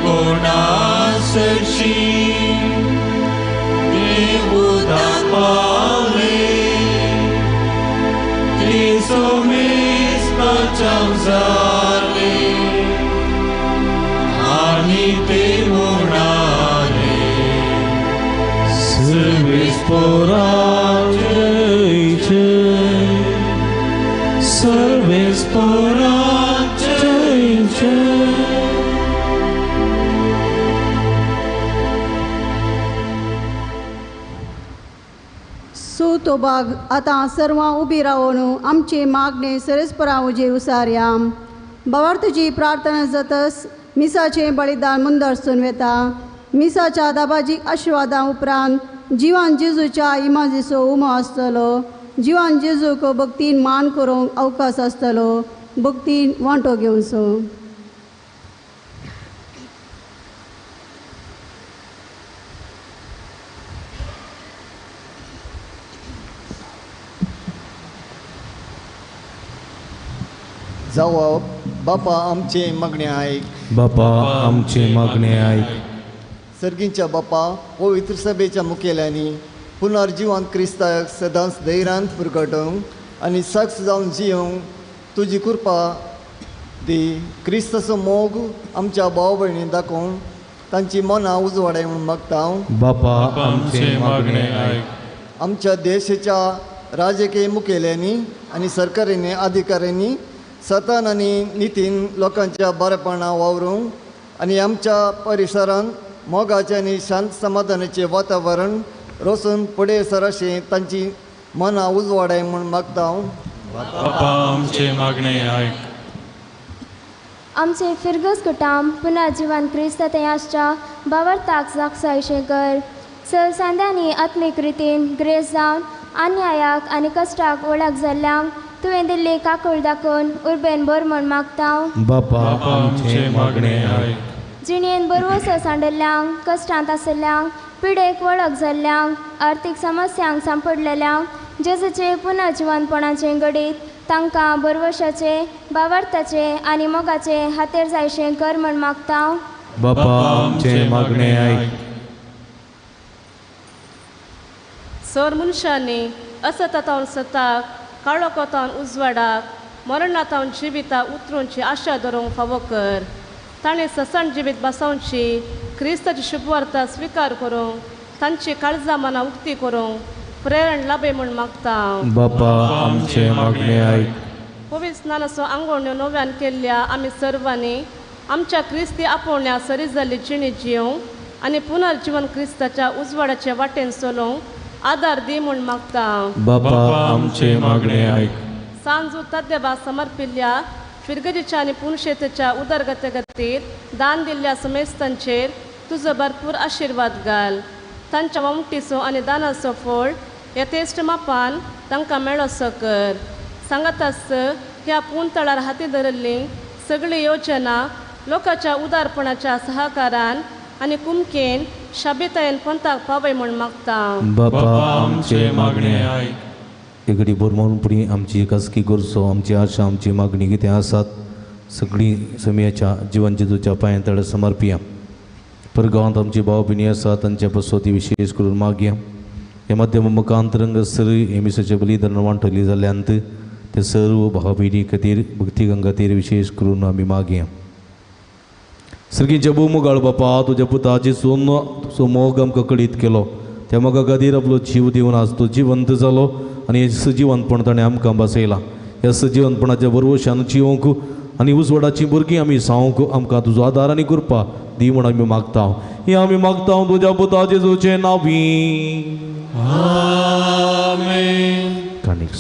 कोणासशी देवूदा पावले सर्वेस्पोरा जय जय, सर्वेस्पोरा जय जय। सुतो बाग आतां सर्वां उबी रावन आमचे मागणे सरस्परा उजेर उसारया। बावार्थची प्रार्थना जातस मिसाचें बलिदान मुंदरसून वेता। मिसाच्या दाबाजीक आशिर्वादा उपरांत जिवान जेजूच्या इमाजीचो उमो आसतलो। जिवान जेजूक भक्तीन मान करूंक अवकाश आसतलो। भक्तीन वांटो घेवचो। जावप बापा आमचे मागणे आयक, बापा आमचे मागणे आयक। सर्गींच्या बापा, पवित्र सभेच्या मुखेल्यांनी पुनर्जिवन क्रिस्ताक सदांच धैर्यान पुरगटोवंक आनी साक्ष जावन जियोंक तुजी कृपा दी। क्रिस्ताचो मोग आमच्या भाव भयणी दाखोवन तांची मनां उजवाडाय म्हूण मागता हांव। बापा आमचे मागणे आयक। आमच्या देशाच्या राजकीय मुखेल्यांनी आनी सरकारांनी अधिकाऱ्यांनी सतान आनी नितीन लोकांच्या बरेपणा वावरूंक आनी आमच्या परिसरांत मोगाचें आनी शांत समाधानाचें वातावरण रोसून फुडें सर अशें तांची मनां उजवाडाय म्हूण मागता हांव। बापा आमचे मागणे आयक। आमचे फिरगज कुटाम पुनः जिवन क्रिस्त थंय आसच्या बावरताक जागसायशें कर। सरसांद्यांनी आत्मीक रितीन ग्रेस जावन अन्यायाक आनी कश्टाक वळख जाल्ल्यांक तुवें दिल्ली काकूळ दाखोवन उर्बेन भर म्हूण मागता। बापा आमचे मागणे आयक। जिणेन बरवसो सांडल्ल्यांक, कश्टांत आशिल्ल्यांक, पिडेक वळख जाल्ल्यांक, आर्थीक समस्यांक सांपडलेल्यांक जेजूचे पुनर्जिवनपणाचें घडीत तांकां बरवशाचें, बावार्थाचें आनी मोगाचें हातेर जायशें कर म्हूण मागता। बापा आमचे मागणे आयक। सर मनशांनी असतातावन सताक, काळोखांतावन उजवाडाक, मरणातावन जिविता उतरूंची आशा धरूंक फावो कर। ताणें ससान जिवीत बसोवची क्रिस्ताची शुभवार्ता स्विकार करूंक तांची काळजां मनां उक्ती करूंक प्रेरण लाभे म्हूण मागता। बापा आमचे मागणे आयक। पवित्र स्नानाचो आंगवण्यो नव्यान केल्ल्या आमी सर्वांनी आमच्या क्रिस्ती आपोवण्या सरी जाल्ली जिणी जिवंक आनी पुनर्जिवन क्रिस्ताच्या उजवाडाचे वाटेन चलोवंक आदार दी म्हूण मागता। बापा आमचे मागणे आयक। सांजू तद्देबा समर्पिल्ल्या फिरगजीच्या आनी पुनशेतेच्या उदरगते खातीर दान दिल्ल्या समेस्तांचेर तुजो भरपूर आशिर्वाद घाल। तांच्या वमटीचो आनी दानाचो फळ यथेश्ट मापान तांकां मेळोसो कर। सांगाताच ह्या पुनतळार हाती धरिल्ली सगळी योजना लोकांच्या उदारपणाच्या सहकारान आनी कुमकेन शाबितायेन पंथाक पावय म्हूण मागता। बापा आमचे मागणे आयक। एगडी बोरमारून पुढी आमची खासगी गरजो, आमची आशा, आमची मागणी कितें आसात सगळी समयाच्या जिवन जेजूच्या पांयां तळे समर्पिया। परगांवांत आमची भाव भयणी आसा तांच्या पसोती विशेष करून मागया। ह्या माध्यम मुखांतरंग सर हे मिसाचें बलिदान वांटली जाल्ल्यान ते सर्व भाव भयणी खातीर भक्ती खातीर विशेष करून आमी मागया। सर्गींच्या भोव बापा, तुज्या पुता जेजून तुजो मोग आमकां कळीत केलो, त्या मोगा खातीर आपलो जीव दिवन आज तो जिवंत जालो आनी सजीवनपण ताणें आमकां बसयलां। ह्या सजीवनपणाच्या भरवशान जिवंक आनी उजवाडाची भुरगीं आमी सावंक आमकां तुजो आदार आनी कृपा दी म्हूण आमी मागता। हें आमी मागता तुज्या पुता जेजूचें नांवी। आमेन। काणीक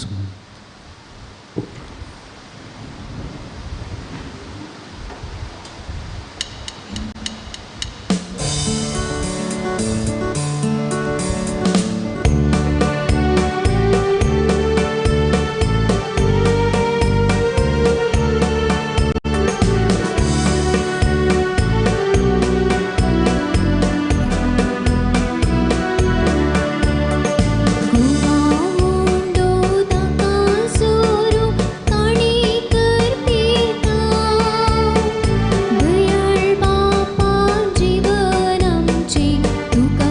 तुका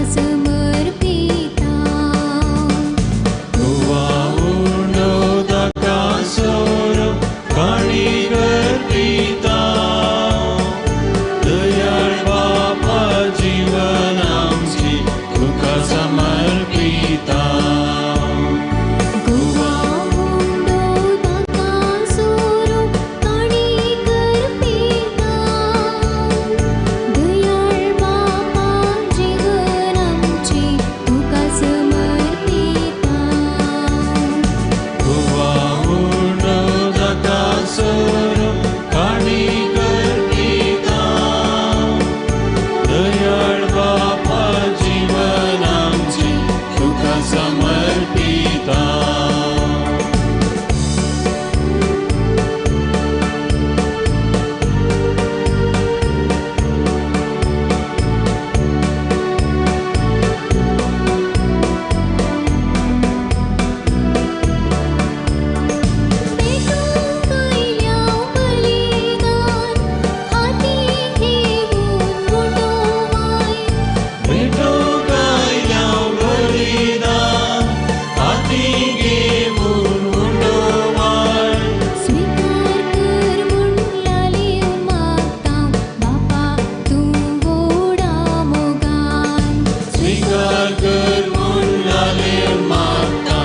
कर मुन्नाले मागता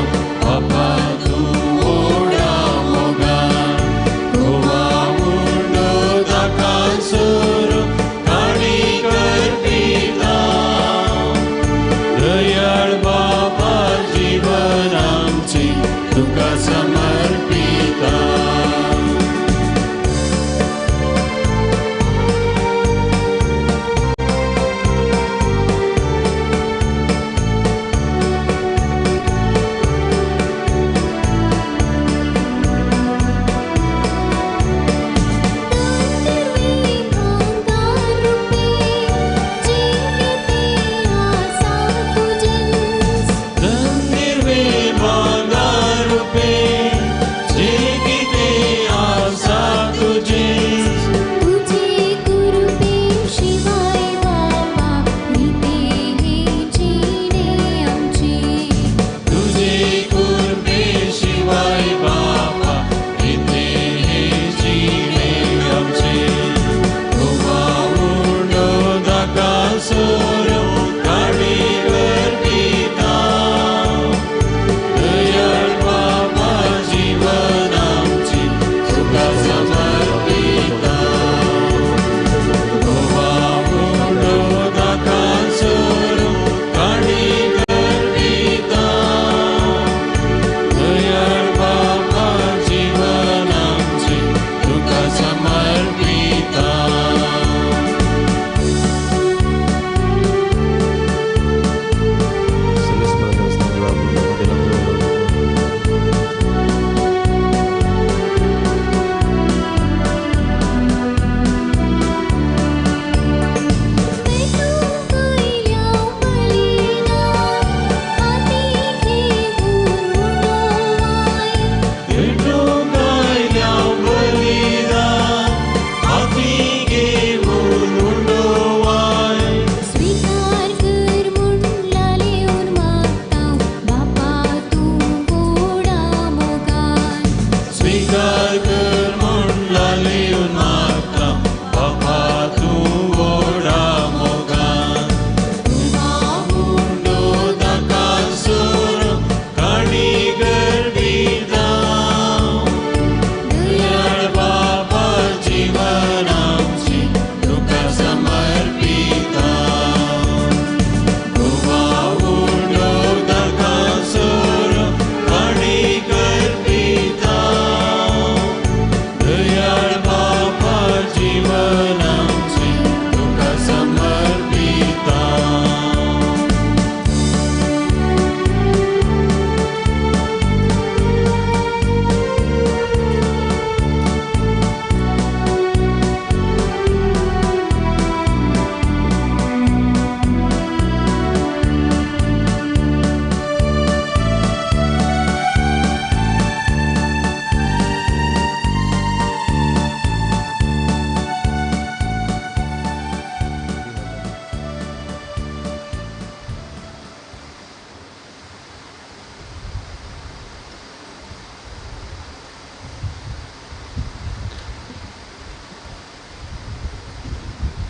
बापा तूं व्हडा मोगान गोवा उंडो दाकासोर काणी करपिता दयाळ बाबा जीवन आमचें तुका समर्पिता.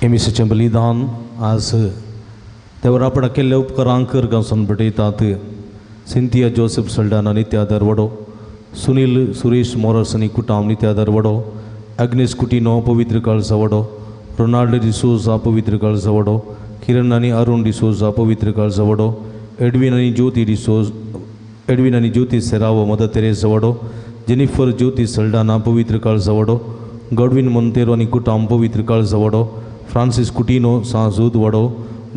एमिसाचें बलिदान आज देवर आपण केल्ल्या उपकारांक गांवसान भेटयतात. सिंथिया जोसेफ सल्डाना नित्या दरवडो, सुनील सुरेश मोरस आनी कुटाम नित्या दरवडो, अग्नेस कुटिनो पवित्र काळजा वडो, रोनाल्ड डिसोजा पवित्र काळजा वडो, किरण आनी अरुण डिसोजा पवित्र काळजा वडो, एडविन आनी ज्योती डिसोज एडविन आनी ज्योती सेरावो मदर तेरेसा वडो, जेनिफर ज्योती सल्डाना पवित्र काळजा वडो, गॉडविन मोंतेरो आनी कुटाम पवित्र काळजा वडो, फ्रांसीस कुटिनो सांजूद वडो,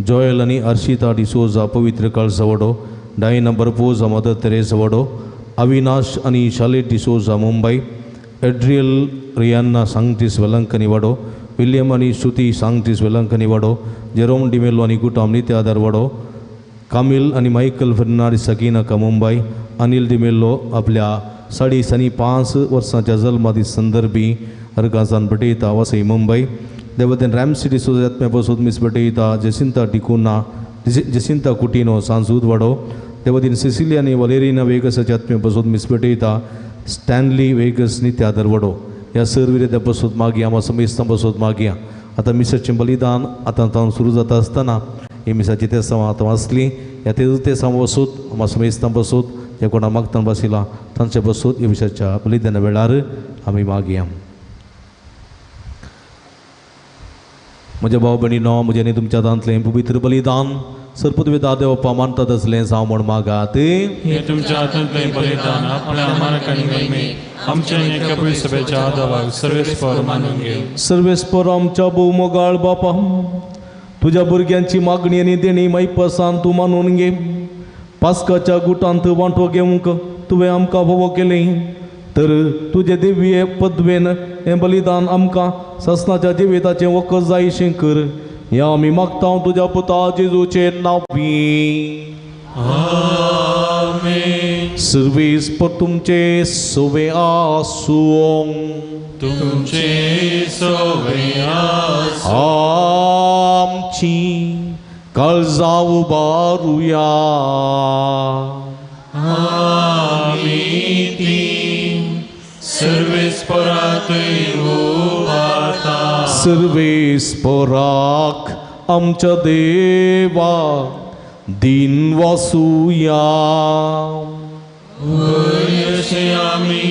जोयल आनी अर्शिता डिसोजा पवित्र काळजा वडो, डायना बर्पोजा मदर तेरेसा वडो, अविनाश आनी शालेट डिसोजा मुंबय, एड्रियल रियान्ना सांगतीस वेलंकनी वडो, विल्यम आनी श्रुती सांगतीस वेलंकनी वडो, जेरोम डिमेलो आनी कुटाम नित्य आदार वडो, कामिल आनी मायकल फेर्नांडीस सकीनाका मुंबय, अनिल डिमेलो आपल्या 5.5 वर्सांच्या जल्मादी संदर्भी अर्गासान भेटयता वसई मुंबय. देवतेन रॅमसी डिसोजा आत्म्या पसून मिस भेटयता जेसिंता डिकुना जेसिंता कुटिनो सांजूद वडो, देवतीन सिसिलिया आनी वलेरिना वेगसाच्या आत्म्या पसून मिस भेटयता स्टॅनली वेगस नित्य आदर वडो. ह्या सर विरेद्या पसून मागया आमा समेस्तां पसून मागया. आतां मिसाचें बलिदान आतां तावन सुरू जाता आसतना ही मिसाची तेसांव आतां वाचली ह्या तेसांव बसूत आमा बसूत जे कोणा मागतान बसिला तांचे बसूत ह्या मिसाच्या बलिदाना वेळार आमी मागया. म्हज्या भाव भयणीनो, म्हजें आनी तुमच्या हातांतलें पवित्र बलिदान सरपदवेदा देवपा मानतात असलें जावं म्हूण मागात. हे तुमच्या हातांतलें बलिदान आपल्या मारक आनी महिमेक आमच्या आनी कबूल सभेच्या आदावाक सर्वेस्पर मानून घे. सर्वेस्पर आमच्या भोव मोगाळ बापा, तुज्या भुरग्यांची मागणी आनी देणी मैपसान तूं मानून घे. पास्काच्या गुटांत वांटो घेवंक तुवें आमकां भोवो केलें तर तुजे दिव्य पदवेन हें बलिदान आमकां ससनाच्या जिविताचें वखद जायशें कर. ह्या आमी मागता तुज्या पुता जेजूचे नांवी. आमेन. सर्वेस्पर तुमचे सवे आसूं. तुमचे सवे आसूं. आमची काळजां उबारुया. आमी ती सर्वेस्परातूय उबारता. सर्वेस्पराक आमच्या देवा दिन वासुया. अशें आमी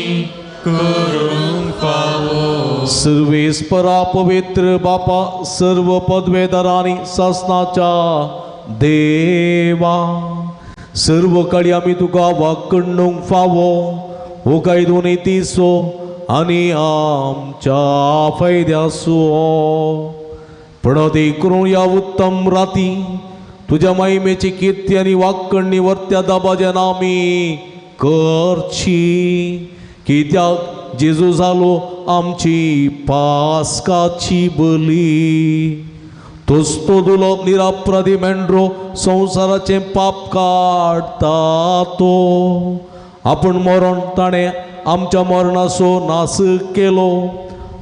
करूंक फावो. सर्वेस्परा पवित्र बापा, सर्व पदवेदारांनी सासनाच्या देवा, सर्व काळी आमी तुका वाकडूंक फावो हो कायदो नितीचो आनी आमच्या फायद्याचो. प्रणती करून ह्या उत्तम राती तुज्या महिमेची किर्ती आनी वाकण्णी वर्त्या दाबाज्यान आमी करची. कित्याक जेजू जालो आमची पास्काची बली. तोच तो दुलो निरापराधी मेंढरो संवसाराचें पाप काडटा तो. आपूण मरण ताणें आमच्या मरणाचो नास केलो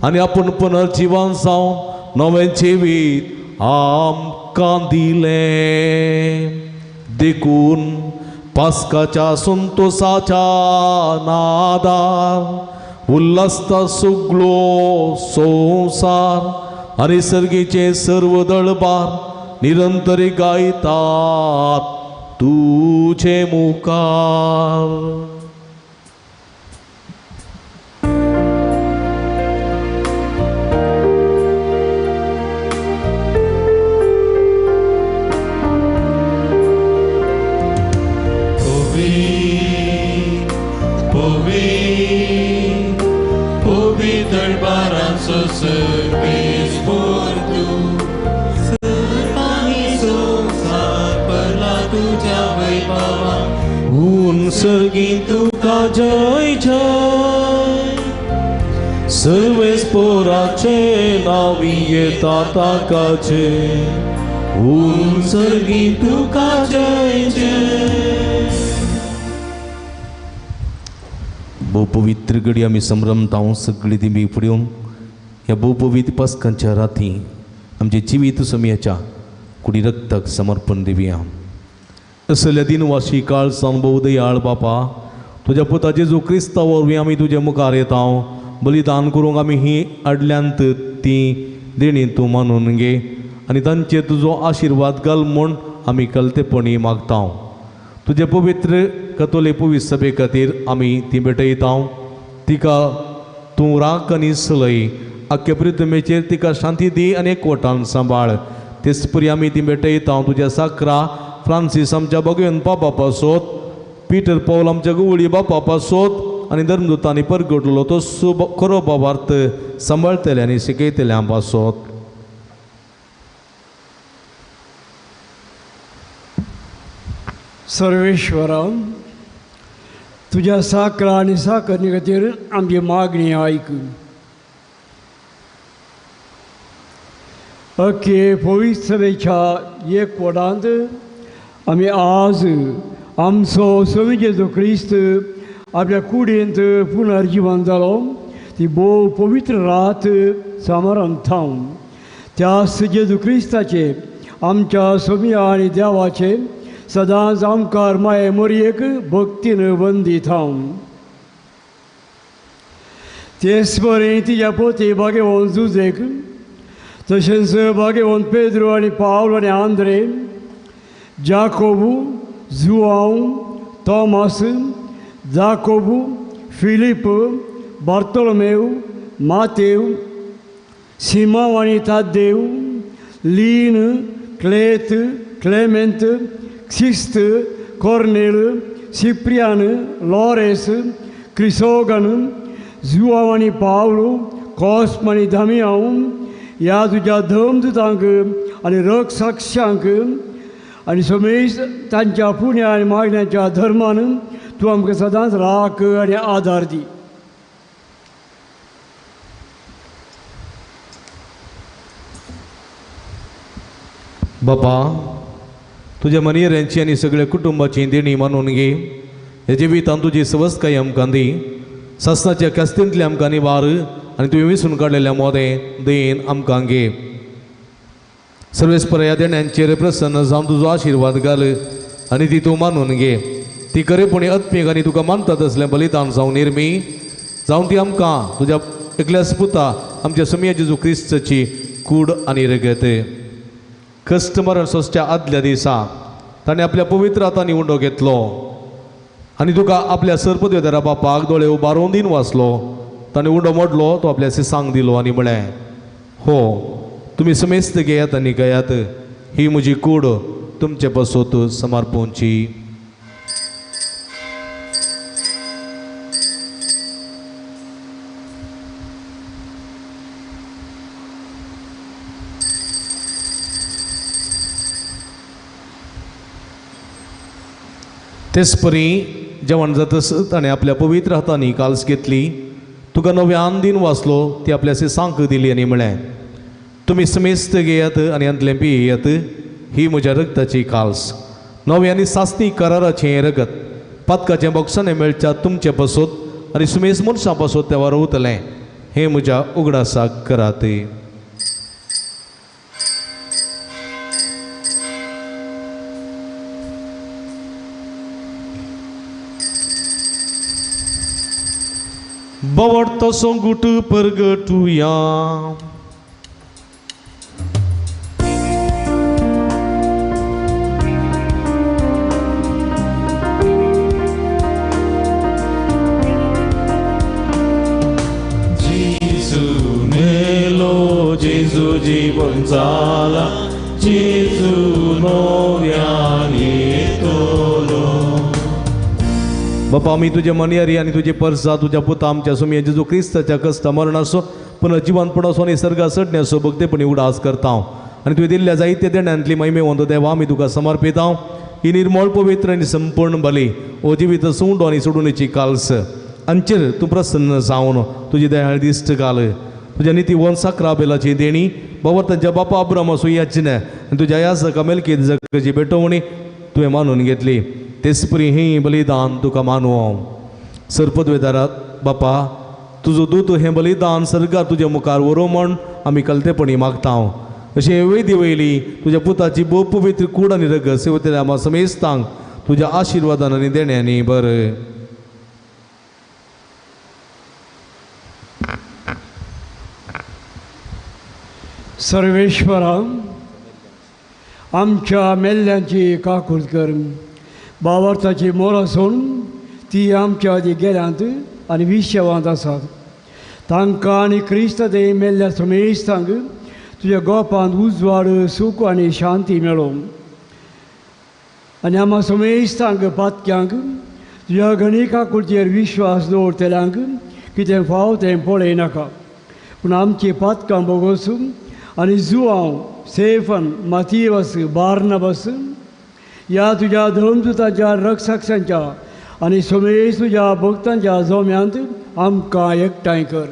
आनी आपूण पुनर्जिवन जावन नवें जिवीत आमकां दिलें. देखून पास्काच्या संतोसाच्या नादार उल्हासता सगळो संवसार आनी सर्गीचे सर्व दळबार निरंतरी गायतात तुजे मुखार. दरबाराचो सर्वेस्पर तूं, सर्वांनी संवसार भरला तुज्या वैभवान. ऊन सर्गी तुका जय जय, सर्वेस्पराचे नांवी येता ताकाचे. ऊन सर्गी तुका जय जय. भोव पवित्र घडी आमी संभ्रमता सगळी दिंबी फुडें ह्या भोव पवित्र पास्कांच्या राती आमचें जिवीत समयाच्या कुडी रक्ताक समर्पण दिवया. असल्या दिनवाशी काळ सावन भोव दयाळ बापा, तुज्या पुता जेजू क्रिस्ता वरवीं आमी तुज्या मुखार येता. बलिदान करूंक आमी ही आडल्यांत ती देणी तूं मानून घे आनी तांचेर तुजो आशिर्वाद घाल म्हूण आमी कलतेपणी मागता. तुजे पवित्र कतोले पवित्र सभे खातीर आमी ती भेटयता. तिका तूं राख आनी सलय, आख्खे प्रितमेचेर तिका शांती दी आनी एकवटान सांबाळ. तेच परी आमी ती भेटयता तुज्या साकरा फ्रांसीस आमच्या भगवेन पापा पासोत, पिटर पावल आमच्या गुवळी बापा पासोत आनी धर्मदूतांनी परगटलो तो खरो बाबार्थ सांबाळटले आनी शिकयतल्या पासोत. सर्वेश्वरा, तुज्या साकरा आनी साकरणी खातीर आमची मागणी आयक. अख्खे पवित्र सभेच्या एक वडांत आमी आज आमचो स्वामी जेजू क्रिस्त आपल्या कुडींत पुनर्जिवन जालो ती भोव पवित्र रात सामारान थावन त्या जेजू क्रिस्ताचे आमच्या स्वामी आनी देवाचे सदांच आमकार माये मोरयेक भक्तीन वंदीत हांव. तेच बरें तिज्या पोती बागेवन जुजेक तशेंच बागेवन पेद्रो आनी पावल आनी आंद्रे जाकोबू, जुआंव, तॉमास, जाकोबू, फिलीप, बार्तोलोमेव, मातेव, सिमांव आनी ताद्देव, लीन, क्लेत, क्लेमेंत, क्सिस्त, कोर्नेल, सिप्रियान, लॉरेस, क्रिसोगन, जुआंव आनी पावलू, कॉस्म आनी दामियांव ह्या तुज्या धर्मदुतांक आनी रक्षाक्षांक आनी समेज तांच्या पुण्या आनी मागण्यांच्या धर्मान तूं आमकां सदांच राख आनी आदार दी. बापा, तुज्या मनियऱ्यांची आनी सगळ्या कुटुंबाची देणी मानून घे. ह्या जिवितान तुजी सवस्तकाय आमकां दी. सासणाच्या कास्तींतले आमकां निवार आनी तुवें विसून काडलेल्या मोदें देन आमकां घे. सर्वेस्पर ह्या देण्यांचेर प्रसन्न जावन तुजो आशिर्वाद घाल आनी ती तूं मानून घे. ती खरेपणी आत्मीक आनी तुका मानतात असलें बलिदान जावन निर्मी जावन ती आमकां तुज्या एकल्याच पुता आमच्या सुमया जेजू क्रिस्ताची कूड आनी रगत. कश्ट मरण सोंसच्या आदल्या दिसा ताणें आपल्या पवित्र हातांनी उंडो घेतलो आनी तुका आपल्या सरपदवेदारा बापाक दोळे उबारून दिन वाचलो. ताणें उंडो मोडलो, तो आपल्या सिसांक दिलो आनी म्हळें, हो तुमी समेस्त घेयात आनी घेयात, ही म्हजी कूड तुमचे पासत समर्पूंची. तेच परी जेवण जातच ताणें आपल्या पवित्र हातांनी काल्स घेतली, तुका नव्यान दिन वाचलो, ती आपल्या सिसांक दिली आनी म्हळें, तुमी समेस्त घेयात आनी हांतलें पियेयात, ही म्हज्या रगताची काल्स, नवे आनी सासणी कराराचें रगत, पातकाचें बोगसाणें मेळच्या तुमचे पासत आनी सुमेस मनशां पासत तें वारवतलें. हें म्हज्या उगडासाक करात. बवडतो सोंगूट परगटुया. जेजू मेलो, जेजू जीवन जाला, जेजू नव्यान येतलो. बापा, आमी तुजे मनियारी आनी तुजे परसा तुज्या पुता आमच्या सुमया जेजू क्रिस्ताच्या कश्ट मरणाचो पुनः जिवनपणाचो आनी सर्गा चडण्याचो भक्तेपणी उडास करता आनी तुवें दिल्ल्या जायत्या देण्यांतली महिमेवंत देवा आमी तुका समर्पिता. ही निर्मळ पवित्र आनी संपूर्ण बली ओ जिवीत सुंडो आनी सोडूनची काल्स आमचेर तूं प्रसन्न जावन तुजी दयाळ दिश्ट घाल. तुज्या निती वन साक्राबेलाची देणी बाबर तांच्या बापा अब्रामा सुयाचिने आनी तुज्या याजका मेलकी जगाची भेटवणी तुवें मानून घेतली. तेच परी ही बलिदान तुका मानू. सरपदवेदारा बापा, तुजो दूत हें बलिदान सर्गार तुज्या मुखार व्हरूं म्हण आमी कलतेपणी मागता. अशें वेदी वयली तुज्या पुताची भोव पवित्र कूड आनी रगत सेवतल्या आमा समेस्तांक तुज्या आशिर्वादान आनी देण्यांनी बरें. सर्वेश्वरा, आमच्या मेल्ल्यांची काकूळ कर. बावार्थाची मोर आसून ती आमच्या आदी गेल्यांत आनी विशवांत आसात. तांकां आनी क्रिस्त ते मेल्ल्या समेस्तांक तुज्या गोपांत उजवाड, सूख आनी शांती मेळो. आनी आमा समेस्तांक पातक्यांक तुज्या गणी काकुळचेर विश्वास दवरतल्यांक कितें फाव तें पळयनाका, पूण आमची पातकां भोगोसून आनी जुआंव, सेफन, मातिवस, बार्नबस ह्या तुज्या धर्मदुताच्या रक्षाक्षांच्या आनी समेज तुज्या भक्तांच्या जोम्यांत आमकां एकठांय कर.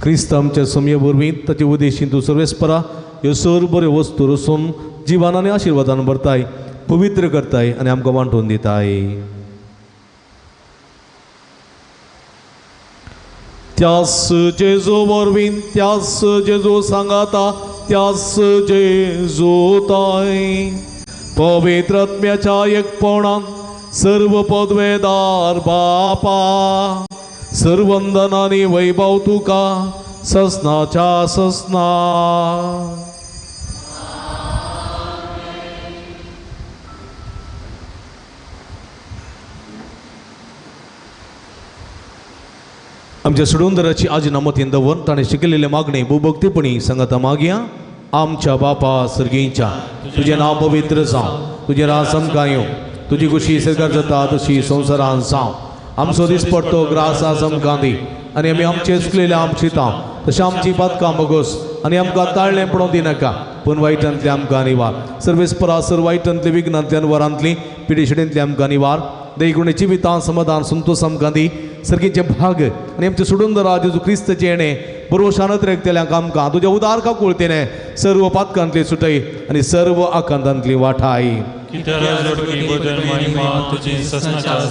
क्रिस्त आमच्या समये वरवीं ताचे उदेशीन तूं सर्वेस्परा ह्यो सर बऱ्यो वस्तू रसून जिवान आनी आशिर्वादान भरताय, पवित्र करताय आनी आमकां वांटून दिताय. त्यास जेजू वरवीं, त्यास जेजू सांगाता, त्यास जेजू ताय पवित्र आत्म्याच्या एकपणान सर्व पदवेदार बापा सर्वंदन आनी वैभव तुका ससनाच्या ससना. आमच्या सुडुंदराची आजी नामतीन दवरून ताणें शिकयलेले मागणे भूभक्तीपणी संगता मागया. आमच्या बापा सर्गींच्या, तुजें नांव पवित्र जावं, तुजें राज आमकां येवं, तुजी खुशी सरकार जाता तशी संवसारान जावं. आमचो दिसपडतो ग्रास आज आमकां दी आनी आमी आमचे चुकलेले आमची तांव तशें आमची पातकां मोगोस आनी आमकां ताळ्ळें पडोवंक दिनाका, पूण वायटांतली आमकां निवार. सर्वेस्परा सर वायटांतली विघ्नांतली अनवरांतली पिडेशिडेंतली आमकां निवार. देगुणे जिवितां समाधान संतोष आमकां दी. सर्गीचे भाग आनी आमचे सुडुंदरा जेजू क्रिस्तचे येणे बरोशानत रेखतल्यांक आमकां तुज्या उदार काकुळतेने सर्व पातकांतली सुटय आनी सर्व आकांतांतली वाठाय.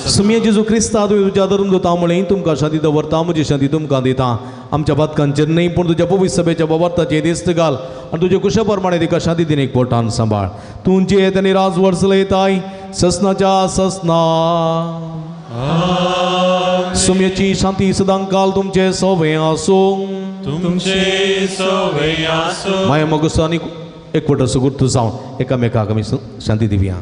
सुमये जेजू क्रिस्ता तुवें तुज्या धर्म दिता म्हळें तुमकां शांती दवरता, म्हजी शांती तुमकां दिता. आमच्या पातकांचेर न्हय पूण तुज्या पवित्र सभेच्या बाबार्थाचेर दिस्त घाल आनी तुजे कुशा प्रमाणे तिका शांती दिनेक पोटान सांबाळ. तूं जे आनी राजवड चलयताय ससनाच्या ससना. सुमयेची शांती सदांकाल तुमचे सोवे आसूं. तुमचे सोवे आसूं. माया मोगसो आनी एकवट सुगुर्त जावन एकामेकाक आमी शांती दिवया.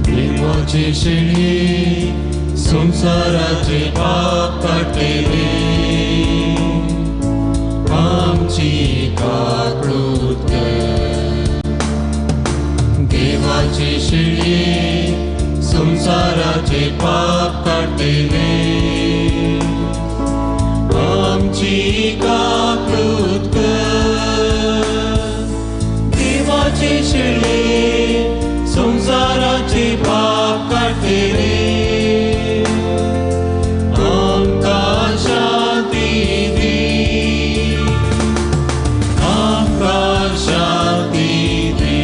देवाचे शेणी संसाराचे पाप काडटले आमची काकळूत कर. देवाचे शेणी संसाराचे पाप काडटले आमची काकळूत कर. देवाचे शेणी संसाराचे पाप काडटले आमकां शांती दी, आमकां शांती दी.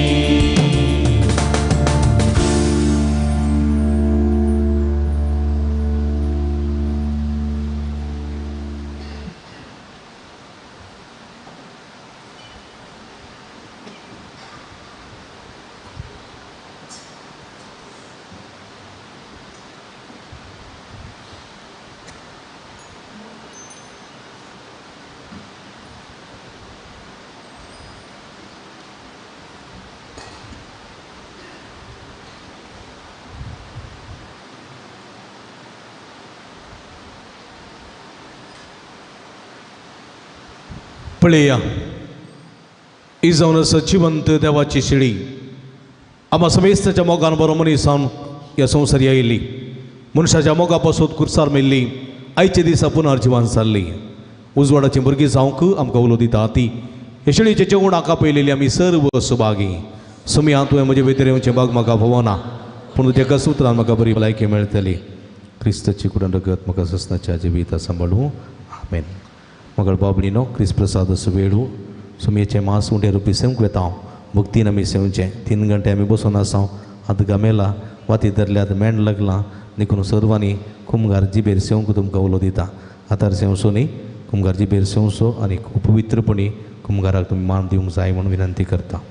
पळया ही जावन आसा जिवंत देवाची शिळी. आमा समेस्ताच्या मोगान बरो मनीसान ह्या संवसार आयिल्ली, मनशाच्या मोगा पासून कुर्सार मेल्ली, आयच्या दिसा पुनर्जिवन जाल्ली. उजवाडाची भुरगीं जावंक आमकां उलो दिता ती हे शिळीचे जेवणाक आपयलेली आमी सर्व सुभागी. सुमया तुवें म्हजे भितर येवचें बाग म्हाका भोवना, पूण तुज्या एका सुत्रान म्हाका बरी भलायकी मेळटली. क्रिस्ताची कुडन रगत म्हाका ससनाच्या जिविता सांबाळूं. आमेन. मगळ बाबडीनो क्रिस्त प्रसाद असो वेळू सुमयेचें मांस उंडे रुपी सेवंक वेता हांव. भक्तीन आमी सेवचें. 3 घंटे आमी बसून आसा. आतां गमेला वाती धरल्यात मेंड लागलां देखून सर्वांनी कुमगार जिबेर सेवंक तुमकां उलो दिता. आतां सेवचो न्ही, कुमगार जिबेर सेवचो आनी पवित्रपणी कुमगाराक तुमी मान दिवंक जाय म्हूण विनंती करता.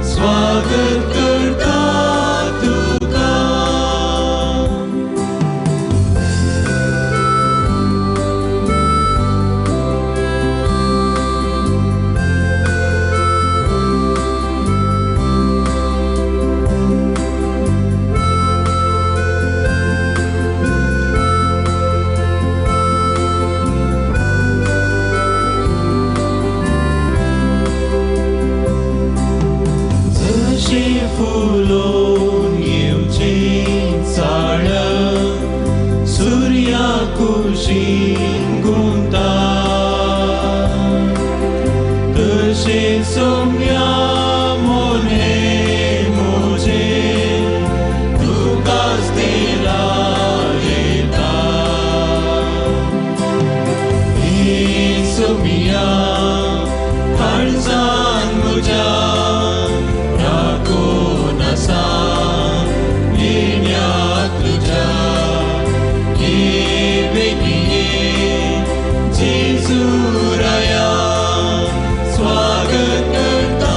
स्वागत करता तुका. भशेन गुंता तशें सोम्या मोने म्हजें तुकाच दिलां येता हे सोम्या काळजान म्हज्या राखून आसा येण्याक तुज्या ये बेगीन ये जेजू राया स्वागत करता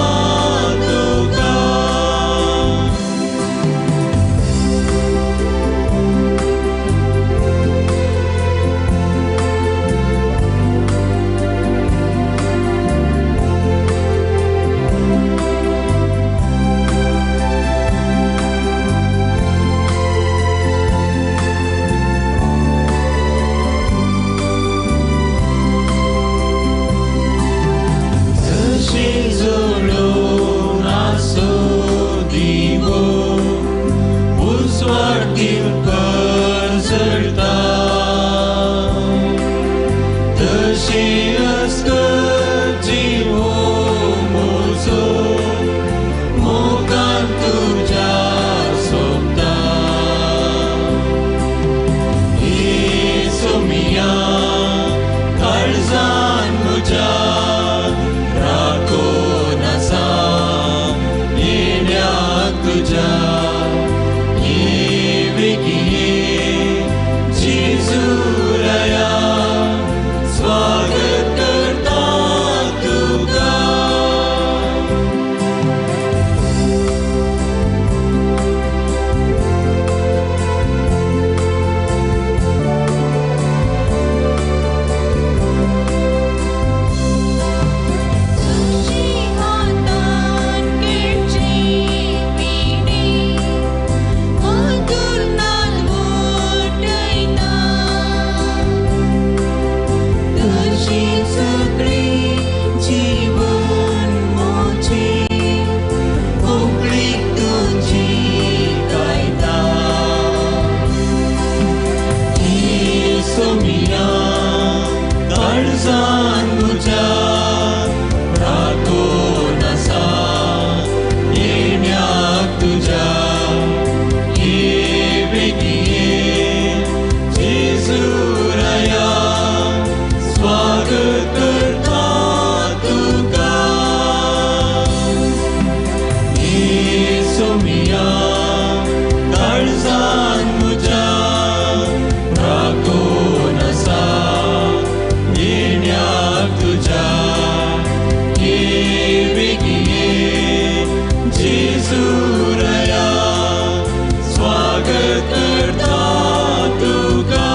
तुका. जशें जळून आसूं दिवो उजवाड दिवकर जळटा तशें अस्कर जिवो म्हजो मोगान तुज्या सोबता हे सोमिया काळजान म्हज्या राखून आसा येण्याक तुज्या ये बेगीन ये जेजू राया स्वागत करता तुका. तुजी हातान केळची पिणी अंतुरणान उठयता तशी सगळी जीवन म्हजें होंकळीक तुजी गायता. हे सोमिया काळजान म्हज्या राखून आसा येण्याक तुज्या ये बेगीन ये जेजू राया स्वागत करता तुका. हे सोमिया काळजान म्हज्या राखून आसा येण्याक तुज्या ये बेगीन ये जेजू राया स्वागत करता तुका.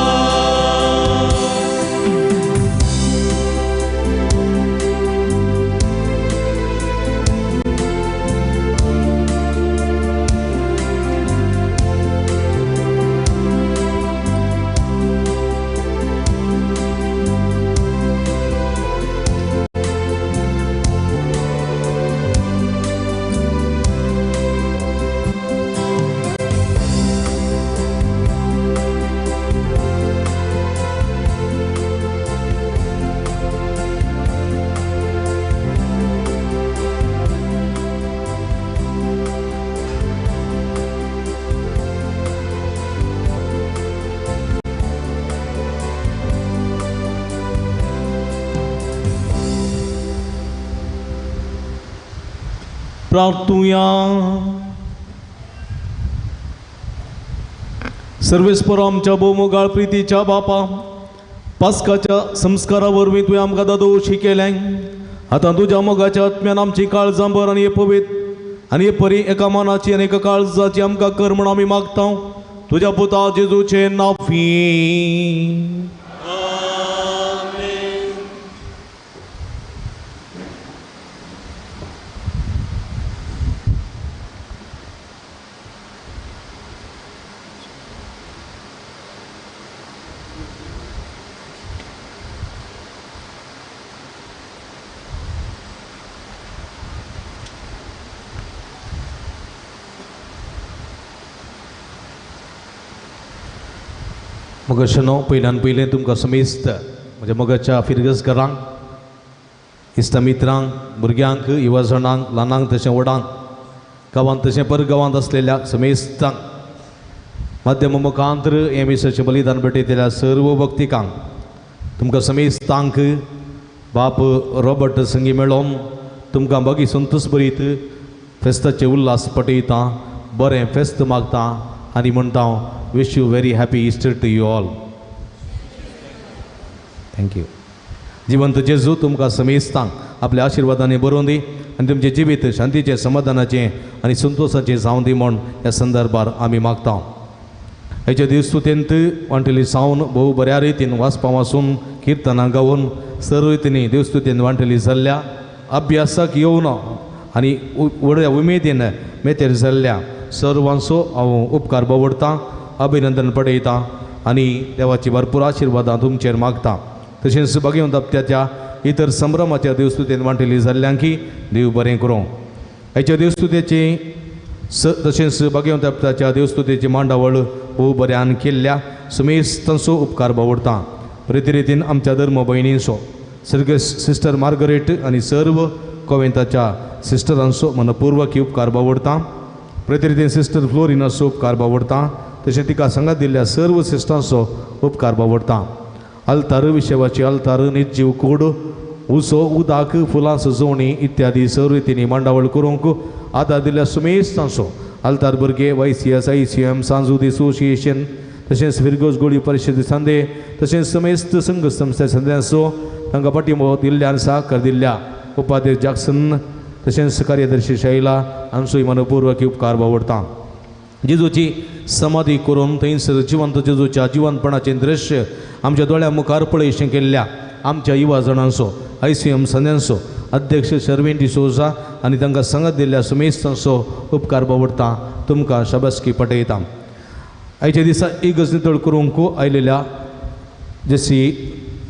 प्रार्थुया. सर्वेस्पर आमच्या भोवमोगाळ प्रितीच्या बापा पास्काच्या संस्कारा वरवीं तुवें आमकां दादोशी केलें. आतां तुज्या मोगाच्या आत्म्यान आमची काळजां भर आनी पवित्र आनी हे परी एका मनाची आनी एका काळजाची आमकां कर म्हूण आमी मागता तुज्या पुता जेजूचें नांव. मगशनो पयल्यान पयलें तुमकां समेस्त म्हज्या मोगाच्या फिरगजकारांक, इश्टा मित्रांक, भुरग्यांक, युवाजणांक, ल्हानांक तशें व्हडांक, गांवांत तशें परगांवांत आसलेल्या समेस्तांक माध्यम मुखांतर हें मिसाचें बलिदान भेटयतल्या सर्व भक्तिकांक तुमकां समेस्तांक बाप रॉबर्ट संगी मेळोन तुमकां बागी संतोस बरीत फेस्ताचे उल्हास पटयता, बरें फेस्त मागता आनी म्हणटा wish you very happy Easter to you all. Thank you. जिवंत जेजू तुमकां समेस्तांक आपल्या आशिर्वादांनी बरोवन दी आनी तुमचें जिवीत शांतीचें, समाधानाचें आनी संतोसाचें जावं दी म्हूण ह्या संदर्भार आमी मागता. हेच्या देवस्तुतेंत वांटेली सावन भोव बऱ्या रितीन वाचपा वाचून किर्तनां गावन सर्व रितींनी देवस्तुतेन वांटेली जाल्ल्या अभ्यासाक येवन आनी व्हडल्या उमेदीन मेतेर जाल्ल्या सर्वांचो हांव उपकार बावडटां, अभिनंदन पडयतां आनी देवाची भरपूर आशिर्वादां तुमचेर मागता. तशेंच बागेवन दप्त्याच्या इतर संभ्रमाच्या देवस्तुतेन वांटेली जाल्ल्यांकी देव बरें करूं. हेच्या देवस्तुतेची तशेंच बागेवन दप्त्याच्या देवस्तुतेची मांडावळ भोव बऱ्यान केल्ल्या समेस्तांचो उपकार बावडटा. रितीरितीन आमच्या धर्म भयणींचो सर्गेस्त सिस्टर मार्गरेट आनी सर्व कोवेंताच्या सिस्टरांचो मनपूर्वक उपकार बावडटा. प्रतिरितीन सिस्टर फ्लोरिनाचो उपकार बावडटा, तशें तिका सांगात दिल्ल्या सर्व सिस्टरांचो उपकार बावडटा. अल्तार विशेवाची अल्तार, निर्जीव कूड, उसो, उदक, फुलां सजोवणी इत्यादी सर्व रितींनी मांडावळ करूंक आदार दिल्ल्या सुमेस्तांचो अल्तार भुरगे YCS, ICM, सांजूद असोसिएशन तशेंच फिरगोज गोळी परिशद सांदे तशेंच समेस्त संघ संस्था संद्यांचो तांकां पाठिंबो दिल्ल्यान सहकार दिल्ल्या उपाध्यक्ष जॅक्सन तशेंच कार्यदर्शी शैला हांचोय मनपूर्वक उपकार बावडटा. जेजूची समाधी करून थंयसर जिवंत जेजूच्या जिवंतपणाचें दृश्य आमच्या दोळ्या मुखार पळयशें केल्ल्या आमच्या युवा जाणांचो, ICM संद्यांचो, अध्यक्ष शर्विन डिसोजा आनी तांकां सांगात दिल्ल्या सुमेस्तांचो उपकार बावडटा. तुमकां शाबासकी पटयता. आयच्या दिसा इगर्ज नितळ करूंक आयलेल्या जशी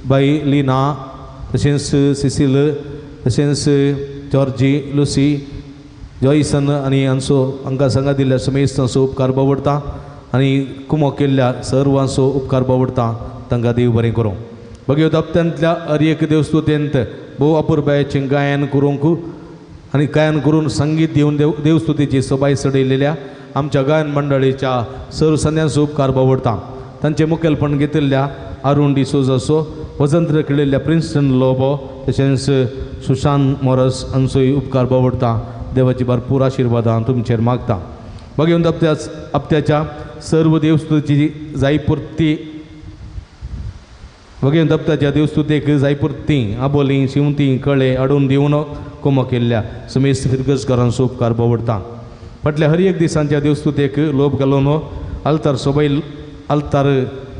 बाई लिना तशेंच सिसील तशेंच जॉर्जी, लुसी, जॉयसन आनी हांचो हांकां सांगात दिल्ल्या सुमेस्तांचो उपकार बावडटा आनी कुमो केल्ल्या सर्वांचो उपकार बावडटा. तांकां देव बरें करूं. बघ्यो दप्त्यांतल्या हर एक देवस्तुतेंत भोव अपुरबायेचें गायन करूंक आनी गायन करून संगीत दिवन देवस्तुतीची सोबाय चडयलेल्या आमच्या गायन मंडळीच्या सर्व संद्यांचो उपकार बावडटा. तांचें मुखेलपण घेतिल्ल्या अरुण डिसोजाचो, वजंत्र खेळिल्ल्या प्रिन्स्टन लोबो तशेंच सुशांत मोरस हांचोय उपकार बावडटा. देवाची भरपूर आशिर्वादां तुमचेर मागता. बघेवन हप्त्याच्या सर्व देवस्तुतीची जायपुर्ती बघेवन दप्त्याच्या देवस्तुतेक जायपुर्ती आबोलीं, शिंवतीं, कळे हाडून दिवन कोमो केल्ल्या समेस्त फिरगजकारांचो उपकार बावडटा. फाटल्या हर एक दिसांच्या देवस्तुतेक लोप घालून अल्तार सोबाय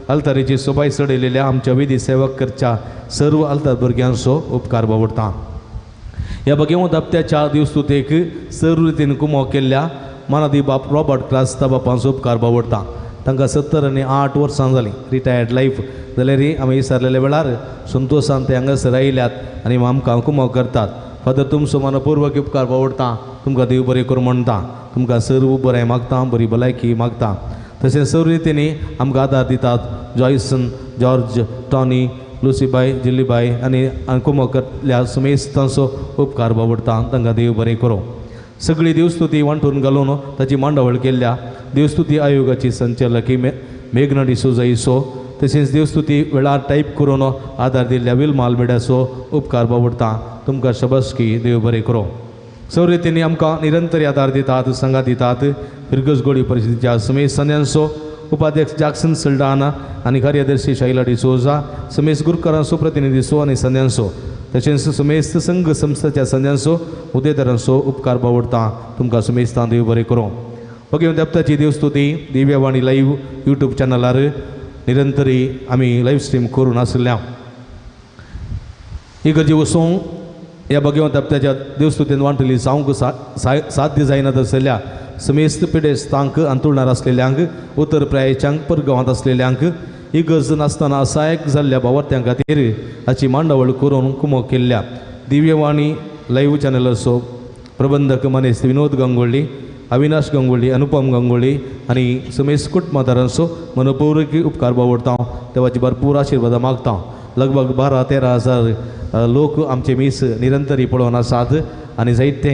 अल्तारेची सोबाय चडयलेल्या आमच्या विधी सेवक करच्या सर्व अल्तार भुरग्यांचो उपकार बावडटा. ह्या बघेवन दप्त्याच्या देवस्तुतेक सर्व रितीन कुमो केल्ल्या मानादी बाप रॉबर्ट क्रास्ता बापांचो उपकार बावडटा. तांकां 78 वर्सां जालीं, रिटायर्ड लायफ जाल्यार आमी विसरलेल्या वेळार संतोशान ते हांगासर आयल्यात आनी आमकां कुमो करतात. फादर तुमचो मनपूर्वक उपकार बावडटा. तुमकां देव बरें करूं म्हणटा. तुमकां सर्व बरें मागता, बरी भलायकी मागता. तशेंच सर्व रितींनी आमकां आदार दितात जॉयसन, जॉर्ज, टॉनी, लुसीबाय, जिल्लीबाय आनी कुमो करतल्या सुमेस्तांचो उपकार बावडटा. तांकां देव बरें करूं. सगळी देवस्तुती वांटून घालून ताची मांडावळ केल्ल्या देवस्तुती आयोगाची संचालकी मेघना डिसोजा हिचो तशेंच देवस्तुती वेळार टायप करून आदार दिल्ल्या विल्मा आल्मेडाचो उपकार बावडटा. तुमकां शाबासकी, देव बरें करूं. सर्व रितींनी आमकां निरंतर आदार दितात, सांगात दितात फिरगज गोळी परिशदेच्या समेस्त संद्यांचो उपाध्यक्ष जॅक्सन सल्डाना आनी कार्यदर्शी शैला डिसोजा, समेस्त गुरकारांचो, प्रतिनिधीचो आनी संद्यांचो तशेंच समेस्त संघ संस्थेच्या संद्यांचो, उदेदारांचो उपकार बावडटा. तुमकां समेस्तां देव बरें करूं. बघेवन दप्ताची देवस्तुती दिव्यवाणी लायव्ह यूट्यूब चॅनलार निरंतरी आमी लायव्ह स्ट्रीम करून आसल्या. इगर्जी वचूंक ह्या बघेवन दप्त्याच्या देवस्तुतीन वांटली जावंक साध्य जायना आसलेल्या समेस्त पिडेस्तांक, अंतुळणार आसलेल्यांक, उत्तर प्रायेच्यांक, परगांवांत आसलेल्यांक इगर्ज नासतना असहायक जाल्ल्या भावार्थ्यां खातीर हाची मांडावळ करून कुमो केल्ल्या दिव्यवाणी लायव्ह चॅनलाचो प्रबंधक मनेस्त विनोद गांगोळ्ळी, अविनाश गंगोळी, अनुपम गंगोळी आनी सुमेश कुटुंबादारांचो मनपूर्वक उपकार बावडटा. देवाची भरपूर आशिर्वादां मागता. लगभग 12-13 हजार लोक आमचे मीस निरंतरी पळोवन आसात आनी जायते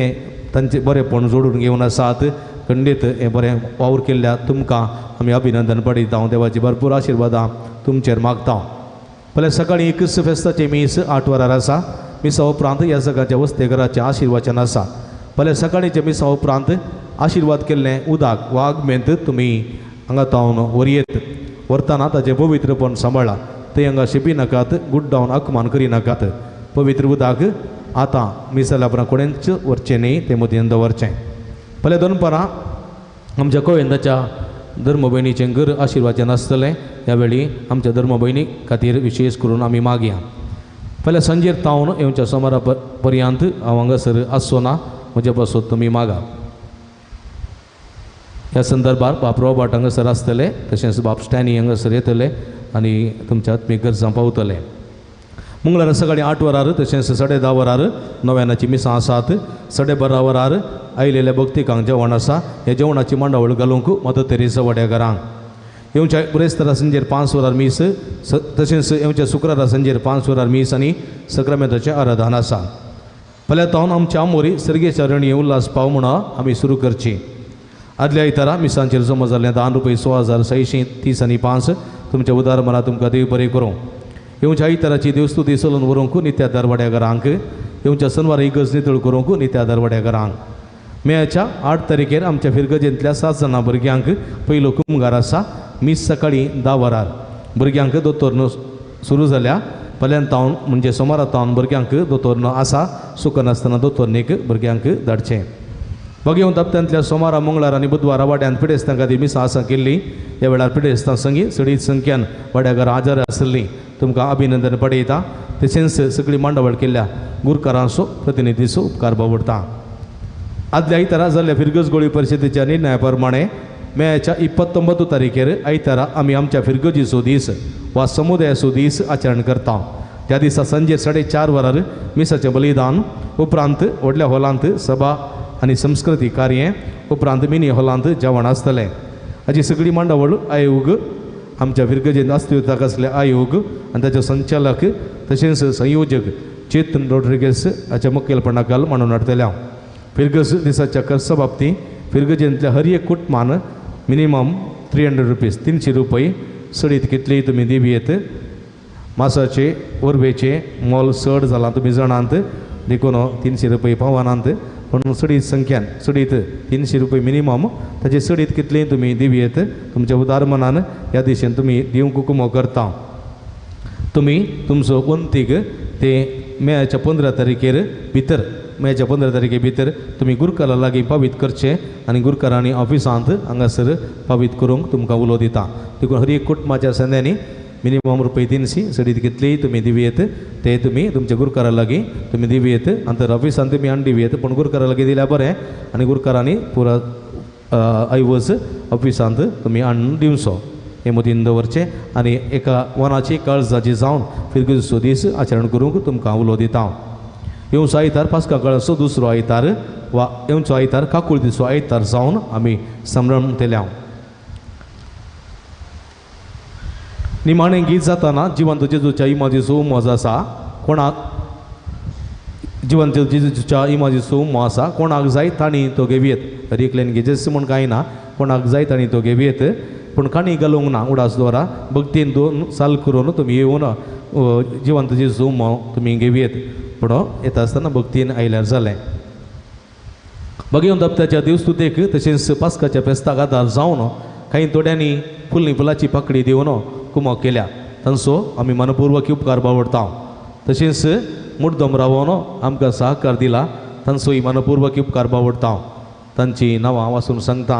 तांचे बरेंपण जोडून घेवन आसात. खंडीत हें बरें वावर केल्ल्या तुमकां आमी अभिनंदन पडयता. देवाची भरपूर आशिर्वादां तुमचेर मागता. पयले सकाळीं क्रिस्त फेस्ताचें मीस 8 वरार आसा. मिसा उपरांत ह्या सकाळच्या वस्तेघराचें आशिर्वाचन आसा. पयले सकाळींच्या मिसा उपरांत आशिर्वाद केल्लें उदक वा आगमेंत तुमी हांगा तावन व्हरयेत. व्हरतना ताचें पवित्रपण सांबाळा. थंय हांगा शिपी नाकात, गुड्डावन अपमान करिनाकात. पवित्र उदक आतां मिसाल्या उपरांत कोणेंच व्हरचें न्ही, तें मतीन दवरचें. पयले दनपारां आमच्या गोविंदाच्या धर्मभयणीचें घर आशिर्वाचन आसतलें. ह्या वेळी आमच्या धर्मभयणी खातीर विशेश करून आमी मागया. पयल्या सांजेर तावन येवच्या सोमारा पर्यंत हांव हांगासर आसचो ना, म्हज्या पासत तुमी मागा. ह्या संदर्भार बाप रॉबर्ट हांगासर आसतले, तशेंच बाप स्टॅनी हांगासर येतले आनी तुमच्या आत्मीक गरजां पावतले. मंगळारा सकाळीं 8 वरार तशेंच 10:30 वरार नव्यानाची मिसां आसात. 12:30 वरार आयिल्ल्या भक्तिकांक जेवण आसा. ह्या जेवणाची मांडावळ घालूंक मदर तेरेसा वाड्या घरांक. येवच्या ब्रेस्तारा सांजेर 5 वरार मीस, तशेंच येवच्या शुक्रारा सांजेर 5 वरार मीस आनी सक्रामेंताचें आराधन आसा. फाल्यां तावन आमच्या आमोरी सर्गेच्या रणी उल्हास पाव म्हणून आमी सुरू करची. आदल्या आयतारा मिसांचेर जमा जाल्लें 10 रुपये 16,630.05 तुमच्या उदार मना तुमकां देव बरें करूं. येवच्या आयताराची देवस्तुती चलून व्हरूंक नित्या दरवाड्या घरांक. येवच्या सनवार इगर्ज नितळ करूंक नित्या दरवाड्या घरांक. मेयाच्या 8 तारखेर आमच्या फिरगजेंतल्या 7 जाणां भुरग्यांक पयलो कुमगार आसा. मीस सकाळीं 10 वरार. भुरग्यांक दोतोर सुरू जाल्या. फाल्यां तावन म्हणजे सोमारा तावन भुरग्यांक दोतोर आसा. सुकनासतना दोतोरनीक भुरग्यांक धाडचें. बगेवन हप्त्यांतल्या सोमारा, मंगळार आनी बुधवारा वाड्यांत पिडेस्तां खातीर मिसां आसा केल्ली. ह्या वेळार पिडेस्तां संगी चडीत संख्यान वाड्या घरां हाजर आसली. तुमकां अभिनंदन पडयता. तशेंच सगळी मांडावळ केल्ल्या गुरकारांचो प्रतिनिधीचो उपकार बावडटा. आदल्या आयतारा जाल्ल्या फिरगज गोळी परिशदेच्या निर्णया प्रमाणे मेयाच्या 29 तारखेर आयतारा आमी आमच्या फिरगजीचो दीस वा समुदायाचो दीस आचरण करता. त्या दिसा सांजे 4:30 वरार मिसाचें बलिदान, उपरांत व्हडल्या हॉलांत सभा आनी संस्कृतीक कार्य, उपरांत मिनी हॉलांत जेवण आसतलें. हाची सगळी मांडावळ आयोग आमच्या फिरगजेंत अस्तित्वाक आसले आयोग आनी ताचे संचालक तशेंच संयोजक चेतन रॉड्रिगेस हाच्या मुखेलपणा खाल मांडून हाडटले. हांव फिरगज दिसाच्या खर्चा बाबतींत फिरगजेंतल्या हर एक कुटुंबान मिनिमम 300 रुपीज 300 रुपये सडीत कितलीय तुमी दिवयेत. मासाचे वरवेचे मोल चड जालां तुमी जाणात, देखून 300 रुपये पावनात, पूण सडीत संख्यान सडीत 300 रुपये मिनिमम ताचे सडीत कितलीय तुमी दिवयेत. तुमच्या उदार मनान ह्या दिशेन तुमी दिवंक कुमो करता. तुमी तुमचो वंतीक ते मेयाच्या 15 तारखेर भितर मेयाच्या 15 तारखे भितर तुमी गुरकारा लागीं पावीत करचें आनी गुरकारांनी ऑफिसांत हांगासर पावीत करूंक तुमकां उलो दिता. देखून हर एक कुटुंबाच्या संद्यांनी मिनिमम रुपये 300 सडीत कितलीय तुमी दिवयेत ते तुमी तुमच्या गुरकारा लागीं तुमी दिवयेत. आनी तर ऑफिसांत तुमी हाडून दिवयेत, पूण गुरकारा लागीं दिल्यार बरें आनी गुरकारांनी पुरा ऐवज ऑफिसांत तुमी हाडून दिवचो हें मतीन दवरचें आनी एका वनाची काळजाची जावन फिरगजो दीस आचरण करूंक तुमकां उलो दिता. येवचो आयतार पास्का काळाचो दुसरो आयतार वा येवचो आयतार काकुळतीचो आयतार जावन आमी संभ्रमतले. निमाणें गीत जाताना जिवंत जेजूच्या इमाजीचो उमज आसा. कोणाक जिवंत जेजूच्या इमाजीचो उमो आसा, कोणाक जाय तांणी तो घेवयेत. हर एकल्यान घेजेस म्हूण कांय ना, कोणाक जाय तांणी तो घेवयेत, पूण काणी घालूंक ना. उडास दवरा भक्तीन 2 साल करून तुमी येवन जिवंत जेजूचो उमो तुमी घेवयेत, पूण येता आसतना भक्तीन आयल्यार जालें. बगेवन हप्त्याच्या देवस्तुतेक तशेंच पास्काच्या फेस्ताक आदार जावन कांय थोड्यांनी फुलनी फुलाची पाकडी दिवन कुमो केल्या, तांचो आमी मनपूर्वक उपकार बावडटा. तशेंच मुड्डम रावोन आमकां सहकार दिला, तांचोय मनपूर्वक उपकार बावडटा. तांची नांवां वाचून सांगता.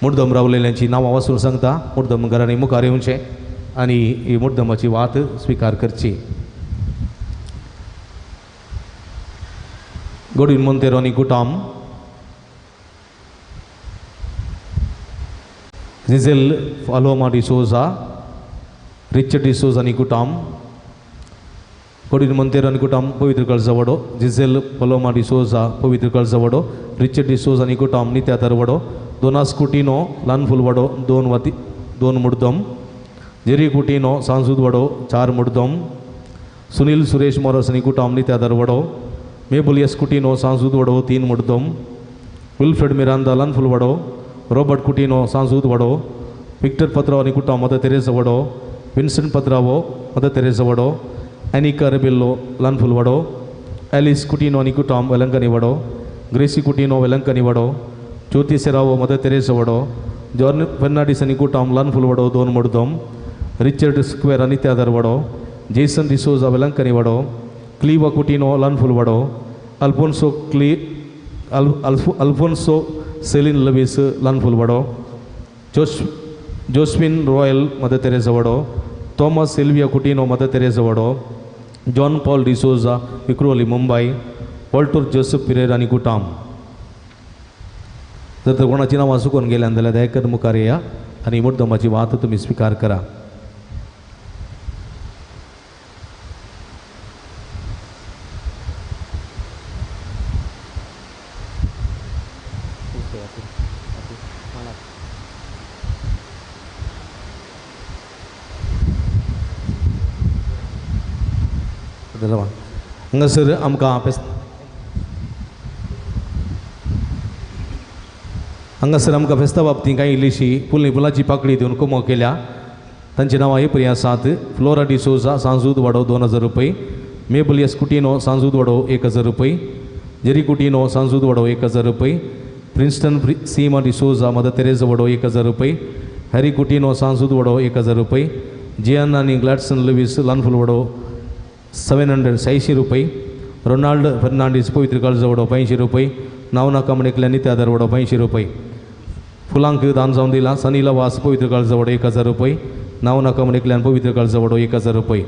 मुड्डम रावलेल्यांची नांवां वाचून सांगता. मुड्डम घरांनी मुखार येवचें आनी ही मुड्डमाची वात स्विकार करची. गोडीन मोंतेरो आनी कुटाम, जिझेल फालोमा डिसोजा, रिचर्ड डिसोजा आनी कुटाम, कोडीन मोंतेरो आनी कुटाम पवित्र कळसा वडो, जिझेल पलोमा डिसोजा पवित्र कळसा वडो, रिचर्ड डिसोजा आनी कुटाम नित्यातर वडो, दोनास कुटिनो लानफुल वडो 2 वाती 2 मुडदम, जेरी कुटिनो सांसूद वडो 4 मुडदम, सुनील सुरेश मोरस आनी कुटाम नित्यादर वडो, मेबल एस कुटिनो सांसूद वडो 3 मुडदम, विल्फ्रेड मिरांदा लानफुल वडो, रॉबर्ट कुटिनो सांसूद वडो, विक्टर पत्राव आनी कुटाम मदर तेरेसा वडो, विन्संट पत्रावो मदर तेरेसा वडो, एनिका रेबेल्लो लानफुल वडो, एलिस कुटिनो आनी कुटाम वेलंकनी वडो, ग्रेसी कुटिनो वेलंकनी वडो, ज्योती सेरावो मदर तेरेसा वडो, जॉन फर्नांडीस आनी कुटाम लानफुल वडो 2 मुडदम, रिचर्ड स्क्वेर आनी त्यादर वडो, जेसन डिसोजा वेलंकनी वडो, क्लीवा कुटिनो लानफुल वडो, अल्फोन्सो अल्फोन्सो सेलीन लवीस लानफुल वडो, जोस्विन रॉयल मदर तेरेसा वडो, Thomas Sylvia Coutinho mother Teresa वडो, John Paul D'Souza Vikhroli Mumbai, Walter Joseph Pereira आनी कुटाम. जर तर कोणाची नांवां चुकून गेल्यान जाल्यार दयाकर मुखार येया आनी मुड्डमाची वात तुमी स्विकार करा. हांगासर आमकां हांगासर आमकां फेस्ता बाबतींत कांय इल्लीशी फुलनी फुलाची पाकळी दिवन कुमो केल्या. तांची नांवां ही परी आसात. फ्लोरा डिसोजा सांजूद वाडो 2000 रुपये, मेबल एस कुटिनो सांजूद वाडो 1000 रुपये, जेरी कुटिनो सांजूद वाडो 1000 रुपये, प्रिन्स्टन सीमा डिसोजा मदर तेरेजा वाडो 1000 रुपये, हॅरी कुटिनो सांजूद वाडो 1000 रुपये, जियान आनी ग्लॅडसन लुवीस लानफुल वाडो 786 रुपये, रोनाल्ड फर्नांडीस पवित्र काळजा वडो 85 रुपये, नावना कामणेकल्या नित्यादर वडो 85 रुपये. फुलांक दान जावन दिला सनीला वास पवित्र काळजा वडो 1000 रुपये, नावना कामणेकल्यान पवित्र काळजा वडो 1000 रुपये.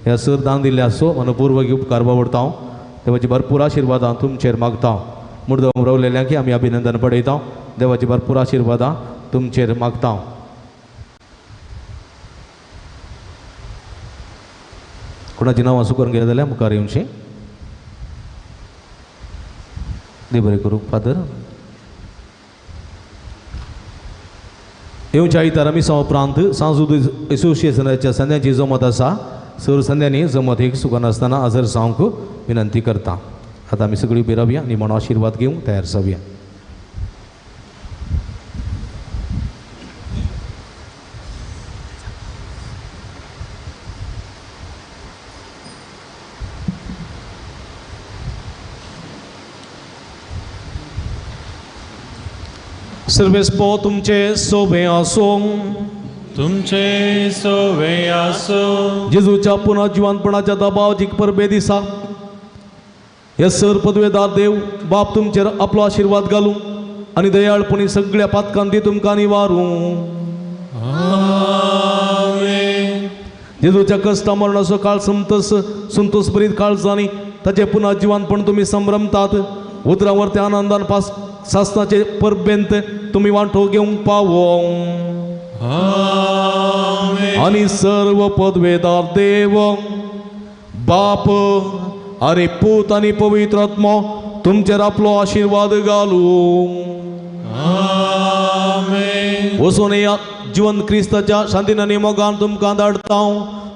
ह्या सर दान दिल्ले आसो मनपूर्वक उपकार बावडता. देवाची भरपूर आशिर्वादां तुमचेर मागता. मुर्दम रावलेल्यांक आमी अभिनंदन पडयता. देवाची भरपूर आशिर्वादां तुमचेर मागता. कोणाची नांवां चुकून गेलें जाल्यार मुखार येवचें. देव बरें करूं फादर. येवच्या आयतारा मिसां उपरांत सांजूद एसोसिएशनाच्या संध्याची जमत आसा. सर संध्यांनी जमत एक सुकन आसतना हजर जावंक विनंती करता. आतां आमी सगळीं उबी रावया आनी म्हणून आशिर्वाद घेवंक तयार जावया. सर्वेस्पो तुमचे सोबे आसूं, तुमचे सोबे आसूं. जेजूच्या पुनः जिवंतपणाच्या दबाव परबे दिसा हे सर पदवेदार देव बाप तुमचेर आपलो आशिर्वाद घालूं आनी दयाळपणी सगळ्या पातकांती तुमकां निवारूं. जेजूच्या कश्टा मरणाचो काळ संतोस संतोसभरीत काळजांनी ताचें पुनः जिवंतपण तुमी संभ्रमतात. उतरावर त्या आनंदान पास सासनाचे परबेंत तुमी वांटो घेवंक पावो. आनी सर्व पदवेदार देव बाप आनी पूत आनी पवित्र आत्मो तुमचेर आपलो आशिर्वाद घालूं. वचून या जिवंत क्रिस्ताच्या शांतीन आनी मोगान तुमकां धाडटा.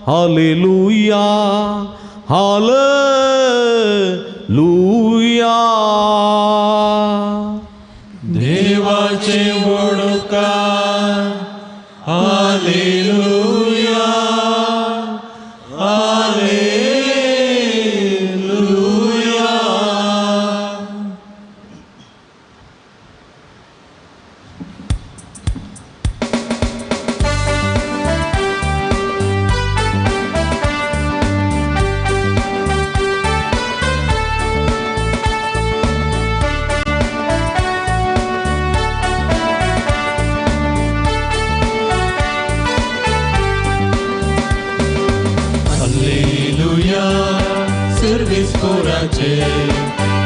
Hallelujah hallelujah. देवाचे वडकार हालेलुया हालेलुया.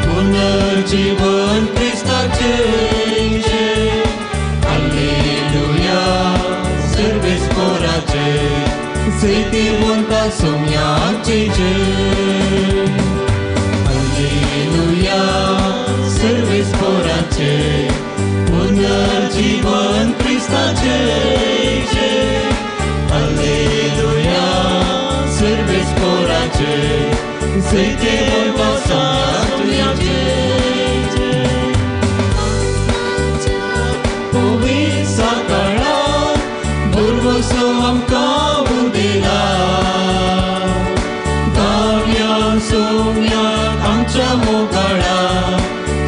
पुनर्जीवन क्रिस्ताचे हालेलुया सर्वेस्पोराचे जैतिवंता सोम्याचे जय. कोराचे पुनर्जीवन क्रिस्ताचे हालेलुया सर्वेस कोराचे जैते वंता सोम्याचे पवित्र सकाळान भरवसो आमकां उदेला गावया सोम्या आमच्या मोगाळा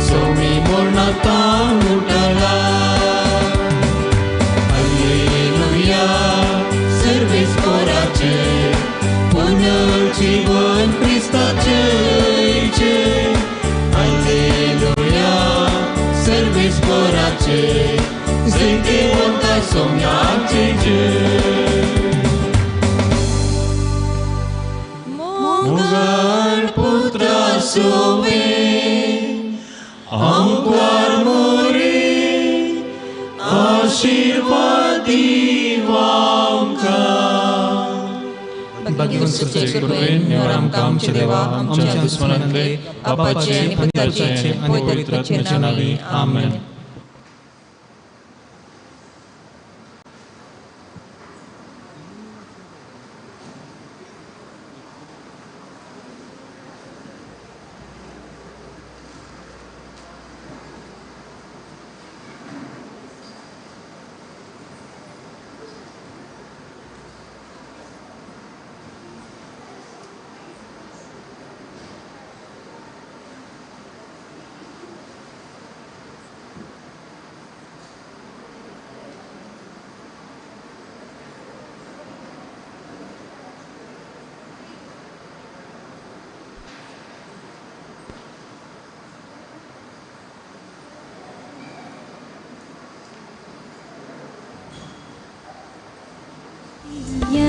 सोमी मोरणाता उठला हालेलुया सर्वेस कोराचे पुनर्जीवन क्रिस्ताचे हालेलुया सर्वेस कोराचे जैते वंता सोम्याचे मोगाळ पुत्रा सोवे आमकार मोरे आशीर्वाद दिवांका भाग्यवंताचे कृपेन निवळ आमकां आमच्या देवा आमच्या दुस्मनांतले बापाचे पुताचे आनी पवित्र आत्म्याच्या नांवी आमेन. Yeah.